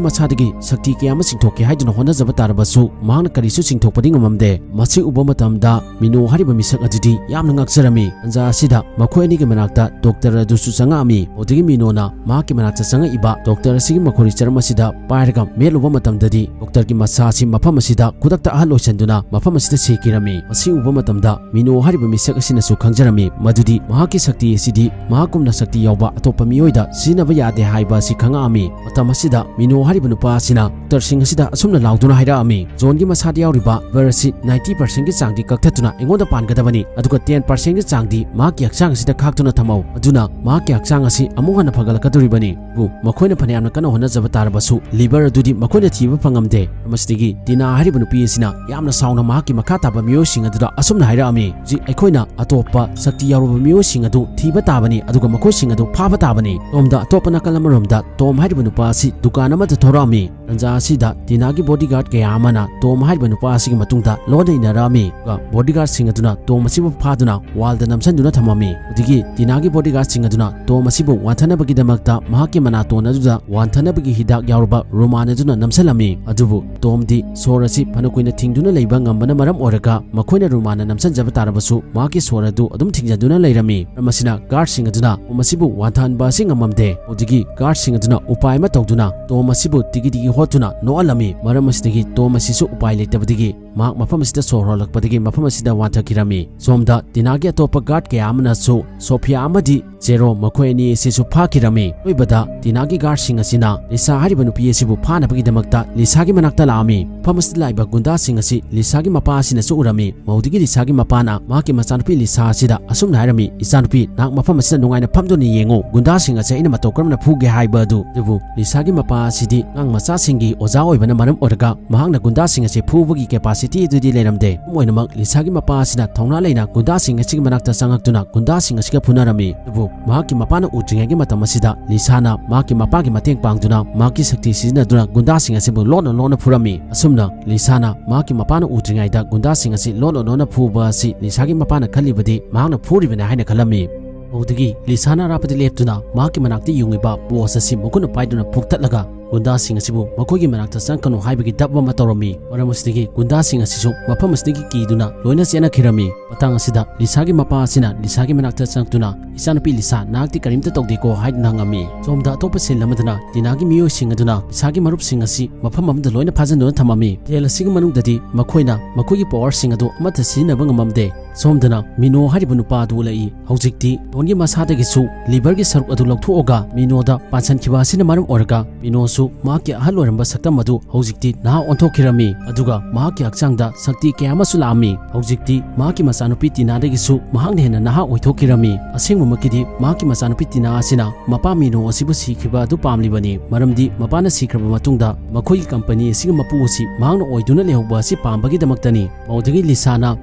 ꯃꯁꯥꯗꯒꯤ ꯁꯛꯇꯤ ꯀꯌꯥ ꯑꯃ ꯆꯤꯡꯊꯣꯛꯀꯦ ꯍꯥꯏꯗꯨꯅ ꯍꯣꯠꯅꯖꯕ ꯇꯥꯔꯕꯁꯨ ꯃꯍꯥꯛꯅ ꯀꯔꯤꯁꯨ ꯆꯤꯡꯊꯣꯛꯄꯗꯤ ꯉꯝꯂꯝꯗꯦ꯫ ꯃꯁꯤ ꯎꯕ ꯃꯇꯝꯗ ꯃꯤꯅꯣ ꯍꯥꯏꯔꯤꯕ ꯃꯤꯁꯛ ꯑꯗꯨꯗꯤ ꯌꯥꯝꯅ ꯉꯛꯆꯔꯝꯃꯤ꯫ ꯇꯥꯟꯖꯥ ꯑꯁꯤꯗ ꯃꯈꯣꯏ ꯑꯅꯤꯒꯤ ꯃꯅꯥꯛꯇ doctor ꯑꯗꯨꯁꯨ ꯆꯪꯉꯛꯑꯝꯃꯤ꯫ ꯑꯗꯨꯗꯒꯤ ꯃꯤꯅꯣꯅ ꯃꯍꯥꯛꯀꯤ ꯃꯅꯥꯛꯇ ꯆꯪꯉꯛꯏꯕ doctor ꯑꯁꯤꯒꯤ ꯃꯈꯨꯔꯤ ꯆꯔꯝ ꯑꯁꯤꯗ ꯄꯥꯏꯔꯒ ꯃꯦꯠꯂꯨꯕ ꯃꯇꯝꯗꯗꯤ doctorꯒꯤ ꯃꯁꯥ ꯑꯁꯤ ꯃꯐꯝ ꯑꯁꯤꯗ ꯈꯨꯗꯛꯇ ꯑꯍꯜ ꯑꯣꯏꯁꯤꯟꯗꯨꯅ ꯃꯐꯝ ꯑꯁꯤꯗ ꯁꯤꯈꯤꯔꯝꯃꯤ꯫ ꯃꯁꯤ ꯎꯕ ꯃꯇꯝꯗ ꯃꯤꯅꯣ ꯍꯥꯏꯔꯤꯕ ꯃꯤꯁꯛ ꯑꯁꯤꯅꯁꯨ ꯈꯪꯖꯔꯝꯃꯤ ꯃꯗꯨꯗꯤ ꯃꯍꯥꯛꯀꯤ ꯁꯛꯇꯤ ꯑꯁꯤꯗꯤ ꯃꯍꯥꯛꯀꯨꯝꯅ ꯁꯛꯇꯤ ꯌꯥꯎꯕ ꯑꯇꯣꯞꯄ ꯃꯤꯑꯣꯏꯗ ꯁꯤꯖꯤꯟꯅꯕ ꯌꯥꯗꯦ ꯍꯥꯏꯕ ꯑꯁꯤ ꯈꯪꯉꯛꯑꯝꯃꯤ꯫ ꯃꯇꯝ ꯑꯁꯤꯗ ꯃꯤꯅꯣ ꯍꯥꯏꯔꯤꯕ ꯅꯨꯄꯥ ꯑꯁꯤꯅ doctorꯁꯤꯡ ꯑꯁꯤꯗ ꯑꯁꯨꯝꯅ ꯂꯥꯎꯗꯨꯅ ꯍꯥꯏꯔꯛꯑꯝꯃꯤ, "ꯖꯣꯟꯒꯤ ꯃꯁꯥꯗ ꯌꯥꯎꯔꯤꯕ liver ꯑꯁꯤ ninety percentꯀꯤ ꯆꯥꯡꯗꯤ ꯀꯛꯊꯠꯇꯨꯅ ꯑꯩꯉꯣꯟꯗ ꯄꯥꯟꯒꯗꯕꯅꯤ, ꯑꯗꯨꯒ ten percentꯀꯤ ꯆꯥꯡꯗꯤ ꯃꯍꯥꯛꯀꯤ ꯍꯛꯆꯥꯡ ꯑꯁꯤꯗ ꯈꯥꯛꯇꯨꯅ ꯊꯝꯍꯧ꯫ ꯑꯗꯨꯅ ꯃꯍꯥꯛꯀꯤ ꯍꯛꯆꯥꯡ ꯑꯁꯤ ꯑꯃꯨꯛ ꯍꯟꯅ ꯐꯒꯠꯂꯛꯀꯗꯧꯔꯤꯕꯅꯤ꯫" ꯕꯨ ꯃꯈꯣꯏꯅ ꯐꯅꯌꯥꯝꯅ ꯀꯟꯅ ꯍꯣꯠꯅꯖꯕ ꯇꯥꯔꯕꯁꯨ liver ꯑꯗꯨꯗꯤ ꯃꯈꯣꯏꯅ ꯊꯤꯕ ꯐꯪꯉꯝꯗꯦ꯫ ꯃꯁꯤꯗꯒꯤ ꯇꯤꯅꯥ ꯍꯥꯏꯔꯤꯕ ꯅꯨꯄꯤ ꯑꯁꯤꯅ ꯌꯥꯝꯅ ꯁꯥꯎꯅ ꯃꯍꯥꯛꯀꯤ ꯃꯈꯥ ꯇꯥꯕ ꯃꯤꯑꯣꯏꯁꯤꯡ ꯑꯗꯨꯗ ꯑꯁꯨꯝꯅ ꯍꯥꯏꯔꯛꯑꯝꯃꯤ, "ꯍꯧꯖꯤꯛ ꯑꯩꯈꯣꯏꯅ ꯑꯇꯣꯞꯄ ꯁꯛꯇꯤ ꯌꯥꯎꯔꯕ ꯃꯤꯑꯣꯏꯁꯤꯡ ꯑꯗꯨ ꯊꯤꯕ ꯇꯥꯕꯅꯤ, ꯑꯗꯨꯒ ꯃꯈꯣꯏꯁꯤꯡ ꯑꯗꯨ ꯐꯥꯕ ꯇꯥꯕꯅꯤ꯫" ꯁꯣꯝꯗ ꯑꯇꯣꯞꯄ ꯅꯥꯀꯜ ꯑꯃꯔꯣꯝꯗ ꯇꯣꯝ ꯍꯥꯏꯔꯤꯕ ꯅꯨꯄꯥ ꯑꯁꯤ ꯗꯨꯀꯥꯟ ꯑꯃꯗ ꯊꯣꯔꯛꯑꯝꯃꯤ꯫ ꯇꯥꯟꯖꯥ ꯑꯁꯤꯗ ꯇꯤꯅꯥꯒꯤ ꯕꯣꯗꯤꯒꯥꯔꯗ ꯀꯌꯥ ꯑꯃꯅ ꯇꯣꯝ ꯍꯥꯏꯔꯤꯕ ꯅꯨꯄꯥ ꯑꯁꯤꯒꯤ ꯃꯇꯨꯡꯗ ꯂꯣꯟꯅ ꯏꯟꯅꯔꯛꯑꯝꯃꯤ꯫ ꯑꯗꯨꯒ ꯕꯣꯗꯤꯒꯥꯔꯗꯁꯤꯡ ꯑꯗꯨꯅ ꯇꯣꯝ ꯑꯁꯤꯕꯨ ꯐꯥꯗꯨꯅ ꯋꯥꯜꯗ ꯅꯝꯁꯤꯟꯗꯨꯅ ꯊꯝꯃꯝꯃꯤ꯫ ꯑꯗꯨꯗꯒꯤ ꯇꯤꯅꯥꯒꯤ ꯕꯣꯗꯤꯒꯥꯔꯗꯁꯤꯡ ꯑꯗꯨꯅ ꯇꯣꯝ ꯑꯁꯤꯕꯨ ꯋꯥꯟꯊꯅꯕꯒꯤꯗꯃꯛꯇ ꯃꯍꯥꯛꯀꯤ ꯃꯅꯥꯇꯣꯟ ꯑꯗꯨꯗ ꯋꯥꯟꯊꯅꯕꯒꯤ ꯍꯤꯗꯥꯛ ꯌꯥꯎꯔꯕ ꯔꯨꯃꯥꯟ ꯑꯗꯨꯅ ꯅꯝꯁꯤꯜꯂꯝꯃꯤ꯫ ꯑꯗꯨꯕꯨ ꯇꯣꯝꯗꯤ ꯁꯣꯔ ꯑꯁꯤ ꯐꯅ ꯀꯨꯏꯅ ꯊꯤꯡꯗꯨꯅ ꯂꯩꯕ ꯉꯝꯕꯅ ꯃꯔꯝ ꯑꯣꯏꯔꯒ ꯃꯈꯣꯏꯅ ꯔꯨꯃꯥꯟꯅ ꯅꯝꯁꯤꯟꯖꯕ ꯇꯥꯔꯕꯁꯨ ꯃꯍꯥꯛꯀꯤ ꯁꯣꯔ ꯑꯗꯨ ꯑꯗꯨꯝ ꯊꯤꯡꯖꯤꯟꯗꯨꯅ ꯂꯩꯔꯝꯃꯤ꯫ ꯃꯔꯝ ꯑꯁꯤꯅ ꯒꯥꯔꯗꯁꯤꯡ ꯑꯗꯨꯅ ꯇꯣꯝ ꯑꯁꯤꯕꯨ ꯋꯥꯟꯊꯍꯟꯕ ꯑꯁꯤ ꯉꯝꯃꯝꯗꯦ꯫ ꯑꯗꯨꯗꯒꯤ ꯒꯥꯔꯗꯁꯤꯡ ꯑꯗꯨꯅ ꯎꯄꯥꯏ ꯑꯃ ꯇꯧꯗꯨꯅ ꯇꯣꯝ ꯑꯁꯤꯕꯨ ꯇꯤꯒꯤ ꯇꯤꯒꯤ ꯍꯣꯠꯇꯨꯅ ꯅꯣꯛꯍꯜꯂꯝꯃꯤ꯫ ꯃꯔꯝ ꯑꯁꯤꯗꯒꯤ ꯇꯣꯝ ꯑꯁꯤꯁꯨ ꯎꯄꯥꯏ ꯂꯩꯇꯕꯗꯒꯤ ꯃꯍꯥꯛ ꯃꯐꯝ ꯑꯁꯤꯗ ꯁꯣꯔ ꯍꯣꯜꯂꯛꯄꯗꯒꯤ ꯃꯐꯝ ꯑꯁꯤꯗ ꯋꯥꯟꯊꯈꯤꯔꯝꯃꯤ꯫ ꯁꯣꯝꯗ ꯇꯤꯅꯥꯒꯤ ꯑꯇꯣꯞꯄ ꯒꯥꯔꯗ ꯀꯌꯥ ꯑꯃꯅꯁꯨ ꯁꯣꯐꯤꯌꯥ ꯑꯃꯗꯤ ꯖꯦꯔꯣ ꯃꯈꯣꯏ ꯑꯅꯤ ꯑꯁꯤꯁꯨ ꯐꯥꯈꯤꯔꯝꯃꯤ꯫ ꯑꯔꯣꯏꯕꯗ ꯇꯤꯅꯥꯒꯤ ꯒꯥꯔꯗꯁꯤꯡ ꯑꯁꯤꯅ ꯂꯤꯁꯥ ꯍꯥꯏꯔꯤꯕ ꯅꯨꯄꯤ ꯑꯁꯤꯕꯨ ꯐꯥꯅꯕꯒꯤꯗꯃꯛꯇ ꯂꯤꯁꯥꯒꯤ ꯃꯅꯥꯛꯇ ꯂꯥꯛꯑꯝꯃꯤ꯫ ꯃꯐꯝ ꯑꯁꯤꯗ ꯂꯥꯛꯏꯕ ꯒꯨꯟꯗꯥꯁꯤꯡ ꯑꯁꯤ ꯂꯤꯁꯥꯒꯤ ꯃꯄꯥ ꯑꯁꯤꯅꯁꯨ ꯎꯔꯝꯃꯤ꯫ ꯃꯧꯗꯒꯤ ꯂꯤꯁꯥꯒꯤ ꯃꯄꯥꯅ ꯃꯍꯥꯛꯀꯤ ꯃꯆꯥꯅꯨꯄꯤ ꯂꯤꯁꯥ ꯑꯁꯤꯗ ꯑꯁꯨꯝꯅ ꯍꯥꯏꯔꯝꯃꯤ, "ꯏꯆꯥꯅꯨꯄꯤ, ꯅꯍꯥꯛ ꯃꯐꯝ ꯑꯁꯤꯗ ꯅꯨꯡꯉꯥꯏꯅ ꯐꯝꯗꯨꯅ ꯌꯦꯡꯉꯨ, ꯒꯨꯟꯗꯥꯁꯤꯡ ꯑꯁꯤ ꯑꯩꯅ ꯃꯇꯧ ꯀꯔꯝꯅ ꯐꯨꯒꯦ ꯍꯥꯏꯕ ꯑꯗꯨ"꯫ ꯑꯗꯨꯕꯨ ꯂꯤꯁꯥꯒꯤ ꯃꯄꯥ ꯑꯁꯤꯗꯤ ꯑꯉꯥꯡ ꯃꯆꯥꯁꯤꯡꯒꯤ ꯑꯣꯖꯥ ꯑꯣꯏꯕꯅ ꯃꯔꯝ ꯑꯣꯏꯔꯒ ꯃꯍꯥꯛꯅ ꯒꯨꯟꯗꯥꯁꯤꯡ ꯑꯁꯤ ꯐꯨꯕꯒꯤ ꯀꯦꯄꯥꯁꯤꯇꯤ ꯑꯗꯨꯗꯤ ꯂꯩꯔꯝꯗꯦ꯫ ꯑꯗꯨꯝ ꯑꯣꯏꯅꯃꯛ ꯂꯤꯁꯥꯒꯤ ꯃꯄꯥ ꯑꯁꯤꯅ ꯊꯧꯅꯥ ꯂꯩꯅ ꯒꯨꯟꯗꯥꯁꯤꯡ ꯑꯁꯤꯒꯤ ꯃꯅꯥꯛꯇ ꯆꯪꯉꯛꯇꯨꯅ ꯒꯨꯟꯗꯥꯁꯤꯡ ꯑꯁꯤꯒ ꯐꯨꯅꯔꯝꯃꯤ꯫ ꯑꯗꯨꯕꯨ ꯃꯍꯥꯛꯀꯤ ꯃꯄꯥꯅ ꯎꯗ꯭ꯔꯤꯉꯩꯒꯤ ꯃꯇꯝ ꯑꯁꯤꯗ ꯂꯤꯁꯥꯅ ꯃꯍꯥꯛꯀꯤ ꯃꯄꯥꯒꯤ ꯃꯇꯦꯡ ꯄꯥꯡꯗꯨꯅ ꯃꯍꯥꯛꯀꯤ ꯁꯛꯇꯤ ꯁꯤꯖꯤꯟꯅꯗꯨꯅ ꯒꯨꯟꯗꯥꯁꯤꯡ ꯑꯁꯤꯕꯨ ꯂꯣꯟꯅ ꯂꯣꯟꯅ ꯐꯨꯔꯝꯃꯤ꯫ ꯑꯁꯨꯝꯅ ꯂꯤꯁꯥꯅ ꯃꯍꯥꯛꯀꯤ ꯃꯄꯥꯅ ꯎꯗ꯭ꯔꯤꯉꯩꯗ ꯒꯨꯟꯗꯥꯁꯤꯡ ꯑꯁꯤ ꯂꯣꯟꯅ ꯂꯣꯟꯅ ꯐꯨꯕ ꯑꯁꯤ ꯂꯤꯁꯥꯒꯤ ꯃꯄꯥꯅ ꯈꯜꯂꯤꯕꯗꯤ ꯃꯍꯥꯛꯅ ꯐꯨꯔꯤꯕꯅꯤ ꯍꯥꯏꯅ ꯈꯜꯂꯝꯃꯤ꯫ ꯃꯗꯨꯗꯒꯤ ꯂꯤꯁꯥꯅ ꯑꯔꯥꯞꯄꯗ ꯂꯦꯞꯇꯨꯅ ꯃꯍꯥꯛꯀꯤ ꯃꯅꯥꯛꯇ ꯌꯨꯡꯉꯤꯕ ꯄꯣꯁ ꯑꯁꯤ ꯃꯈꯨꯠꯅ ꯄꯥꯏꯗꯨꯅ ꯐꯨꯛꯇꯠꯂꯒ ꯒꯨꯟꯗꯥꯁꯤꯡ ꯑꯁꯤꯕꯨ ꯃꯈꯣꯏꯒꯤ ꯃꯅꯥꯛꯇ ꯆꯪꯒꯅꯨ ꯍꯥꯏꯕꯒꯤ ꯗꯞ ꯑꯃ ꯇꯧꯔꯝꯃꯤ꯫ ꯃꯔꯝ ꯑꯁꯤꯗꯒꯤ ꯒꯨꯟꯗꯥꯁꯤꯡ ꯑꯁꯤꯁꯨ ꯃꯐꯝ ꯑꯁꯤꯗꯒꯤ ꯀꯤꯗꯨꯅ ꯂꯣꯏꯅ ꯆꯦꯟꯅꯈꯤꯔꯝꯃꯤ꯫ ꯃꯇꯥꯡ ꯑꯁꯤꯗ ꯂꯤꯁꯥꯒꯤ ꯃꯄꯥ ꯑꯁꯤꯅ ꯂꯤꯁꯥꯒꯤ ꯃꯅꯥꯛꯇ ꯆꯪꯂꯛꯇꯨꯅ, "ꯏꯆꯥꯅꯨꯄꯤ ꯂꯤꯁꯥ, ꯅꯍꯥꯛꯇꯤ ꯀꯔꯤꯝꯇ ꯇꯧꯗꯦꯀꯣ?" ꯍꯥꯏꯗꯨꯅ ꯍꯪꯉꯝꯃꯤ꯫ ꯁꯣꯝꯗ ꯑꯇꯣꯞꯄ ꯁꯤꯟ ꯑꯃꯗꯅ ꯇꯤꯅꯥꯒꯤ ꯃꯤꯑꯣꯏꯁꯤꯡ ꯑꯗꯨꯅ ꯂꯤꯁꯥꯒꯤ ꯃꯔꯨꯞꯁꯤꯡ ꯑꯁꯤ ꯃꯐꯝ ꯑꯃꯗ ꯂꯣꯏꯅ ꯐꯥꯖꯤꯟꯗꯨꯅ ꯊꯝꯃꯝꯃꯤ꯫ ꯖꯦꯜ ꯑꯁꯤꯒꯤ ꯃꯅꯨꯡꯗꯗꯤ ꯃꯈꯣꯏꯅ ꯃꯈꯣꯏꯒꯤ ꯄꯋꯥꯔꯁꯤꯡ ꯑꯗꯨ ꯑꯃꯠꯇ ꯁꯤꯖꯤꯟꯅꯕ ꯉꯝꯃꯝꯗꯦ꯫ ꯁꯣꯝꯗꯅ ꯃꯤꯅꯣ ꯍꯥꯏꯔꯤꯕ ꯅꯨꯄꯥ ꯑꯗꯨ ꯎꯠꯂꯛꯏ꯫ ꯍꯧꯖꯤꯛꯇꯤ ꯇꯣꯟꯒꯤ ꯃꯁꯥꯗꯒꯤꯁꯨ ꯂꯤꯚꯔꯒꯤ ꯁꯔꯨꯛ ꯑꯗꯨ ꯂꯧꯊꯣꯛꯑꯒ ꯃꯤꯅꯣꯗ ꯄꯥꯟꯁꯤꯟꯈꯤꯕ ꯑꯁꯤꯅ ꯃꯔꯝ ꯑꯣꯏꯔꯒ ꯃꯤꯅꯣꯁꯨ ꯃꯍꯥꯛꯀꯤ ꯑꯍꯜ ꯑꯣꯏꯔꯝꯕ ꯁꯛꯇꯝ ꯑꯗꯨ ꯍꯧꯖꯤꯛꯇꯤ ꯅꯍꯥ ꯑꯣꯟꯊꯣꯛꯈꯤꯔꯝꯃꯤ꯫ ꯑꯗꯨꯒ ꯃꯍꯥꯛꯀꯤ ꯍꯛꯆꯥꯡꯗ ꯁꯛꯇꯤ ꯀꯌꯥ ꯑꯃꯁꯨ ꯂꯥꯛꯑꯝꯃꯤ꯫ ꯍꯧꯖꯤꯛꯇꯤ ꯃꯍꯥꯛꯀꯤ ꯃꯆꯥꯅꯨꯄꯤ ꯇꯤꯅꯥꯗꯒꯤꯁꯨ ꯃꯍꯥꯛꯅ ꯍꯦꯟꯅ ꯅꯍꯥ ꯑꯣꯏꯊꯣꯛꯈꯤꯔꯝꯃꯤ꯫ ꯑꯁꯦꯡꯕꯃꯛꯀꯤꯗꯤ ꯃꯍꯥꯛꯀꯤ ꯃꯆꯥꯅꯨꯄꯤ ꯇꯤꯅꯥ ꯑꯁꯤꯅ ꯃꯄꯥ ꯃꯤꯅꯣ ꯑꯁꯤꯕꯨ ꯁꯤꯈꯤꯕ ꯑꯗꯨ ꯄꯥꯝꯂꯤꯕꯅꯤ, ꯃꯔꯝꯗꯤ ꯃꯄꯥꯅ ꯁꯤꯈ꯭ꯔꯕ ꯃꯇꯨꯡꯗ ꯃꯈꯣꯏꯒꯤ ꯀꯝꯄꯅꯤ ꯑꯁꯤꯒꯤ ꯃꯄꯨ ꯑꯁꯤ ꯃꯍꯥꯛꯅ ꯑꯣꯏꯗꯨꯅ ꯂꯩꯍꯧꯕ ꯑꯁꯤ ꯄꯥꯝꯕꯒꯤꯗꯃꯛꯇꯅꯤ꯫ ꯃꯗꯨꯗꯒꯤ ꯂꯤꯁꯥꯅ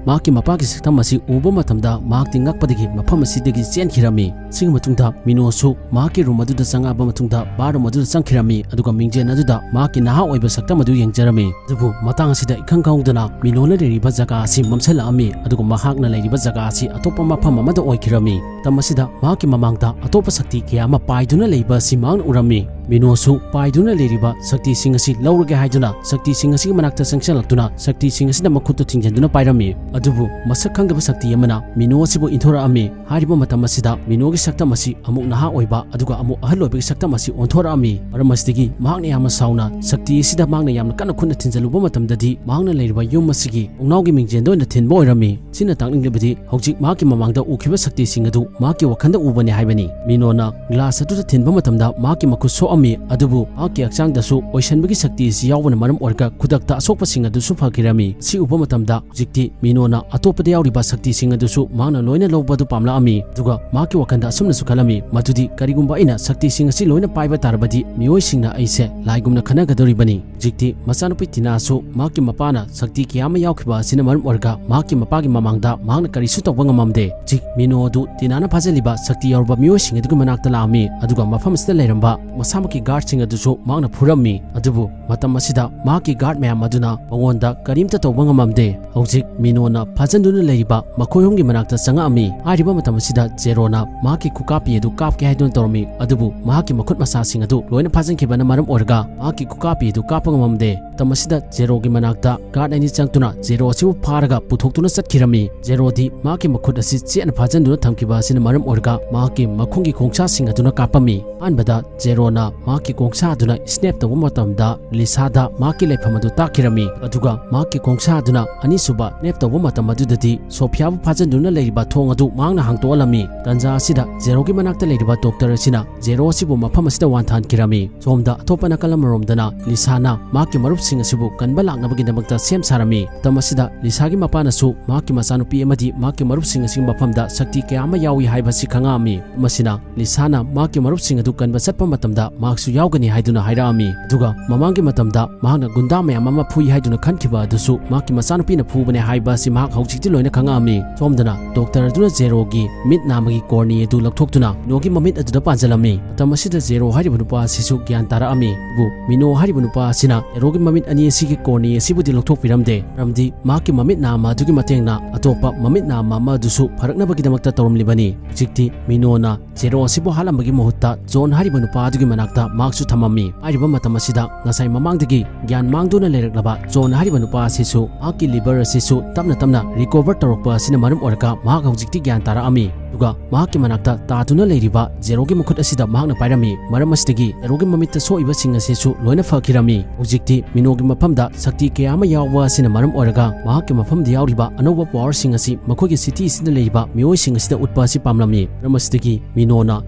ꯃꯍꯥꯛꯀꯤ ꯃꯄꯥꯒꯤ ꯁꯛꯇꯝ ꯑꯁꯤ ꯎꯕ ꯃꯇꯝꯗ ꯃꯍꯥꯛꯇꯤ ꯉꯛꯄꯗꯒꯤ ꯃꯐꯝ ꯑꯁꯤꯗꯒꯤ ꯆꯦꯟꯈꯤꯔꯝꯃꯤ꯫ ꯁꯤꯒꯤ ꯃꯇꯨꯡꯗ ꯃꯤꯅꯣꯁꯨ ꯃꯍꯥꯛꯀꯤ ꯔꯨꯝ ꯑꯗꯨꯗ ꯆꯪꯉꯛꯑꯕ ꯃꯇꯨꯡꯗ ꯕꯥꯔꯔꯨꯝ ꯑꯗꯨꯗ ꯆꯪꯈꯤꯔꯝꯃꯤ, ꯑꯗꯨꯒ ꯃꯤꯡꯖꯦꯜ ꯑꯗꯨꯗ ꯃꯍꯥꯛꯀꯤ ꯅꯍꯥ ꯑꯣꯏꯕ ꯁꯛꯇꯝ ꯑꯗꯨ ꯌꯦꯡꯖꯔꯝꯃꯤ꯫ ꯑꯗꯨꯕꯨ ꯃꯇꯥꯡ ꯑꯁꯤꯗ ꯏꯈꯪ ꯈꯪꯍꯧꯗꯅ ꯃꯤꯅꯣꯅ ꯂꯩꯔꯤꯕ ꯖꯒꯥ ꯑꯁꯤ ꯃꯝꯁꯤꯜꯂꯛꯑꯝꯃꯤ, ꯑꯗꯨꯒ ꯃꯍꯥꯛꯅ ꯂꯩꯔꯤꯕ ꯖꯒꯥ ꯑꯁꯤ ꯑꯇꯣꯞꯄ ꯃꯐꯝ ꯑꯃꯗ ꯑꯣꯏꯈꯤꯔꯝꯃꯤ꯫ ꯃꯇꯝ ꯑꯁꯤꯗ ꯃꯍꯥꯛꯀꯤ ꯃꯃꯥꯡꯗ ꯑꯇꯣꯞꯄ ꯁꯛꯇꯤ ꯀꯌꯥ ꯑꯃ ꯄꯥꯏꯗꯨꯅ ꯂꯩꯕ ꯑꯁꯤ ꯃꯍꯥꯛꯅ ꯎꯔꯝꯃꯤ꯫ ꯃꯤꯅꯣꯁꯨ ꯄꯥꯏꯗꯨꯅ ꯂꯩꯔꯤꯕ ꯁꯛꯇꯤꯁꯤꯡ ꯑꯁꯤ ꯂꯧꯔꯒꯦ ꯍꯥꯏꯗꯨꯅ ꯁꯛꯇꯤꯁꯤꯡ ꯑꯁꯤꯒꯤ ꯃꯅꯥꯛꯇ ꯆꯪꯁꯤꯜꯂꯛꯇꯨꯅ ꯁꯛꯇꯤꯁꯤꯡ ꯑꯁꯤꯗ ꯃꯈꯨꯠꯇꯨ ꯊꯤꯡꯖꯤꯟꯗꯨꯅ ꯄꯥꯏꯔꯝꯃꯤ꯫ ꯑꯗꯨꯕꯨ ꯃꯁꯛ ꯈꯪꯗꯕ ꯁꯛꯇꯤ ꯑꯃꯅ ꯃꯤꯅꯣ ꯑꯁꯤꯕꯨ ꯏꯟꯊꯣꯔꯛꯑꯝꯃꯤ꯫ ꯍꯥꯏꯔꯤꯕ ꯃꯇꯝ ꯑꯁꯤꯗ ꯃꯤꯅꯣꯒꯤ ꯁꯛꯇꯝ ꯑꯁꯤ ꯑꯃꯨꯛ ꯅꯍꯥ ꯑꯣꯏꯕ ꯑꯗꯨꯒ ꯑꯃꯨꯛ ꯑꯍꯜ ꯑꯣꯏꯕꯒꯤ ꯁꯛꯇꯝ ꯑꯁꯤ ꯑꯣꯟꯊꯣꯔꯛꯑꯝꯃꯤ꯫ ꯃꯔꯝ ꯑꯁꯤꯗꯒꯤ ꯃꯍꯥꯛꯅ ꯌꯥꯝꯅ ꯁꯥꯎꯅ ꯁꯛꯇꯤ ꯑꯁꯤꯗ ꯃꯍꯥꯛꯅ ꯌꯥꯝꯅ ꯀꯟꯅ ꯈꯨꯠꯅ ꯊꯤꯟꯖꯜꯂꯨꯕ ꯃꯇꯝꯗꯗꯤ ꯃꯍꯥꯛꯅ ꯂꯩꯔꯤꯕ ꯌꯨꯝ ꯑꯁꯤꯒꯤ ꯊꯣꯡꯅꯥꯎꯒꯤ ꯃꯤꯡꯖꯦꯜꯗ ꯑꯣꯏꯅ ꯊꯤꯟꯕ ꯑꯣꯏꯔꯝꯃꯤ꯫ ꯁꯤꯅ ꯇꯥꯛꯅꯤꯡꯂꯤꯕꯗꯤ ꯍꯧꯖꯤꯛ ꯃꯍꯥꯛꯀꯤ ꯃꯃꯥꯡꯗ ꯎꯈꯤꯕ ꯁꯛꯇꯤꯁꯤꯡ ꯑꯗꯨ ꯃꯍꯥꯛꯀꯤ ꯋꯥꯈꯜꯗ ꯎꯕꯅꯤ ꯍꯥꯏꯕꯅꯤ꯫ ꯃꯤꯅꯣꯅ ꯒ꯭ꯂꯥꯁ ꯑꯗꯨꯗ ꯊꯤꯟꯕ ꯃꯇꯝꯗ ꯃꯍꯥꯛꯀꯤ ꯃꯈꯨꯠ ꯁꯣꯛꯑꯝꯃꯤ, ꯑꯗꯨꯕꯨ ꯃꯍꯥꯛꯀꯤ ꯍꯛꯆꯥꯡꯗꯁꯨ ꯑꯣꯏꯁꯟꯕꯒꯤ ꯁꯛꯇꯤ ꯑꯁꯤ ꯌꯥꯎꯕꯅ ꯃꯔꯝ ꯑꯣꯏꯔꯒ ꯈꯨꯗꯛꯇ ꯑꯁꯣꯛꯄꯁꯤꯡ ꯑꯗꯨꯁꯨ ꯐꯈꯤꯔꯝꯃꯤ꯫ ꯁꯤ ꯎꯕ ꯃꯇꯝꯗ ꯍꯧꯖꯤꯛꯇꯤ ꯃꯤꯅꯣꯅ ꯑꯇꯣꯞꯄꯗ ꯌꯥꯎꯔꯤꯕ ꯁꯛꯇꯤꯁꯤꯡ ꯑꯗꯨꯁꯨ ꯃꯍꯥꯛꯅ ꯂꯣꯏꯅ ꯂꯧꯕ ꯑꯗꯨ ꯄꯥꯝꯂꯛꯑꯝꯃꯤ꯫ ꯑꯗꯨꯒ ꯃꯍꯥꯛꯀꯤ ꯋꯥꯈꯜꯗ ꯑꯁꯨꯝꯅꯁꯨ ꯈꯜꯂꯝꯃꯤ, ꯃꯗꯨꯗꯤ ꯀꯔꯤꯒꯨꯝꯕ ꯑꯩꯅ ꯁꯛꯇꯤꯁꯤꯡ ꯑꯁꯤ ꯂꯣꯏꯅ ꯄꯥꯏꯕ ꯇꯥꯔꯕꯗꯤ ꯃꯤꯑꯣꯏꯁꯤꯡꯅ ꯑꯩꯁꯦ ꯂꯥꯏꯒꯨꯝꯅ ꯈꯟꯅꯒꯗꯧꯔꯤꯕꯅꯤ꯫ ꯍꯧꯖꯤꯛꯇꯤ ꯃꯆꯥꯅꯨꯄꯤ ꯇꯤꯅꯥꯁꯨ ꯃꯍꯥꯛꯀꯤ ꯃꯄꯥꯅ ꯁꯛꯇꯤ ꯀꯌꯥ ꯑꯃ ꯌꯥꯎꯈꯤꯕ ꯑꯁꯤꯅ ꯃꯔꯝ ꯑꯣꯏꯔꯒ ꯃꯍꯥꯛꯀꯤ ꯃꯄꯥꯒꯤ ꯃꯃꯥꯡꯗ ꯃꯍꯥꯛꯅ ꯀꯔꯤꯁꯨ ꯇꯧꯕ ꯉꯝꯃꯝꯗꯦ꯫ ꯍꯧꯖꯤꯛ ꯃꯤꯅꯣ ꯑꯗꯨ ꯇꯤꯅꯥꯅ ꯐꯥꯖꯤꯜꯂꯤꯕ ꯁꯛꯇꯤ ꯌꯥꯎꯔꯕ ꯃꯤꯑꯣꯏꯁꯤꯡ ꯑꯗꯨꯒꯤ ꯃꯅꯥꯛꯇ ꯂꯥꯛꯑꯝꯃꯤ, ꯑꯗꯨꯒ ꯃꯐꯝ ꯑꯁꯤꯗ ꯂꯩꯔꯝꯕ ꯃꯁꯥꯃꯛꯀꯤ ꯒꯥꯔꯗꯁꯤꯡ ꯑꯗꯨꯁꯨ ꯃꯍꯥꯛꯅ ꯐꯨꯔꯝꯃꯤ꯫ ꯑꯗꯨꯕꯨ ꯃꯇꯝ ꯑꯁꯤꯗ ꯃꯍꯥꯛꯀꯤ ꯒꯥꯔꯗ ꯃꯌꯥꯝ ꯑꯗꯨꯅ ꯃꯉꯣꯟꯗ ꯀꯔꯤꯝꯇ ꯇꯧꯕ ꯉꯝꯃꯝꯗꯦ꯫ ꯍꯧꯖꯤꯛ ꯃꯤꯅꯣꯅ ꯐꯥꯖꯤꯟꯗꯨꯅ ꯂꯩꯔꯤꯕ ꯃꯈꯣꯏ ꯑꯍꯨꯝꯒꯤ ꯃꯅꯥꯛꯇ ꯆꯪꯉꯛꯑꯝꯃꯤ꯫ ꯍꯥꯏꯔꯤꯕ ꯃꯇꯝ ꯑꯁꯤꯗ ꯖꯦꯔꯣꯅ ꯃꯍꯥꯛꯀꯤ ꯈꯨꯀꯥꯞꯄꯤ ꯑꯗꯨ ꯀꯥꯞꯀꯦ ꯍꯥꯏꯗꯨꯅ ꯇꯧꯔꯝꯃꯤ, ꯑꯗꯨꯕꯨ ꯃꯍꯥꯛꯀꯤ ꯃꯈꯨꯠ ꯃꯁꯥꯁꯤꯡ ꯑꯗꯨ ꯂꯣꯏꯅ ꯐꯥꯖꯤꯟꯈꯤꯕꯅ ꯃꯔꯝ ꯑꯣꯏꯔꯒ ꯃꯍꯥꯛꯀꯤ ꯈꯨꯀꯥꯞꯄꯤ ꯑꯗꯨ ꯀꯥꯞꯄ ꯉꯝꯃꯝꯗꯦ꯫ ꯃꯇꯝ ꯑꯁꯤꯗ ꯖꯦꯔꯣꯒꯤ ꯃꯅꯥꯛꯇ ꯒꯥꯔꯗ ꯑꯅꯤ ꯆꯪꯗꯨꯅ ꯖꯦꯔꯣ ꯑꯁꯤꯕꯨ ꯐꯥꯔꯒ ꯄꯨꯊꯣꯛꯇꯨꯅ ꯆꯠꯈꯤꯔꯝꯃꯤ꯫ ꯖꯦꯔꯣꯗꯤ ꯃꯍꯥꯛꯀꯤ ꯃꯈꯨꯠ ꯑꯁꯤ ꯆꯦꯠꯅ ꯐꯥꯖꯤꯟꯗꯨꯅ ꯊꯝꯈꯤꯕ ꯑꯁꯤꯅ ꯃꯔꯝ ꯑꯣꯏꯔꯒ ꯃꯍꯥꯛꯀꯤ ꯃꯈꯣꯡꯒꯤ ꯈꯣꯡꯁꯥꯁꯤꯡ ꯑꯗꯨꯅ ꯀꯥꯞꯄꯝꯃꯤ꯫ ꯑꯍꯥꯟꯕꯗ ꯖꯦꯔꯣꯅ ꯃꯍꯥꯛꯀꯤ ꯈꯣꯡꯁꯥ ꯑꯗꯨꯅ ꯁ꯭ꯅꯦꯞ ꯇꯧꯕ ꯃꯇꯝꯗ ꯂꯤꯁꯥꯗ ꯃꯍꯥꯛꯀꯤ ꯂꯩꯐꯝ ꯑꯗꯨ ꯇꯥꯛꯈꯤꯔꯝꯃꯤ, ꯑꯗꯨꯒ ꯃꯍꯥꯛꯀꯤ ꯈꯣꯡꯁꯥ ꯑꯗꯨꯅ ꯑꯅꯤꯁꯨꯕ ꯁ꯭ꯅꯦꯞ ꯇꯧꯕ ꯃꯇꯝ ꯑꯗꯨꯗꯗꯤ ꯁꯣꯐꯤꯌꯥꯕꯨ ꯐꯥꯖꯤꯟꯗꯨꯅ ꯂꯩꯔꯤꯕ ꯊꯣꯡ ꯑꯗꯨ ꯃꯍꯥꯛꯅ ꯍꯥꯡꯗꯣꯛꯍꯜꯂꯝꯃꯤ꯫ ꯇꯟꯖꯥ ꯑꯁꯤꯗ ꯖꯦꯔꯣꯒꯤ ꯃꯅꯥꯛꯇ ꯂꯩꯔꯤꯕ ꯗꯣꯛꯇꯔ ꯑꯁꯤꯅ ꯖꯦꯔꯣ ꯑꯁꯤꯕꯨ ꯃꯐꯝ ꯑꯁꯤꯗ ꯋꯥꯟꯊꯍꯟꯈꯤꯔꯝꯃꯤ꯫ ꯁꯣꯝꯗ ꯑꯇꯣꯞꯄ ꯅꯥꯀꯜ ꯑꯃꯔꯣꯝꯗꯅ ꯂꯤꯁꯥꯅ ꯃꯍꯥꯛꯀꯤ ꯃꯔꯨꯞ ꯁꯤꯡ ꯑꯁꯤꯕꯨ ꯀꯟꯕ ꯂꯥꯛꯅꯕꯒꯤꯗꯃꯛꯇ ꯁꯦꯝ ꯁꯥꯔꯝꯃꯤ꯫ ꯃꯇꯝ ꯑꯁꯤꯗ ꯂꯤꯁꯥꯒꯤ ꯃꯄꯥꯅꯁꯨ ꯃꯍꯥꯛꯀꯤ ꯃꯆꯥꯅꯨꯄꯤ ꯑꯃꯗꯤ ꯃꯍꯥꯛꯀꯤ ꯃꯔꯨꯞꯁꯤꯡ ꯑꯁꯤꯒꯤ ꯃꯐꯝꯗ ꯁꯛꯇꯤ ꯀꯌꯥ ꯑꯃ ꯌꯥꯎꯏ ꯍꯥꯏꯕꯁꯤ ꯈꯪꯉꯛꯑꯝꯃꯤ꯫ ꯃꯁꯤꯅ ꯂꯤꯁꯥꯅ ꯃꯍꯥꯛꯀꯤ ꯃꯔꯨꯞꯁꯤꯡ ꯑꯗꯨ ꯀꯟꯕ ꯆꯠꯄ ꯃꯇꯝꯗ ꯃꯍꯥꯛꯁꯨ ꯌꯥꯎꯒꯅꯤ ꯍꯥꯏꯗꯨꯅ ꯍꯥꯏꯔꯛꯑꯝꯃꯤ꯫ ꯑꯗꯨꯒ ꯃꯃꯥꯡꯒꯤ ꯃꯇꯝꯗ ꯃꯍꯥꯛꯅ ꯒꯨꯟꯗꯥ ꯃꯌꯥꯝ ꯑꯃ ꯐꯨꯏ ꯍꯥꯏꯗꯨꯅ ꯈꯟꯈꯤꯕ ꯑꯗꯨꯁꯨ ꯃꯍꯥꯛꯀꯤ ꯃꯆꯥꯅꯨꯄꯤꯅ ꯐꯨꯕꯅꯦ ꯍꯥꯏꯕ ꯑꯁꯤ ꯃꯍꯥꯛ ꯍꯧꯖꯤꯛꯇꯤ ꯂꯣꯏꯅ ꯈꯪꯉꯛꯑꯝꯃꯤ꯫ ꯁꯣꯝꯗꯅ ꯗꯣꯛꯇꯔ ꯑꯗꯨꯅ ꯖꯦꯔꯣꯒꯤ ꯃꯤꯠ ꯅꯥꯝꯃꯒꯤ ꯀꯣꯔꯅꯤ ꯑꯗꯨ ꯂꯧꯊꯣꯛꯇꯨꯅ ꯃꯤꯅꯣꯒꯤ ꯃꯃꯤꯠ ꯑꯗꯨꯗ ꯄꯥꯟꯖꯜꯂꯝꯃꯤ꯫ ꯃꯇꯝ ꯑꯁꯤꯗ ꯖꯦꯔꯣ ꯍꯥꯏꯔꯤꯕ ꯅꯨꯄꯥ ꯑꯁꯤꯁꯨ ꯒ꯭ꯌꯥꯟ ꯇꯥꯔꯛꯑꯝꯃꯤ꯫ ꯑꯗꯨꯕꯨ ꯃꯤꯅꯣ ꯍꯥꯏꯔꯤꯕ ꯅꯨꯄꯥ ꯑꯁꯤꯅ ꯖꯦꯔꯣꯒꯤ ꯃꯃꯤꯠ ꯑꯅꯤ ꯑꯁꯤꯒꯤ ꯀꯣꯔꯅꯤ ꯑꯁꯤꯕꯨꯗꯤ ꯂꯧꯊꯣꯛꯄꯤꯔꯝꯗꯦ, ꯃꯔꯝꯗꯤ ꯃꯍꯥꯛꯀꯤ ꯃꯃꯤꯠ ꯅꯥꯝꯃ ꯑꯗꯨꯒꯤ ꯃꯇꯦꯡꯅ ꯑꯇꯣꯞꯄ ꯃꯃꯤꯠ ꯅꯥꯝꯃ ꯑꯃ ꯑꯗꯨꯁꯨ ꯐꯔꯛꯅꯕꯒꯤꯗꯃꯛꯇ ꯇꯧꯔꯝꯂꯤꯕꯅꯤ꯫ ꯍꯧꯖꯤꯛꯇꯤ ꯃꯤꯅꯣꯅ ꯖꯦꯔꯣ ꯑꯁꯤꯕꯨ ꯍꯥꯠꯂꯝꯕꯒꯤ ꯃꯍꯨꯠꯇ ꯖꯣꯟ ꯍꯥꯏꯔꯤꯕ ꯅꯨꯄꯥ ꯑꯗꯨꯒꯤ ꯃꯅꯥꯛꯇ ꯃꯍꯥꯛꯁꯨ ꯊꯝꯃꯝꯃꯤ꯫ ꯍꯥꯏꯔꯤꯕ ꯃꯇꯝ ꯑꯁꯤꯗ ꯉꯁꯥꯏ ꯃꯃꯥꯡꯗꯒꯤ ꯒ꯭ꯌꯥꯟ ꯃꯥꯡꯗꯨꯅ ꯂꯩꯔꯛꯂꯕ ꯖꯣꯟ ꯍꯥꯏꯔꯤꯕ ꯅꯨꯄꯥ ꯑꯁꯤꯁꯨ ꯃꯍꯥꯛꯀꯤ ꯂꯤꯚꯔ ꯑꯁꯤꯁꯨ ꯇꯞꯅ ꯇꯞꯅ ꯔꯤꯀꯣꯚꯔ ꯇꯧꯔꯛꯄ ꯑꯁꯤꯅ ꯃꯔꯝ ꯑꯣꯏꯔꯒ ꯃꯍꯥꯛ ꯍꯧꯖꯤꯛꯇꯤ ꯒ꯭ꯌꯥꯟ ꯇꯥꯔꯛꯑꯝꯃꯤ꯫ ꯑꯗꯨꯒ ꯃꯍꯥꯛꯀꯤ ꯃꯅꯥꯛꯇ ꯇꯥꯗꯨꯅ ꯂꯩꯔꯤꯕ ꯖꯦꯔꯣꯒꯤ ꯃꯈꯨꯠ ꯑꯁꯤꯗ ꯃꯍꯥꯛꯅ ꯄꯥꯏꯔꯝꯃꯤ꯫ ꯃꯔꯝ ꯑꯁꯤꯗꯒꯤ ꯖꯦꯔꯣꯒꯤ ꯃꯃꯤꯠꯇ ꯁꯣꯛꯏꯕꯁꯤꯡ ꯑꯁꯤꯁꯨ ꯂꯣꯏꯅ ꯐꯈꯤꯔꯝꯃꯤ꯫ ꯍꯧꯖꯤꯛꯇꯤ ꯃꯤꯅꯣꯒꯤ ꯃꯐꯝꯗ ꯁꯛꯇꯤ ꯀꯌꯥ ꯑꯃ ꯌꯥꯎꯕ ꯑꯁꯤꯅ ꯃꯔꯝ ꯑꯣꯏꯔꯒ ꯃꯍꯥꯛꯀꯤ ꯃꯐꯝꯗ ꯌꯥꯎꯔꯤꯕ ꯑꯅꯧꯕ ꯄꯋꯥꯔꯁꯤꯡ ꯑꯁꯤ ꯃꯈꯣꯏꯒꯤ ꯁꯤꯇꯤ ꯑꯁꯤꯗ ꯂꯩꯔꯤꯕ ꯃꯤꯑꯣꯏꯁꯤꯡ ꯑꯁꯤꯗ ꯎꯠꯄ ꯑꯁꯤ ꯄꯥꯝꯂꯝꯃꯤ꯫ ꯃꯔꯝ ꯑꯁꯤꯗꯒꯤ ꯃꯤꯅꯣꯅ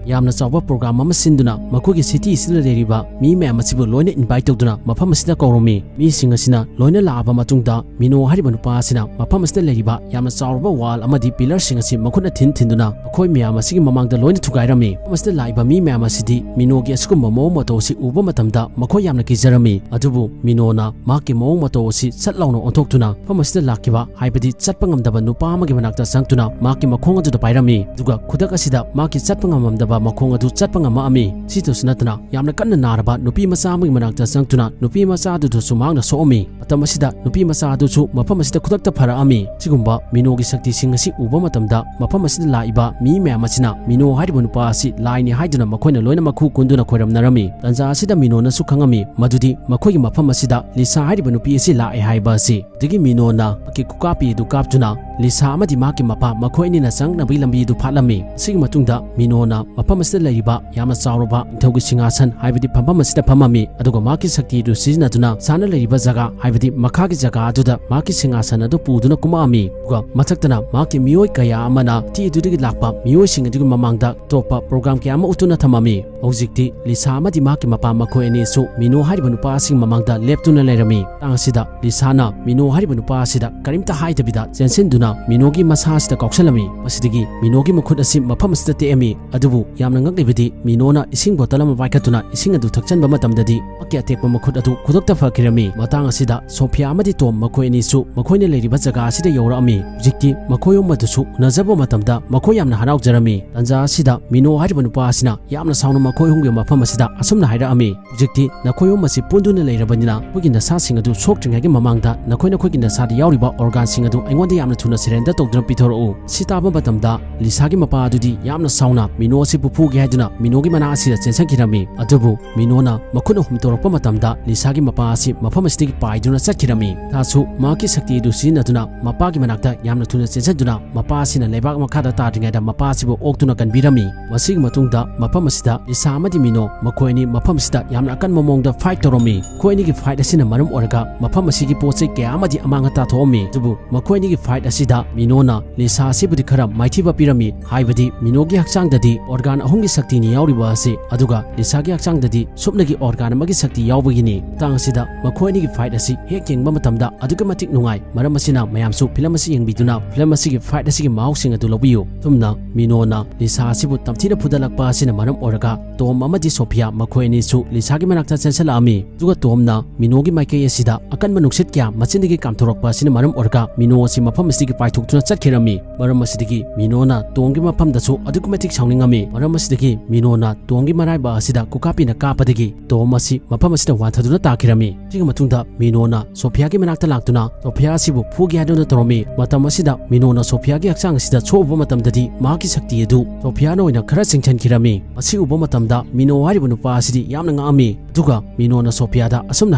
ꯌꯥꯝꯅ ꯆꯥꯎꯕ ꯄ꯭ꯔꯣꯒ꯭ꯔꯥꯝ ꯑꯃ ꯁꯤꯟꯗꯨꯅ ꯃꯈꯣꯏꯒꯤ ꯁꯤꯇꯤ ꯑꯁꯤꯗ ꯂꯩꯔꯤꯕ ꯃꯤ ꯃꯌꯥꯝ ꯑꯁꯤꯕꯨ ꯂꯣꯏꯅ ꯏꯟꯚꯥꯏꯠ ꯇꯧꯗꯨꯅ ꯃꯐꯝ ꯑꯁꯤꯗ ꯀꯧꯔꯝꯃꯤ꯫ ꯃꯤꯁꯤꯡ ꯑꯁꯤꯅ ꯂꯣꯏꯅ ꯂꯥꯛꯑꯕ ꯃꯇꯨꯡꯗ ꯃꯤꯅꯣ ꯍꯥꯏꯔꯤꯕ ꯅꯨꯄꯥ ꯑꯁꯤꯅ ꯃꯐꯝ ꯑꯁꯤꯗ ꯂꯩꯔꯤꯕ ꯌꯥꯝꯅ ꯆꯥꯎꯔꯕ ꯋꯥꯜ ꯑꯃꯗꯤ ꯄꯤꯂꯔꯁꯤꯡ ꯑꯁꯤ ꯃꯈꯨꯠꯅ ꯊꯤꯟ ꯊꯤꯟꯗꯨꯅ ꯃꯈꯣꯏ ꯃꯌꯥꯝ ꯑꯁꯤꯒꯤ ꯃꯃꯥꯡꯗ ꯂꯣꯏꯅ ꯊꯨꯒꯥꯏꯔꯝꯃꯤ꯫ ꯃꯐꯝ ꯑꯁꯤꯗ ꯂꯥꯛꯏꯕ ꯃꯤ ꯃꯌꯥꯝ ꯑꯁꯤꯗꯤ ꯃꯤꯅꯣꯒꯤ ꯑꯁꯤꯒꯨꯝꯕ ꯃꯑꯣꯡ ꯃꯇꯧ ꯑꯁꯤ ꯎꯕ ꯃꯇꯝꯗ ꯃꯈꯣꯏ ꯌꯥꯝꯅ ꯀꯤꯖꯔꯝꯃꯤ꯫ ꯑꯗꯨꯕꯨ ꯃꯤꯅꯣꯅ ꯃꯍꯥꯛꯀꯤ ꯃꯑꯣꯡ ꯃꯇꯧ ꯑꯁꯤ ꯁꯠ ꯂꯥꯎꯅ ꯑꯣꯟꯊꯣꯛꯇꯨꯅ ꯃꯐꯝ ꯑꯁꯤꯗ ꯂꯥꯛꯈꯤꯕ, ꯍꯥꯏꯕꯗꯤ ꯆꯠꯄ ꯉꯝꯗꯕ ꯅꯨꯄꯥ ꯑꯃꯒꯤ ꯃꯅꯥꯛꯇ ꯆꯪꯗꯨꯅ ꯃꯍꯥꯛꯀꯤ ꯃꯈꯣꯡ ꯑꯗꯨꯗ ꯄꯥꯏꯔꯝꯃꯤ꯫ ꯑꯗꯨꯒ ꯈꯨꯗꯛ ꯑꯁꯤꯗ ꯃꯍꯥꯛꯀꯤ ꯆꯠꯄ ꯉꯝꯃꯝꯗꯕ ꯃꯈꯣꯡ ꯑꯗꯨ ꯆꯠꯄ ꯉꯝꯃꯛꯑꯝꯃꯤ꯫ ꯁꯤꯇꯁꯨ ꯅꯠꯇꯅ ꯌꯥꯝꯅ ꯀꯟꯅ ꯅꯥꯔꯕ ꯅꯨꯄꯤ ꯃꯆꯥ ꯑꯃꯒꯤ ꯃꯅꯥꯛꯇ ꯆꯪꯗꯨꯅ ꯅꯨꯄꯤ ꯃꯆꯥ ꯑꯗꯨꯗꯁꯨ ꯃꯍꯥꯛꯅ ꯁꯣꯛꯑꯝꯃꯤ꯫ ꯃꯇꯝ ꯑꯁꯤꯗ ꯅꯨꯄꯤ ꯃꯆꯥ ꯑꯗꯨꯁꯨ ꯃꯐꯝ ꯑꯁꯤꯗ ꯈꯨꯗꯛꯇ ꯐꯔꯛꯑꯝꯃꯤ꯫ ꯁꯤꯒꯨꯝꯕ ꯃꯤꯅꯣꯒꯤ ꯁꯛꯇꯤꯁꯤꯡ ꯑꯁꯤ ꯎꯕ ꯃꯇꯝꯗ ꯃꯐꯝ ꯑꯁꯤꯗ ꯂꯥꯛꯏꯕ ꯃꯤ ꯃꯌꯥꯝ ꯑꯁꯤꯅ ꯃꯤꯅꯣ ꯍꯥꯏꯔꯤꯕ ꯅꯨꯄꯥ ꯑꯁꯤ ꯂꯥꯏꯅꯤ ꯍꯥꯏꯗꯨꯅ ꯃꯈꯣꯏꯅ ꯂꯣꯏꯅ ꯃꯈꯨ ꯀꯨꯟꯗꯨꯅ ꯈꯣꯏꯔꯝꯅꯔꯝꯃꯤ꯫ ꯇꯟꯖꯥ ꯑꯁꯤꯗ ꯃꯤꯅꯣꯅꯁꯨ ꯈꯪꯉꯝꯃꯤ ꯃꯗꯨꯗꯤ ꯃꯈꯣꯏꯒꯤ ꯃꯐꯝ ꯑꯁꯤꯗ ꯂꯤꯁꯥ ꯍꯥꯏꯔꯤꯕ ꯅꯨꯄꯤ ꯑꯁꯤ ꯂꯥꯛꯑꯦ ꯍꯥꯏꯕ ꯑꯁꯤ꯫ ꯑꯗꯨꯗꯒꯤ ꯃꯤꯅꯣꯅ ꯃꯍꯥꯛꯀꯤ ꯈꯨꯀꯥꯞꯄꯤ ꯑꯗꯨ ꯀꯥꯞꯇꯨꯅ ꯂꯤꯁꯥ ꯑꯃꯗꯤ ꯃꯍꯥꯛꯀꯤ ꯃꯄꯥ ꯃꯈꯣꯏ ꯑꯅꯤꯅ ꯆꯪꯂꯛꯅꯕꯒꯤ ꯂꯝꯕꯤ ꯑꯗꯨ ꯐꯥꯠꯂꯝꯃꯤ꯫ ꯑꯁꯤꯒꯤ ꯃꯇꯨꯡꯗ ꯃꯤꯅꯣꯅ ꯃꯐꯝ ꯑꯁꯤꯗ ꯂꯩꯔꯤꯕ ꯌꯥꯝꯅ ꯆꯥꯎꯔꯕ ꯅꯤꯡꯊꯧꯒꯤ ꯁꯤꯡꯍꯥꯁꯟ ꯍꯥꯏꯕꯗꯤ ꯐꯝꯐꯝ ꯑꯁꯤꯗ ꯐꯝꯃꯝꯃꯤ, ꯑꯗꯨꯒ ꯃꯍꯥꯛꯀꯤ ꯁꯛꯇꯤ ꯑꯗꯨ ꯁꯤꯖꯤꯟꯅꯗꯨꯅ ꯁꯥꯟꯅ ꯂꯩꯔꯤꯕ ꯖꯒꯥ ꯍꯥꯏꯕꯗꯤ ꯃꯈꯥꯒꯤ ꯖꯒꯥ ꯑꯗꯨꯗ ꯃꯍꯥꯛꯀꯤ ꯁꯤꯡꯍꯥꯁꯟ ꯑꯗꯨ ꯄꯨꯗꯨꯅ ꯀꯨꯝꯃꯛꯑꯝꯃꯤ꯫ ꯑꯗꯨꯒ ꯃꯊꯛꯇꯅ ꯃꯍꯥꯛꯀꯤ ꯃꯤꯑꯣꯏ ꯀꯌꯥ ꯑꯃꯅ ꯇꯤ ꯑꯗꯨꯗꯒꯤ ꯂꯥꯛꯄ ꯃꯤꯑꯣꯏꯁꯤꯡ ꯑꯗꯨꯒꯤ ꯃꯃꯥꯡꯗ ꯑꯇꯣꯞꯄ ꯄ꯭ꯔꯣꯒ꯭ꯔꯥꯝ ꯀꯌꯥ ꯑꯃ ꯎꯠꯇꯨꯅ ꯊꯝꯃꯝꯃꯤ꯫ ꯍꯧꯖꯤꯛꯇꯤ ꯂꯤꯁꯥ ꯑꯃꯗꯤ ꯃꯍꯥꯛꯀꯤ ꯃꯄꯥ ꯃꯈꯣꯏ ꯑꯅꯤꯁꯨ ꯃꯤꯅꯣ ꯍꯥꯏꯔꯤꯕ ꯅꯨꯄꯥ ꯑꯁꯤꯒꯤ ꯃꯃꯥꯡꯗ ꯂꯦꯞꯇꯨꯅ ꯂꯩꯔꯝꯃꯤ꯫ ꯃꯇꯥꯡ ꯑꯁꯤꯗ ꯂꯤꯁꯥꯅ ꯃꯤꯅꯣ ꯍꯥꯏꯔꯤꯕ ꯅꯨꯄꯥ ꯑꯁꯤꯗ ꯀꯔꯤꯝꯇ ꯍꯥꯏꯗꯕꯤꯗ ꯆꯦꯟꯁꯤꯟꯗꯨꯅ ꯃꯤꯅꯣꯒꯤ ꯃꯁꯥ ꯑꯁꯤꯗ ꯀꯥꯎꯁꯜꯂꯝꯃꯤ꯫ ꯃꯁꯤꯗꯒꯤ ꯃꯤꯅꯣꯒꯤ ꯃꯈꯨꯠ ꯑꯁꯤ ꯃꯐꯝ ꯑꯁꯤꯗ ꯇꯦꯛꯑꯝꯃꯤ꯫ ꯑꯗꯨꯕꯨ ꯌꯥꯝꯅ ꯉꯛꯂꯤꯕꯗꯤ ꯃꯤꯅꯣꯅ ꯏꯁꯤꯡ ꯕꯣꯇꯜ ꯑꯃ ꯄꯥꯏꯈꯠꯇꯨꯅ ꯏꯁꯤꯡ ꯑꯗꯨ ꯊꯛꯆꯟꯕ ꯃꯇꯝꯗꯗꯤ ꯃꯍꯥꯛꯀꯤ ꯑꯇꯦꯛꯄ ꯃꯈꯨꯠ ꯑꯗꯨ ꯈꯨꯗꯛꯇ ꯐꯈꯤꯔꯝꯃꯤ꯫ ꯃꯇꯥꯡ ꯑꯁꯤꯗ ꯁꯣꯐꯤꯌꯥ ꯑꯃꯗꯤ ꯇꯣꯝ ꯃꯈꯣꯏ ꯑꯅꯤꯁꯨ ꯃꯈꯣꯏꯅ ꯂꯩꯔꯤꯕ ꯖꯒꯥ ꯑꯁꯤꯗ ꯌꯧꯔꯛꯑꯝꯃꯤ꯫ ꯍꯧꯖꯤꯛꯇꯤ ꯃꯈꯣꯏ ꯑꯍꯨꯝ ꯑꯗꯨꯁꯨ ꯎꯅꯖꯕ ꯃꯇꯝꯗ ꯃꯈꯣꯏ ꯌꯥꯝꯅ ꯍꯔꯥꯎꯖꯔꯝꯃꯤ꯫ ꯇꯥꯟꯖꯥ ꯑꯁꯤꯗ ꯃꯤꯅꯣ ꯍꯥꯏꯔꯤꯕ ꯅꯨꯄꯥ ꯑꯁꯤꯅ ꯌꯥꯝꯅ ꯁꯥꯎꯅ ꯃꯈꯣꯏ ꯑꯍꯨꯝꯒꯤ ꯃꯐꯝ ꯑꯁꯤꯗ ꯑꯁꯨꯝꯅ ꯍꯥꯏꯔꯛꯑꯝꯃꯤ, "ꯍꯧꯖꯤꯛꯇꯤ ꯅꯈꯣꯏ ꯑꯍꯨꯝ ꯑꯁꯤ ꯄꯨꯟꯗꯨꯅ ꯂꯩꯔꯕꯅꯤꯅ ꯑꯩꯈꯣꯏꯒꯤ ꯅꯁꯥꯁꯤꯡ ꯑꯗꯨ ꯁꯣꯛꯇ꯭ꯔꯤꯉꯩꯒꯤ ꯃꯃꯥꯡꯗ ꯅꯈꯣꯏ ꯅꯈꯣꯏꯒꯤ ꯅꯁꯥꯗ ꯌꯥꯎꯔꯤꯕ ꯑꯣꯔꯒꯥꯟꯁꯤꯡ ꯑꯗꯨ ꯑꯩꯉꯣꯟꯗ ꯌꯥꯝꯅ ꯊꯨꯅ ꯁꯔꯦꯟꯗꯔ ꯇꯧꯗꯨꯅ ꯄꯤꯊꯣꯔꯛꯎ"꯫ ꯁꯤ ꯇꯥꯕ ꯃꯇꯝꯗ ꯂꯤꯁꯥꯒꯤ ꯃꯄꯥ ꯑꯗꯨꯗꯤ ꯌꯥꯝꯅ ꯁꯥꯎꯅ ꯃꯤꯅꯣ ꯑꯁꯤꯕꯨ ꯐꯨꯒꯦ ꯍꯥꯏꯗꯨꯅ ꯃꯤꯅꯣꯒꯤ ꯃꯅꯥꯛ ꯑꯁꯤꯗ ꯆꯦꯟꯁꯤꯟꯈꯤꯔꯝꯃꯤ꯫ ꯑꯗꯨꯕꯨ ꯃꯤꯅꯣꯅ ꯃꯈꯨꯠꯅ ꯍꯨꯝꯇꯣꯔꯛꯄ ꯃꯇꯝꯗ ꯂꯤꯁꯥꯒꯤ ꯃꯄꯥ ꯑꯁꯤ ꯃꯐꯝ ꯑꯁꯤꯗꯒꯤ ꯄꯥꯏꯗꯨꯅ ꯆꯠꯈꯤꯔꯝꯃꯤ꯫ ꯊꯥꯁꯨ ꯃꯍꯥꯛꯀꯤ ꯁꯛꯇꯤ ꯑꯗꯨ ꯁꯤꯖꯤꯟꯅꯗꯨꯅ ꯃꯄꯥꯒꯤ ꯃꯅꯥꯛꯇ ꯌꯥꯝꯅ ꯊꯨꯅ ꯆꯦꯟꯁꯤꯟꯗꯨꯅ ꯃꯄꯥ ꯑꯁꯤꯅ ꯂꯩꯕꯥꯛ ꯃꯈꯥꯗ ꯇꯥꯗ꯭ꯔꯤꯉꯩꯗ ꯃꯄꯥ ꯑꯁꯤꯕꯨ ꯑꯣꯛꯇꯨꯅ ꯀꯟꯕꯤꯔꯝꯃꯤ꯫ ꯃꯁꯤꯒꯤ ꯃꯇꯨꯡꯗ ꯃꯐꯝ ꯑꯁꯤꯗ ꯂꯤꯁꯥ ꯑꯃꯗꯤ ꯃꯤꯅꯣ ꯃꯈꯣꯏ ꯑꯅꯤ ꯃꯐꯝ ꯑꯁꯤꯗ ꯌꯥꯝꯅ ꯑꯀꯟꯕ ꯃꯑꯣꯡꯗ ꯐꯥꯏꯠ ꯇꯧꯔꯝꯃꯤ꯫ ꯃꯈꯣꯏ ꯑꯅꯤꯒꯤ ꯐꯥꯏꯠ ꯑꯁꯤꯅ ꯃꯔꯝ ꯑꯣꯏꯔꯒ ꯃꯐꯝ ꯑꯁꯤꯒꯤ ꯄꯣꯠ ꯆꯩ ꯀꯌꯥ ꯑꯃꯗꯤ ꯑꯃꯥꯡ ꯑꯇꯥ ꯊꯣꯛꯑꯝꯃꯤ꯫ ꯑꯗꯨꯕꯨ ꯃꯈꯣꯏ ꯑꯅꯤꯒꯤ ꯐꯥꯏꯠ ꯑꯁꯤꯗ ꯃꯤꯅꯣꯅ ꯂꯤꯁꯥ ꯑꯁꯤꯕꯨꯗꯤ ꯈꯔ ꯃꯥꯏꯊꯤꯕ ꯄꯤꯔꯝꯃꯤ, ꯍꯥꯏꯕꯗꯤ ꯃꯤꯅꯣꯒꯤ ꯍꯛꯆꯥꯡꯗꯗꯤ ꯑꯣꯔꯒꯥꯟ ꯑꯍꯨꯝꯒꯤ ꯁꯛꯇꯤꯅꯤ ꯌꯥꯎꯔꯤꯕ ꯑꯁꯤ, ꯑꯗꯨꯒ ꯂꯤꯁꯥꯒꯤ ꯍꯛꯆꯥꯡꯗꯗꯤ ꯁꯨꯞꯅꯒꯤ ꯑꯣꯔꯒꯥꯟ ꯑꯃꯒꯤ ꯁꯛꯇꯤ ꯌꯥꯎꯕꯒꯤꯅꯤ꯫ ꯃꯇꯥꯡ ꯑꯁꯤꯗ ꯃꯈꯣꯏ ꯑꯅꯤꯒꯤ ꯐꯥꯏꯠ ꯑꯁꯤ ꯍꯦꯛ ꯌꯦꯡꯕ ꯃꯇꯝꯗ ꯑꯗꯨꯛꯀꯤ ꯃꯇꯤꯛ ꯅꯨꯡꯉꯥꯏ꯫ ꯃꯔꯝ ꯑꯁꯤꯅ ꯃꯌꯥꯝꯁꯨ ꯐꯤꯂꯝ ꯑꯁꯤ ꯌꯦꯡꯕꯤꯗꯨꯅ ꯐꯤꯂꯝ ꯑꯁꯤꯒꯤ ꯐꯥꯏꯠ ꯑꯁꯤꯒꯤ ꯃꯍꯥꯎꯁꯤꯡ ꯑꯗꯨ ꯂꯧꯕꯤꯌꯨ꯫ ꯊꯨꯝꯅ ꯃꯤꯅꯣꯅ ꯂꯤꯁꯥ ꯑꯁꯤꯕꯨ ꯇꯝꯊꯤꯅ ꯐꯨꯗꯠꯂꯛꯄ ꯑꯁꯤꯅ ꯃꯔꯝ ꯑꯣꯏꯔꯒ ꯇꯣꯝ ꯑꯃꯗꯤ ꯁꯣꯐꯤꯌꯥ ꯃꯈꯣꯏ ꯑꯅꯤꯁꯨ ꯂꯤꯁꯥꯒꯤ ꯃꯅꯥꯛꯇ ꯆꯦꯟꯁꯤꯜꯂꯛꯑꯝꯃꯤ꯫ ꯑꯗꯨꯒ ꯇꯣꯝꯅ ꯃꯤꯅꯣꯒꯤ ꯃꯥꯏꯀꯩ ꯑꯁꯤꯗ ꯑꯀꯟꯕ ꯅꯨꯡꯁꯤꯠ ꯀꯌꯥ ꯃꯆꯤꯟꯗꯒꯤ ꯀꯥꯝꯊꯣꯔꯛꯄ ꯑꯁꯤꯅ ꯃꯔꯝ ꯑꯣꯏꯔꯒ ꯃꯤꯅꯣ ꯑꯁꯤ ꯃꯐꯝ ꯑꯁꯤꯗꯒꯤ ꯄꯥꯏꯊꯣꯛꯇꯨꯅ ꯆꯠꯈꯤꯔꯝꯃꯤ꯫ ꯃꯔꯝ ꯑꯁꯤꯗꯒꯤ ꯃꯤꯅꯣꯅ ꯇꯣꯝꯒꯤ ꯃꯐꯝꯗꯁꯨ ꯑꯗꯨꯛꯀꯤ ꯃꯇꯤꯛ ꯁꯥꯎꯅꯤꯡꯉꯝꯃꯤ꯫ ꯃꯔꯝ ꯑꯁꯤꯗꯒꯤ ꯃꯤꯅꯣꯅ ꯇꯣꯝꯒꯤ ꯃꯔꯥꯏꯕ ꯑꯁꯤꯗ ꯀꯨꯀꯥꯄꯤꯅ ꯀꯥꯞꯄꯗꯒꯤ ꯇꯣꯝ ꯑꯁꯤ ꯃꯐꯝ ꯑꯁꯤꯗ ꯋꯥꯟꯊꯗꯨꯅ ꯇꯥꯈꯤꯔꯝꯃꯤ꯫ ꯁꯤꯒꯤ ꯃꯇꯨꯡꯗ ꯃꯤꯅꯣꯅ ꯁꯣꯐꯤꯌꯥꯒꯤ ꯃꯅꯥꯛꯇ ꯂꯥꯛꯇꯨꯅ ꯁꯣꯐꯤꯌꯥ ꯑꯁꯤꯕꯨ ꯐꯨꯒꯦ ꯍꯥꯏꯗꯨꯅ ꯇꯧꯔꯝꯃꯤ꯫ ꯃꯇꯝ ꯑꯁꯤꯗ ꯃꯤꯅꯣꯅ ꯁꯣꯐꯤꯌꯥꯒꯤ ꯍꯛꯆꯥꯡ ꯑꯁꯤꯗ ꯁꯣꯛꯎꯕ ꯃꯇꯝꯗꯗꯤ ꯃꯍꯥꯛꯀꯤ ꯁꯛꯇꯤ ꯑꯗꯨ ꯁꯣꯐꯤꯌꯥꯅ ꯑꯣꯏꯅ ꯈꯔ ꯆꯤꯡꯁꯤꯟꯈꯤꯔꯝꯃꯤ꯫ ꯃꯁꯤ ꯎꯕ ꯃꯇꯝꯗ ꯃꯤꯅꯣ ꯍꯥꯏꯔꯤꯕ ꯅꯨꯄꯥ ꯑꯁꯤꯗꯤ ꯌꯥꯝꯅ ꯉꯛꯑꯝꯃꯤ꯫ ꯑꯗꯨꯒ ꯃꯤꯅꯣꯅ ꯁꯣꯐꯤꯌꯥꯗ ꯑꯁꯨꯝꯅ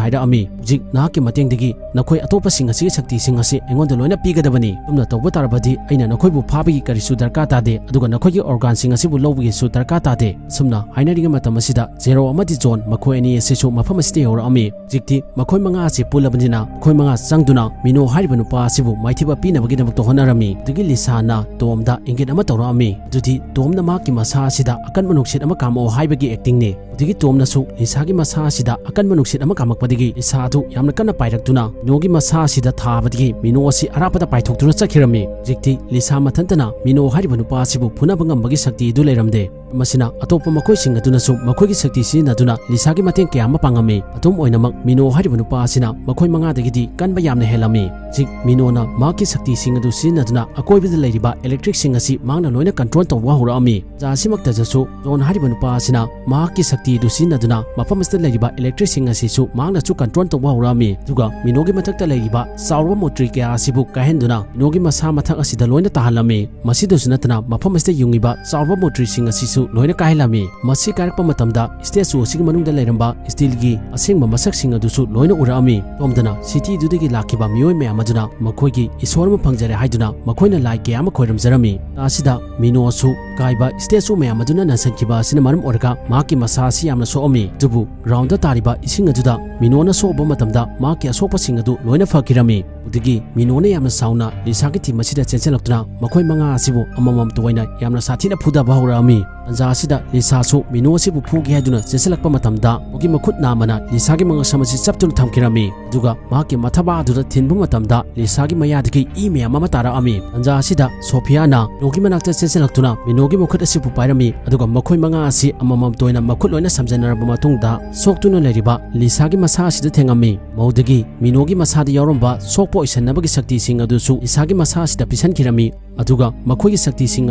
ꯍꯥꯏꯔꯛꯑꯝꯃꯤ, "ꯍꯧꯖꯤꯛ ꯅꯍꯥꯛꯀꯤ ꯃꯇꯦꯡꯗꯒꯤ ꯅꯈꯣꯏ ꯑꯇꯣꯞꯄꯁꯤꯡ ꯑꯁꯤꯒꯤ ꯁꯛꯇꯤꯁꯤꯡ ꯑꯁꯤ ꯑꯩꯉꯣꯟꯗ ꯂꯣꯏꯅ ꯄꯤꯒꯗꯕꯅꯤ꯫ ꯑꯁꯨꯝꯅ ꯇꯧꯕ ꯇꯥꯔꯕꯗꯤ ꯑꯩꯅ ꯅꯈꯣꯏꯕꯨ ꯐꯥꯕꯒꯤ ꯀꯔꯤꯁꯨ ꯗꯔꯀꯥꯔ ꯇꯥꯗꯦ, ꯑꯗꯨꯒ ꯅꯈꯣꯏꯒꯤ ꯑꯣꯔꯒꯥꯟꯁꯤꯡ ꯑꯁꯤꯕꯨ ꯂꯧꯕꯒꯤꯁꯨ ꯗꯔꯀꯥꯔ ꯇꯥꯗꯦ"꯫ ꯑꯁꯨꯝꯅ ꯍꯥꯏꯅꯔꯤꯉꯩ ꯃꯇꯝ ꯑꯁꯤꯗ ꯖꯦꯔꯣ ꯑꯃꯗꯤ ꯖꯣꯟ ꯃꯈꯣꯏ ꯑꯅꯤ ꯑꯁꯤꯁꯨ ꯃꯐꯝ ꯑꯁꯤꯗ ꯌꯧꯔꯛꯑꯝꯃꯤ꯫ ꯍꯧꯖꯤꯛꯇꯤ ꯃꯈꯣꯏ ꯃꯉꯥ ꯑꯁꯤ ꯄꯨꯜꯂꯕꯅꯤꯅ ꯃꯈꯣꯏ ꯃꯉꯥ ꯆꯪꯗꯨꯅ ꯃꯤꯅꯣ ꯍꯥꯏꯔꯤꯕ ꯅꯨꯄꯥ ꯑꯁꯤꯕꯨ ꯃꯥꯏꯊꯤꯕ ꯄꯤꯅꯕꯒꯤꯗꯃꯛꯇ ꯍꯣꯠꯅꯔꯝꯃꯤ꯫ ꯑꯗꯨꯒꯤ ꯂꯤꯁꯥꯅ ꯇꯣꯝꯗ ꯏꯪꯒꯤꯠ ꯑꯃ ꯇꯧꯔꯛꯑꯝꯃꯤ꯫ ꯑꯗꯨꯗꯤ ꯇꯣꯝꯅ ꯃꯍꯥꯛꯀꯤ ꯃꯁꯥ ꯑꯁꯤꯗ ꯑꯀꯟꯕ ꯅꯨꯡꯁꯤꯠ ꯑꯃ ꯀꯥꯝꯃꯛꯑꯣ ꯍꯥꯏꯕꯒꯤ ꯑꯦꯛꯇꯤꯡꯅꯤ꯫ ꯑꯗꯨꯗꯒꯤ ꯇꯣꯝꯅꯁꯨ ꯂꯤꯁꯥꯒꯤ ꯃꯁꯥ ꯑꯁꯤꯗ ꯑꯀꯟꯕ ꯅꯨꯡꯁꯤꯠ ꯑꯃ ꯀꯥꯝꯃꯛꯄꯗꯒꯤ ꯂꯤꯁꯥ ꯑꯗꯨ ꯌꯥꯝꯅ ꯀꯟꯅ ꯄꯥꯏꯔꯛꯇꯨꯅ ꯃꯤꯅꯣꯒꯤ ꯃꯁꯥ ꯑꯁꯤꯗ ꯊꯥꯕꯗꯒꯤ ꯃꯤꯅꯣ ꯑꯁꯤ ꯑꯔꯥꯞꯄꯗ ꯄꯥꯏꯊꯣꯛꯇꯨꯅ ꯆꯠꯈꯤꯔꯝꯃꯤ꯫ ꯍꯧꯖꯤꯛꯇꯤ ꯂꯤꯁꯥ ꯃꯊꯟꯇꯅ ꯃꯤꯅꯣ ꯍꯥꯏꯔꯤꯕ ꯅꯨꯄꯥ ꯑꯁꯤꯕꯨ ꯐꯨꯅꯕ ꯉꯝꯕꯒꯤ ꯁꯛꯇꯤ ꯑꯗꯨ ꯂꯩꯔꯝꯗꯦ꯫ ꯃꯁꯤꯅ ꯑꯇꯣꯞꯄ ꯃꯈꯣꯏꯁꯤꯡ ꯑꯗꯨꯅꯁꯨ ꯃꯈꯣꯏꯒꯤ ꯁꯛꯇꯤ ꯁꯤꯖꯤꯟꯅꯗꯨꯅ ꯂꯤꯁꯥꯒꯤ ꯃꯇꯦꯡ ꯀꯌꯥ ꯑꯃ ꯄꯥꯡꯉꯝꯃꯤ꯫ ꯑꯗꯨꯝ ꯑꯣꯏꯅꯃꯛ, ꯃꯤꯅꯣ ꯍꯥꯏꯔꯤꯕ ꯅꯨꯄꯥ ꯑꯁꯤꯅ ꯃꯈꯣꯏ ꯃꯉꯥꯗꯒꯤꯗꯤ ꯀꯟꯕ ꯌꯥꯝꯅ ꯍꯦꯜꯂꯝꯃꯤ꯫ ꯍꯧꯖꯤꯛ ꯃꯤꯅꯣꯅ ꯃꯍꯥꯛꯀꯤ ꯁꯛꯇꯤꯁꯤꯡ ꯑꯗꯨ ꯁꯤꯖꯤꯟꯅꯗꯨꯅ ꯑꯀꯣꯏꯕꯗ ꯂꯩꯔꯤꯕ ꯏꯂꯦꯛꯇ꯭ꯔꯤꯛꯁꯤꯡ ꯑꯁꯤ ꯃꯍꯥꯛꯅ ꯂꯣꯏꯅ ꯀꯟꯇ꯭ꯔꯣꯜ ꯇꯧꯕ ꯍꯧꯔꯛꯑꯝꯃꯤ꯫ ꯇꯥꯟꯖꯥ ꯑꯁꯤꯃꯛꯇꯗꯁꯨ ꯖꯣꯟ ꯍꯥꯏꯔꯤꯕ ꯅꯨꯄꯥ ꯑꯁꯤꯅ ꯃꯍꯥꯛꯀꯤ ꯁꯛꯇꯤ ꯑꯗꯨ ꯁꯤꯖꯤꯟꯅꯗꯨꯅ ꯃꯐꯝ ꯑꯁꯤꯗ ꯂꯩꯔꯤꯕ ꯏꯂꯦꯛꯇ꯭ꯔꯤꯛꯁꯤꯡ ꯑꯁꯤꯁꯨ ꯃꯍꯥꯛꯅꯁꯨ ꯀꯟꯇ꯭ꯔꯣꯜ ꯇꯧꯕ ꯍꯧꯔꯛꯑꯝꯃꯤ꯫ ꯑꯗꯨꯒ ꯃꯤꯅꯣꯒꯤ ꯃꯊꯛꯇ ꯂꯩꯔꯤꯕ ꯆꯥꯎꯔꯕ ꯃꯨꯔꯇꯤ ꯀꯌꯥ ꯑꯁꯤꯕꯨ ꯀꯥꯏꯍꯟꯗꯨꯅ ꯃꯤꯅꯣꯒꯤ ꯃꯁꯥ ꯃꯊꯛ ꯑꯁꯤꯗ ꯂꯣꯏꯅ ꯇꯥꯍꯜꯂꯝꯃꯤ꯫ ꯃꯁꯤꯗꯁꯨ ꯅꯠꯇꯅ ꯃꯐꯝ ꯑꯁꯤꯗ ꯌꯨꯡꯉꯤꯕ ꯆꯥꯎꯔꯕ ꯃꯨꯔꯇꯤꯁꯤꯡ ꯑꯁꯤꯁꯨ ꯂꯣꯏꯅ ꯀꯥꯏꯍꯜꯂꯝꯃꯤ꯫ ꯃꯁꯤ ꯀꯥꯏꯔꯛꯄ ꯃꯇꯝꯗ ꯁ꯭ꯇꯦꯆꯨ ꯑꯁꯤꯒꯤ ꯃꯅꯨꯡꯗ ꯂꯩꯔꯝꯕ ꯁ꯭ꯇꯤꯜꯒꯤ ꯑꯁꯦꯡꯕ ꯃꯁꯛꯁꯤꯡ ꯑꯗꯨꯁꯨ ꯂꯣꯏꯅ ꯎꯔꯛꯑꯝꯃꯤ꯫ ꯇꯣꯝꯗꯅ ꯁꯤꯇꯤꯗꯨꯗꯒꯤ ꯂꯥꯛꯈꯤꯕ ꯃꯤꯑꯣꯏ ꯃꯌꯥꯝ ꯑꯗꯨꯅ ꯃꯈꯣꯏꯒꯤ ꯏꯁꯣꯔ ꯑꯃ ꯐꯪꯖꯔꯦ ꯍꯥꯏꯗꯨꯅ ꯃꯈꯣꯏꯅ ꯂꯥꯏ ꯀꯌꯥ ꯑꯃ ꯈꯣꯏꯔꯝꯖꯔꯝꯃꯤ꯫ ꯑꯁꯤꯗ ꯃꯤꯅꯣꯁꯨ ꯀꯥꯏꯕ ꯁ꯭ꯇꯦꯆꯨ ꯃꯌꯥꯝ ꯑꯗꯨꯅ ꯅꯟꯁꯤꯟꯈꯤꯕ ꯑꯁꯤꯅ ꯃꯔꯝ ꯑꯣꯏꯔꯒ ꯃꯍꯥꯛꯀꯤ ꯃꯁꯥ ꯑꯁꯤ ꯌꯥꯝꯅ ꯁꯣꯛꯑꯝꯃꯤ꯫ ꯑꯗꯨꯕꯨ ꯒ꯭ꯔꯥꯎꯟꯗ ꯇꯥꯔꯤꯕ ꯏꯁꯤꯡ ꯑꯗꯨꯗ ꯃꯤꯅꯣꯅ ꯁꯣꯛꯎꯕ ꯃꯇꯝꯗ ꯃꯍꯥꯛꯀꯤ ꯑꯁꯣꯛꯄꯁꯤꯡ ꯑꯗꯨ ꯂꯣꯏꯅ ꯐꯈꯤꯔꯝꯃꯤ꯫ ꯑꯗꯨꯗꯒꯤ ꯃꯤꯅꯣꯅ ꯌꯥꯝꯅ ꯁꯥꯎꯅ ꯂꯤꯁꯥꯒꯤ ꯇꯤꯝ ꯑꯁꯤꯗ ꯆꯦꯟꯁꯤꯜꯂꯛꯇꯨꯅ ꯃꯈꯣꯏ ꯃꯉꯥ ꯑꯁꯤꯕꯨ ꯑꯃꯃꯝꯇ ꯑꯣꯏꯅ ꯌꯥꯝꯅ ꯁꯥꯊꯤꯅ ꯐꯨꯗꯕ ꯍꯧꯔꯛꯑꯝꯃꯤ꯫ ꯇꯥꯟꯖꯥ ꯑꯁꯤꯗ ꯂꯤꯁꯥꯁꯨ ꯃꯤꯅꯣ ꯑꯁꯤꯕꯨ ꯐꯨꯒꯦ ꯍꯥꯏꯗꯨꯅ ꯆꯦꯟꯁꯤꯜꯂꯛꯄ ꯃꯇꯝꯗ ꯃꯍꯥꯛꯀꯤ ꯃꯈꯨꯠ ꯅꯥꯝꯃꯅ ꯂꯤꯁꯥꯒꯤ ꯃꯉꯛꯁꯝ ꯑꯁꯤ ꯆꯞꯇꯨꯅ ꯊꯝꯈꯤꯔꯝꯃꯤ꯫ ꯑꯗꯨꯒ ꯃꯍꯥꯛꯀꯤ ꯃꯊꯕꯥꯛ ꯑꯗꯨꯗ ꯊꯤꯟꯕ ꯃꯇꯝꯗ ꯂꯤꯁꯥꯒꯤ ꯃꯌꯥꯗꯒꯤ ꯏ ꯃꯌꯥꯝ ꯑꯃ ꯇꯥꯔꯛꯑꯝꯃꯤ꯫ ꯇꯥꯟꯖꯥ ꯑꯁꯤꯗ ꯁꯣꯐꯤꯌꯥꯅ ꯃꯤꯅꯣꯒꯤ ꯃꯅꯥꯛꯇ ꯆꯦꯟꯁꯤꯜꯂꯛꯇꯨꯅ ꯃꯤꯅꯣꯒꯤ ꯃꯈꯨꯠ ꯑꯁꯤꯕꯨ ꯄꯥꯏꯔꯝꯃꯤ꯫ ꯑꯗꯨꯒ ꯃꯈꯣꯏ ꯃꯉꯥ ꯑꯁꯤ ꯑꯃꯃꯝꯇ ꯑꯣꯏꯅ ꯃꯈꯨꯠ ꯂꯣꯏꯅ ꯁꯝꯖꯟꯅꯔꯕ ꯃꯇꯨꯡꯗ ꯁꯣꯛꯇꯨꯅ ꯂꯩꯔꯤꯕ ꯂꯤꯁꯥꯒꯤ ꯃꯁꯥ ꯑꯁꯤꯗ ꯊꯦꯡꯉꯝꯃꯤ꯫ ꯃꯧꯗꯒꯤ ꯃꯤꯅꯣꯒꯤ ꯃꯁꯥꯗ ꯌꯥꯎꯔꯝꯕ ꯁꯣꯛꯄ ꯑꯣꯏꯁꯟꯅꯕꯒꯤ ꯁꯛꯇꯤꯁꯤꯡ ꯑꯗꯨꯁꯨ ꯂꯤꯁꯥꯒꯤ ꯃꯁꯥ ꯑꯁꯤꯗ ꯄꯤꯁꯟꯈꯤꯔꯝꯃꯤ꯫ ꯑꯗꯨꯒ ꯃꯈꯣꯏꯒꯤ ꯁꯛꯇꯤꯁꯤꯡ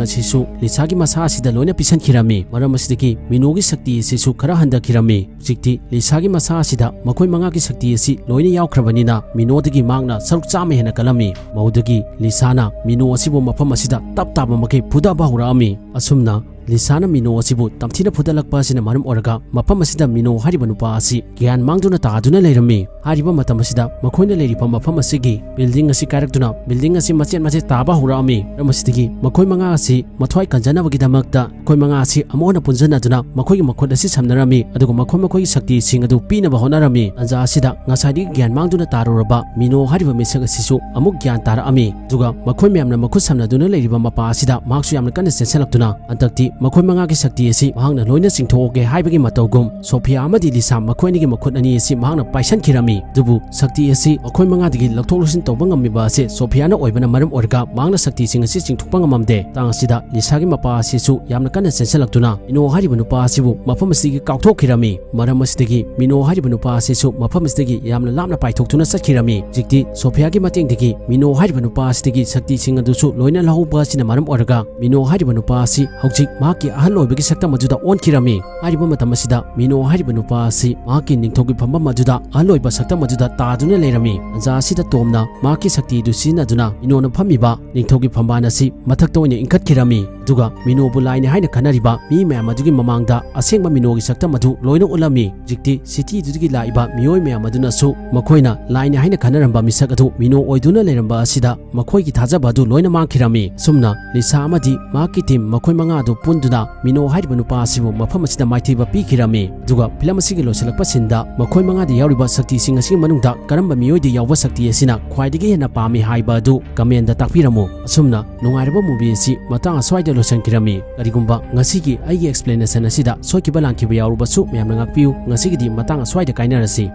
ꯑꯁꯤꯁꯨ ꯂꯤꯁꯥꯒꯤ ꯃꯁꯥ ꯑꯁꯤꯗ ꯂꯣꯏꯅ ꯄꯤꯁꯟꯈꯤꯔꯝꯃꯤ꯫ ꯃꯔꯝ ꯑꯁꯤꯗꯒꯤ ꯃꯤꯅꯣꯒꯤ ꯁꯛꯇꯤ ꯑꯁꯤꯁꯨ ꯈꯔ ꯍꯟꯊꯈꯤꯔꯝꯃꯤ꯫ ꯍꯧꯖꯤꯛꯇꯤ ꯂꯤꯁꯥꯒꯤ ꯃꯁꯥ ꯑꯁꯤꯗ ꯃꯈꯣꯏ ꯃꯉꯥꯒꯤ ꯁꯛꯇꯤ ꯑꯁꯤ ꯂꯣꯏꯅ ꯌꯥꯎꯈ꯭ꯔꯕꯅꯤꯅ ꯃꯤꯅꯣꯗꯒꯤ ꯃꯍꯥꯛꯅ ꯁꯔꯨꯛ ꯆꯥꯝꯃ ꯍꯦꯟꯅ ꯀꯜꯂꯝꯃꯤ꯫ ꯃꯧꯗꯒꯤ ꯂꯤꯁꯥꯅ ꯃꯤꯅꯣ ꯑꯁꯤꯕꯨ ꯃꯐꯝ ꯑꯁꯤꯗ ꯇꯞ ꯇꯥꯕ ꯃꯈꯩ ꯐꯨꯗꯕ ꯍꯧꯔꯛꯑꯝꯃꯤ꯫ ꯑꯁꯨꯝꯅ ꯂꯤꯁꯥꯅ ꯃꯤꯅꯣ ꯑꯁꯤꯕꯨ ꯇꯝꯊꯤꯅ ꯐꯨꯗꯠꯂꯛꯄ ꯑꯁꯤꯅ ꯃꯔꯝ ꯑꯣꯏꯔꯒ ꯃꯐꯝ ꯑꯁꯤꯗ ꯃꯤꯅꯣ ꯍꯥꯏꯔꯤꯕ ꯅꯨꯄꯥ ꯑꯁꯤ ꯒ꯭ꯌꯥꯟ ꯃꯥꯡꯗꯨꯅ ꯇꯥꯗꯨꯅ ꯂꯩꯔꯝꯃꯤ꯫ ꯍꯥꯏꯔꯤꯕ ꯃꯇꯝ ꯑꯁꯤꯗ ꯃꯈꯣꯏꯅ ꯂꯩꯔꯤꯕ ꯃꯐꯝ ꯑꯁꯤꯒꯤ building ꯑꯁꯤ ꯀꯥꯏꯔꯛꯇꯨꯅ building ꯑꯁꯤ ꯃꯆꯦꯠ ꯃꯆꯦꯠ ꯇꯥꯕ ꯍꯧꯔꯛꯑꯝꯃꯤ꯫ ꯃꯔꯝ ꯑꯁꯤꯗꯒꯤ ꯃꯈꯣꯏ ꯃꯉꯥ ꯑꯁꯤ ꯃꯊ꯭ꯋꯥꯏ ꯀꯟꯖꯅꯕꯒꯤꯗꯃꯛꯇ ꯃꯈꯣꯏ ꯃꯉꯥ ꯑꯁꯤ ꯑꯃꯨꯛ ꯍꯟꯅ ꯄꯨꯟꯁꯤꯟꯅꯗꯨꯅ ꯃꯈꯣꯏꯒꯤ ꯃꯈꯨꯠ ꯑꯁꯤ ꯁꯝꯅꯔꯝꯃꯤ, ꯑꯗꯨꯒ ꯃꯈꯣꯏ ꯃꯈꯣꯏꯒꯤ ꯁꯛꯇꯤꯁꯤꯡ ꯑꯗꯨ ꯄꯤꯅꯕ ꯍꯣꯠꯅꯔꯝꯃꯤ꯫ ꯇꯥꯟꯖꯥ ꯑꯁꯤꯗ ꯉꯁꯥꯏꯗꯒꯤ ꯒ꯭ꯌꯥꯟ ꯃꯥꯡꯗꯨꯅ ꯇꯥꯔꯨꯔꯕ ꯃꯤꯅꯣ ꯍꯥꯏꯔꯤꯕ ꯃꯤꯁꯛ ꯑꯁꯤꯁꯨ ꯑꯃꯨꯛ ꯒ꯭ꯌꯥꯟ ꯇꯥꯔꯛꯑꯝꯃꯤ꯫ ꯑꯗꯨꯒ ꯃꯈꯣꯏ ꯃꯌꯥꯝꯅ ꯃꯈꯨꯠ ꯁꯝꯅꯗꯨꯅ ꯂꯩꯔꯤꯕ ꯃꯄꯥ ꯑꯁꯤꯗ ꯃꯍꯥꯛꯁꯨ ꯌꯥꯝꯅ ꯀꯟꯅ ꯆꯦꯟꯁꯤꯜꯂꯛꯇꯨꯅ ꯍꯟꯗꯛꯇꯤ ꯃꯈꯣꯏ ꯃꯉꯥꯒꯤ ꯁꯛꯇꯤ ꯑꯁꯤ ꯃꯍꯥꯛꯅ ꯂꯣꯏꯅ ꯆꯤꯡꯊꯣꯛꯑꯒꯦ ꯍꯥꯏꯕꯒꯤ ꯃꯇꯧꯒꯨꯝ ꯁꯣꯐꯤꯌꯥ ꯑꯃꯗꯤ ꯂꯤꯁꯥ ꯃꯈꯣꯏ ꯑꯅꯤꯒꯤ ꯃꯈꯨꯠ ꯑꯅꯤ ꯑꯁꯤ ꯃꯍꯥꯛꯅ ꯄꯥꯏꯁꯟꯈꯤꯔꯝꯃꯤ꯫ ꯑꯗꯨꯕꯨ ꯁꯛꯇꯤ ꯑꯁꯤ ꯃꯈꯣꯏ ꯃꯉꯥꯗꯒꯤ ꯂꯧꯊꯣꯛ ꯂꯧꯁꯤꯟ ꯇꯧꯕ ꯉꯝꯃꯤꯕ ꯑꯁꯤ ꯁꯣꯐꯤꯌꯥꯅ ꯑꯣꯏꯕꯅ ꯃꯔꯝ ꯑꯣꯏꯔꯒ ꯃꯍꯥꯛꯅ ꯁꯛꯇꯤꯁꯤꯡ ꯑꯁꯤ ꯆꯤꯡꯊꯣꯛꯄ ꯉꯝꯃꯝꯗꯦ꯫ ꯃꯇꯥꯡ ꯑꯁꯤꯗ ꯂꯤꯁꯥꯒꯤ ꯃꯄꯥ ꯑꯁꯤꯁꯨ ꯌꯥꯝꯅ ꯀꯟꯅ ꯆꯦꯟꯁꯤꯜꯂꯛꯇꯨꯅ ꯃꯤꯅꯣ ꯍꯥꯏꯔꯤꯕ ꯅꯨꯄꯥ ꯑꯁꯤꯕꯨ ꯃꯐꯝ ꯑꯁꯤꯗꯒꯤ ꯀꯥꯎꯊꯣꯛꯈꯤꯔꯝꯃꯤ꯫ ꯃꯔꯝ ꯑꯁꯤꯗꯒꯤ ꯃꯤꯅꯣ ꯍꯥꯏꯔꯤꯕ ꯅꯨꯄꯥ ꯑꯁꯤꯁꯨ ꯃꯐꯝ ꯑꯁꯤꯗꯒꯤ ꯌꯥꯝꯅ ꯂꯥꯞꯅ ꯄꯥꯏꯊꯣꯛꯇꯨꯅ ꯆꯠꯈꯤꯔꯝꯃꯤ꯫ ꯍꯧꯖꯤꯛꯇꯤ ꯁꯣꯐꯤꯌꯥꯒꯤ ꯃꯇꯦꯡꯗꯒꯤ ꯃꯤꯅꯣ ꯍꯥꯏꯔꯤꯕ ꯅꯨꯄꯥ ꯑꯁꯤꯗꯒꯤ ꯁꯛꯇꯤꯁꯤꯡ ꯑꯗꯨꯁꯨ ꯂꯣꯏꯅ ꯂꯧꯍꯧꯕ ꯑꯁꯤꯅ ꯃꯔꯝ ꯑꯣꯏꯔꯒ ꯃꯤꯅꯣ ꯍꯥꯏꯔꯤꯕ ꯅꯨꯄꯥ ꯑꯁꯤ ꯍꯧꯖꯤꯛ ꯃꯍꯥꯛꯀꯤ ꯑꯍꯜ ꯑꯣꯏꯕꯒꯤ ꯁꯛꯇꯝ ꯑꯗꯨꯗ ꯑꯣꯟꯈꯤꯔꯝꯃꯤ꯫ ꯍꯥꯏꯔꯤꯕ ꯃꯇꯝ ꯑꯁꯤꯗ ꯃꯤꯅꯣ ꯍꯥꯏꯔꯤꯕ ꯅꯨꯄꯥ ꯑꯁꯤ ꯃꯍꯥꯛꯀꯤ ꯅꯤꯡꯊꯧꯒꯤ ꯐꯝꯐꯝ ꯑꯗꯨꯗ ꯑꯍꯜ ꯑꯣꯏꯕ ꯁꯛꯇꯝ ꯑꯗꯨꯗ ꯇꯥꯗꯨꯅ ꯂꯩꯔꯝꯃꯤ꯫ ꯇꯥꯟꯖꯥ ꯑꯁꯤꯗ ꯇꯣꯝꯅ ꯃꯍꯥꯛꯀꯤ ꯁꯛꯇꯤꯗꯨ ꯁꯤꯖꯤꯟꯅꯗꯨꯅ ꯃꯤꯅꯣꯅ ꯐꯝꯃꯤꯕ ꯅꯤꯡꯊꯧꯒꯤ ꯐꯝꯕꯥꯜ ꯑꯁꯤ ꯃꯊꯛꯇ ꯑꯣꯏꯅ ꯏꯟꯈꯠꯈꯤꯔꯝꯃꯤ꯫ ꯑꯗꯨꯒ ꯃꯤꯅꯣꯕꯨ ꯂꯥꯏꯅꯤ ꯍꯥꯏꯅ ꯈꯟꯅꯔꯤꯕ ꯃꯤ ꯃꯌꯥꯝ ꯑꯗꯨꯒꯤ ꯃꯃꯥꯡꯗ ꯑꯁꯦꯡꯕ ꯃꯤꯅꯣꯒꯤ ꯁꯛꯇꯝ ꯑꯗꯨ ꯂꯣꯏꯅ ꯎꯠꯂꯝꯃꯤ꯫ ꯍꯧꯖꯤꯛꯇꯤ city ꯑꯗꯨꯗꯒꯤ ꯂꯥꯛꯏꯕ ꯃꯤꯑꯣꯏ ꯃꯌꯥꯝ ꯑꯗꯨꯅꯁꯨ ꯃꯈꯣꯏꯅ ꯂꯥꯏꯅꯤ ꯍꯥꯏꯅ ꯈꯟꯅꯔꯝꯕ ꯃꯤꯁꯛ ꯑꯗꯨ ꯃꯤꯅꯣ ꯑꯣꯏꯗꯨꯅ ꯂꯩꯔꯝꯕ ꯑꯁꯤꯗ ꯃꯈꯣꯏꯒꯤ ꯊꯥꯖꯕ ꯑꯗꯨ ꯂꯣꯏꯅ ꯃꯥꯡꯈꯤꯔꯝꯃꯤ꯫ ꯑꯁꯨꯝꯅ ꯂꯤꯁꯥ ꯑꯃꯗꯤ ꯃꯍꯥꯛꯀꯤ team ꯃꯈꯣꯏ ꯃꯉꯥ ꯑꯗꯨ ꯄꯨꯟꯗꯨꯅ ꯃꯤꯅꯣ ꯍꯥꯏꯔꯤꯕ ꯅꯨꯄꯥ ꯑꯁꯤꯕꯨ ꯃꯐꯝ ꯑꯁꯤꯗ ꯃꯥꯏꯊꯤꯕ ꯄꯤꯈꯤꯔꯝꯃꯤ꯫ ꯑꯗꯨꯒ ꯐꯤꯂꯝ ꯑꯁꯤꯒꯤ ꯂꯣꯏꯁꯤꯜꯂꯛꯄ ꯁꯤꯟꯗ ꯃꯈꯣꯏ ꯃꯉꯥꯗ ꯌꯥꯎꯔꯤꯕ ꯁꯛꯇꯤꯁꯤꯡ ꯑꯁꯤꯒꯤ ꯃꯅꯨꯡꯗ ꯀꯔꯝꯕ ꯃꯤꯑꯣꯏꯗ ꯌꯥꯎꯕ ꯁꯛꯇꯤ ꯑꯁꯤꯅ ꯈ꯭ꯋꯥꯏꯗꯒꯤ ꯍꯦꯟꯅ ꯄꯥꯝꯃꯤ ꯍꯥꯏꯕ ꯑꯗꯨ comment ꯇꯥꯛꯄꯤꯔꯝꯃꯨ꯫ ꯑꯁꯨꯝꯅ ꯅꯨꯡꯉꯥꯏꯔꯕ movie ꯑꯁꯤ ꯃꯇꯥꯡ ꯑꯁ꯭ꯋꯥꯏꯗ ꯂꯣꯏꯁꯤꯟꯈꯤꯔꯝꯃꯤ꯫ ꯀꯔꯤꯒꯨꯝꯕ ꯉꯁꯤꯒꯤ ꯑꯩꯒꯤ explanation ꯑꯁꯤꯗ ꯁꯣꯏꯈꯤꯕ ꯂꯥꯟꯈꯤꯕ ꯌꯥꯎꯔꯕꯁꯨ ꯃꯌꯥꯝꯅ ꯉꯥꯛꯄꯤꯌꯨ꯫ ꯉꯁꯤꯒꯤꯗꯤ ꯃꯇꯥꯡ ꯑꯁ꯭ꯋꯥꯏꯗ ꯀꯥꯏꯅꯔꯁꯤ꯫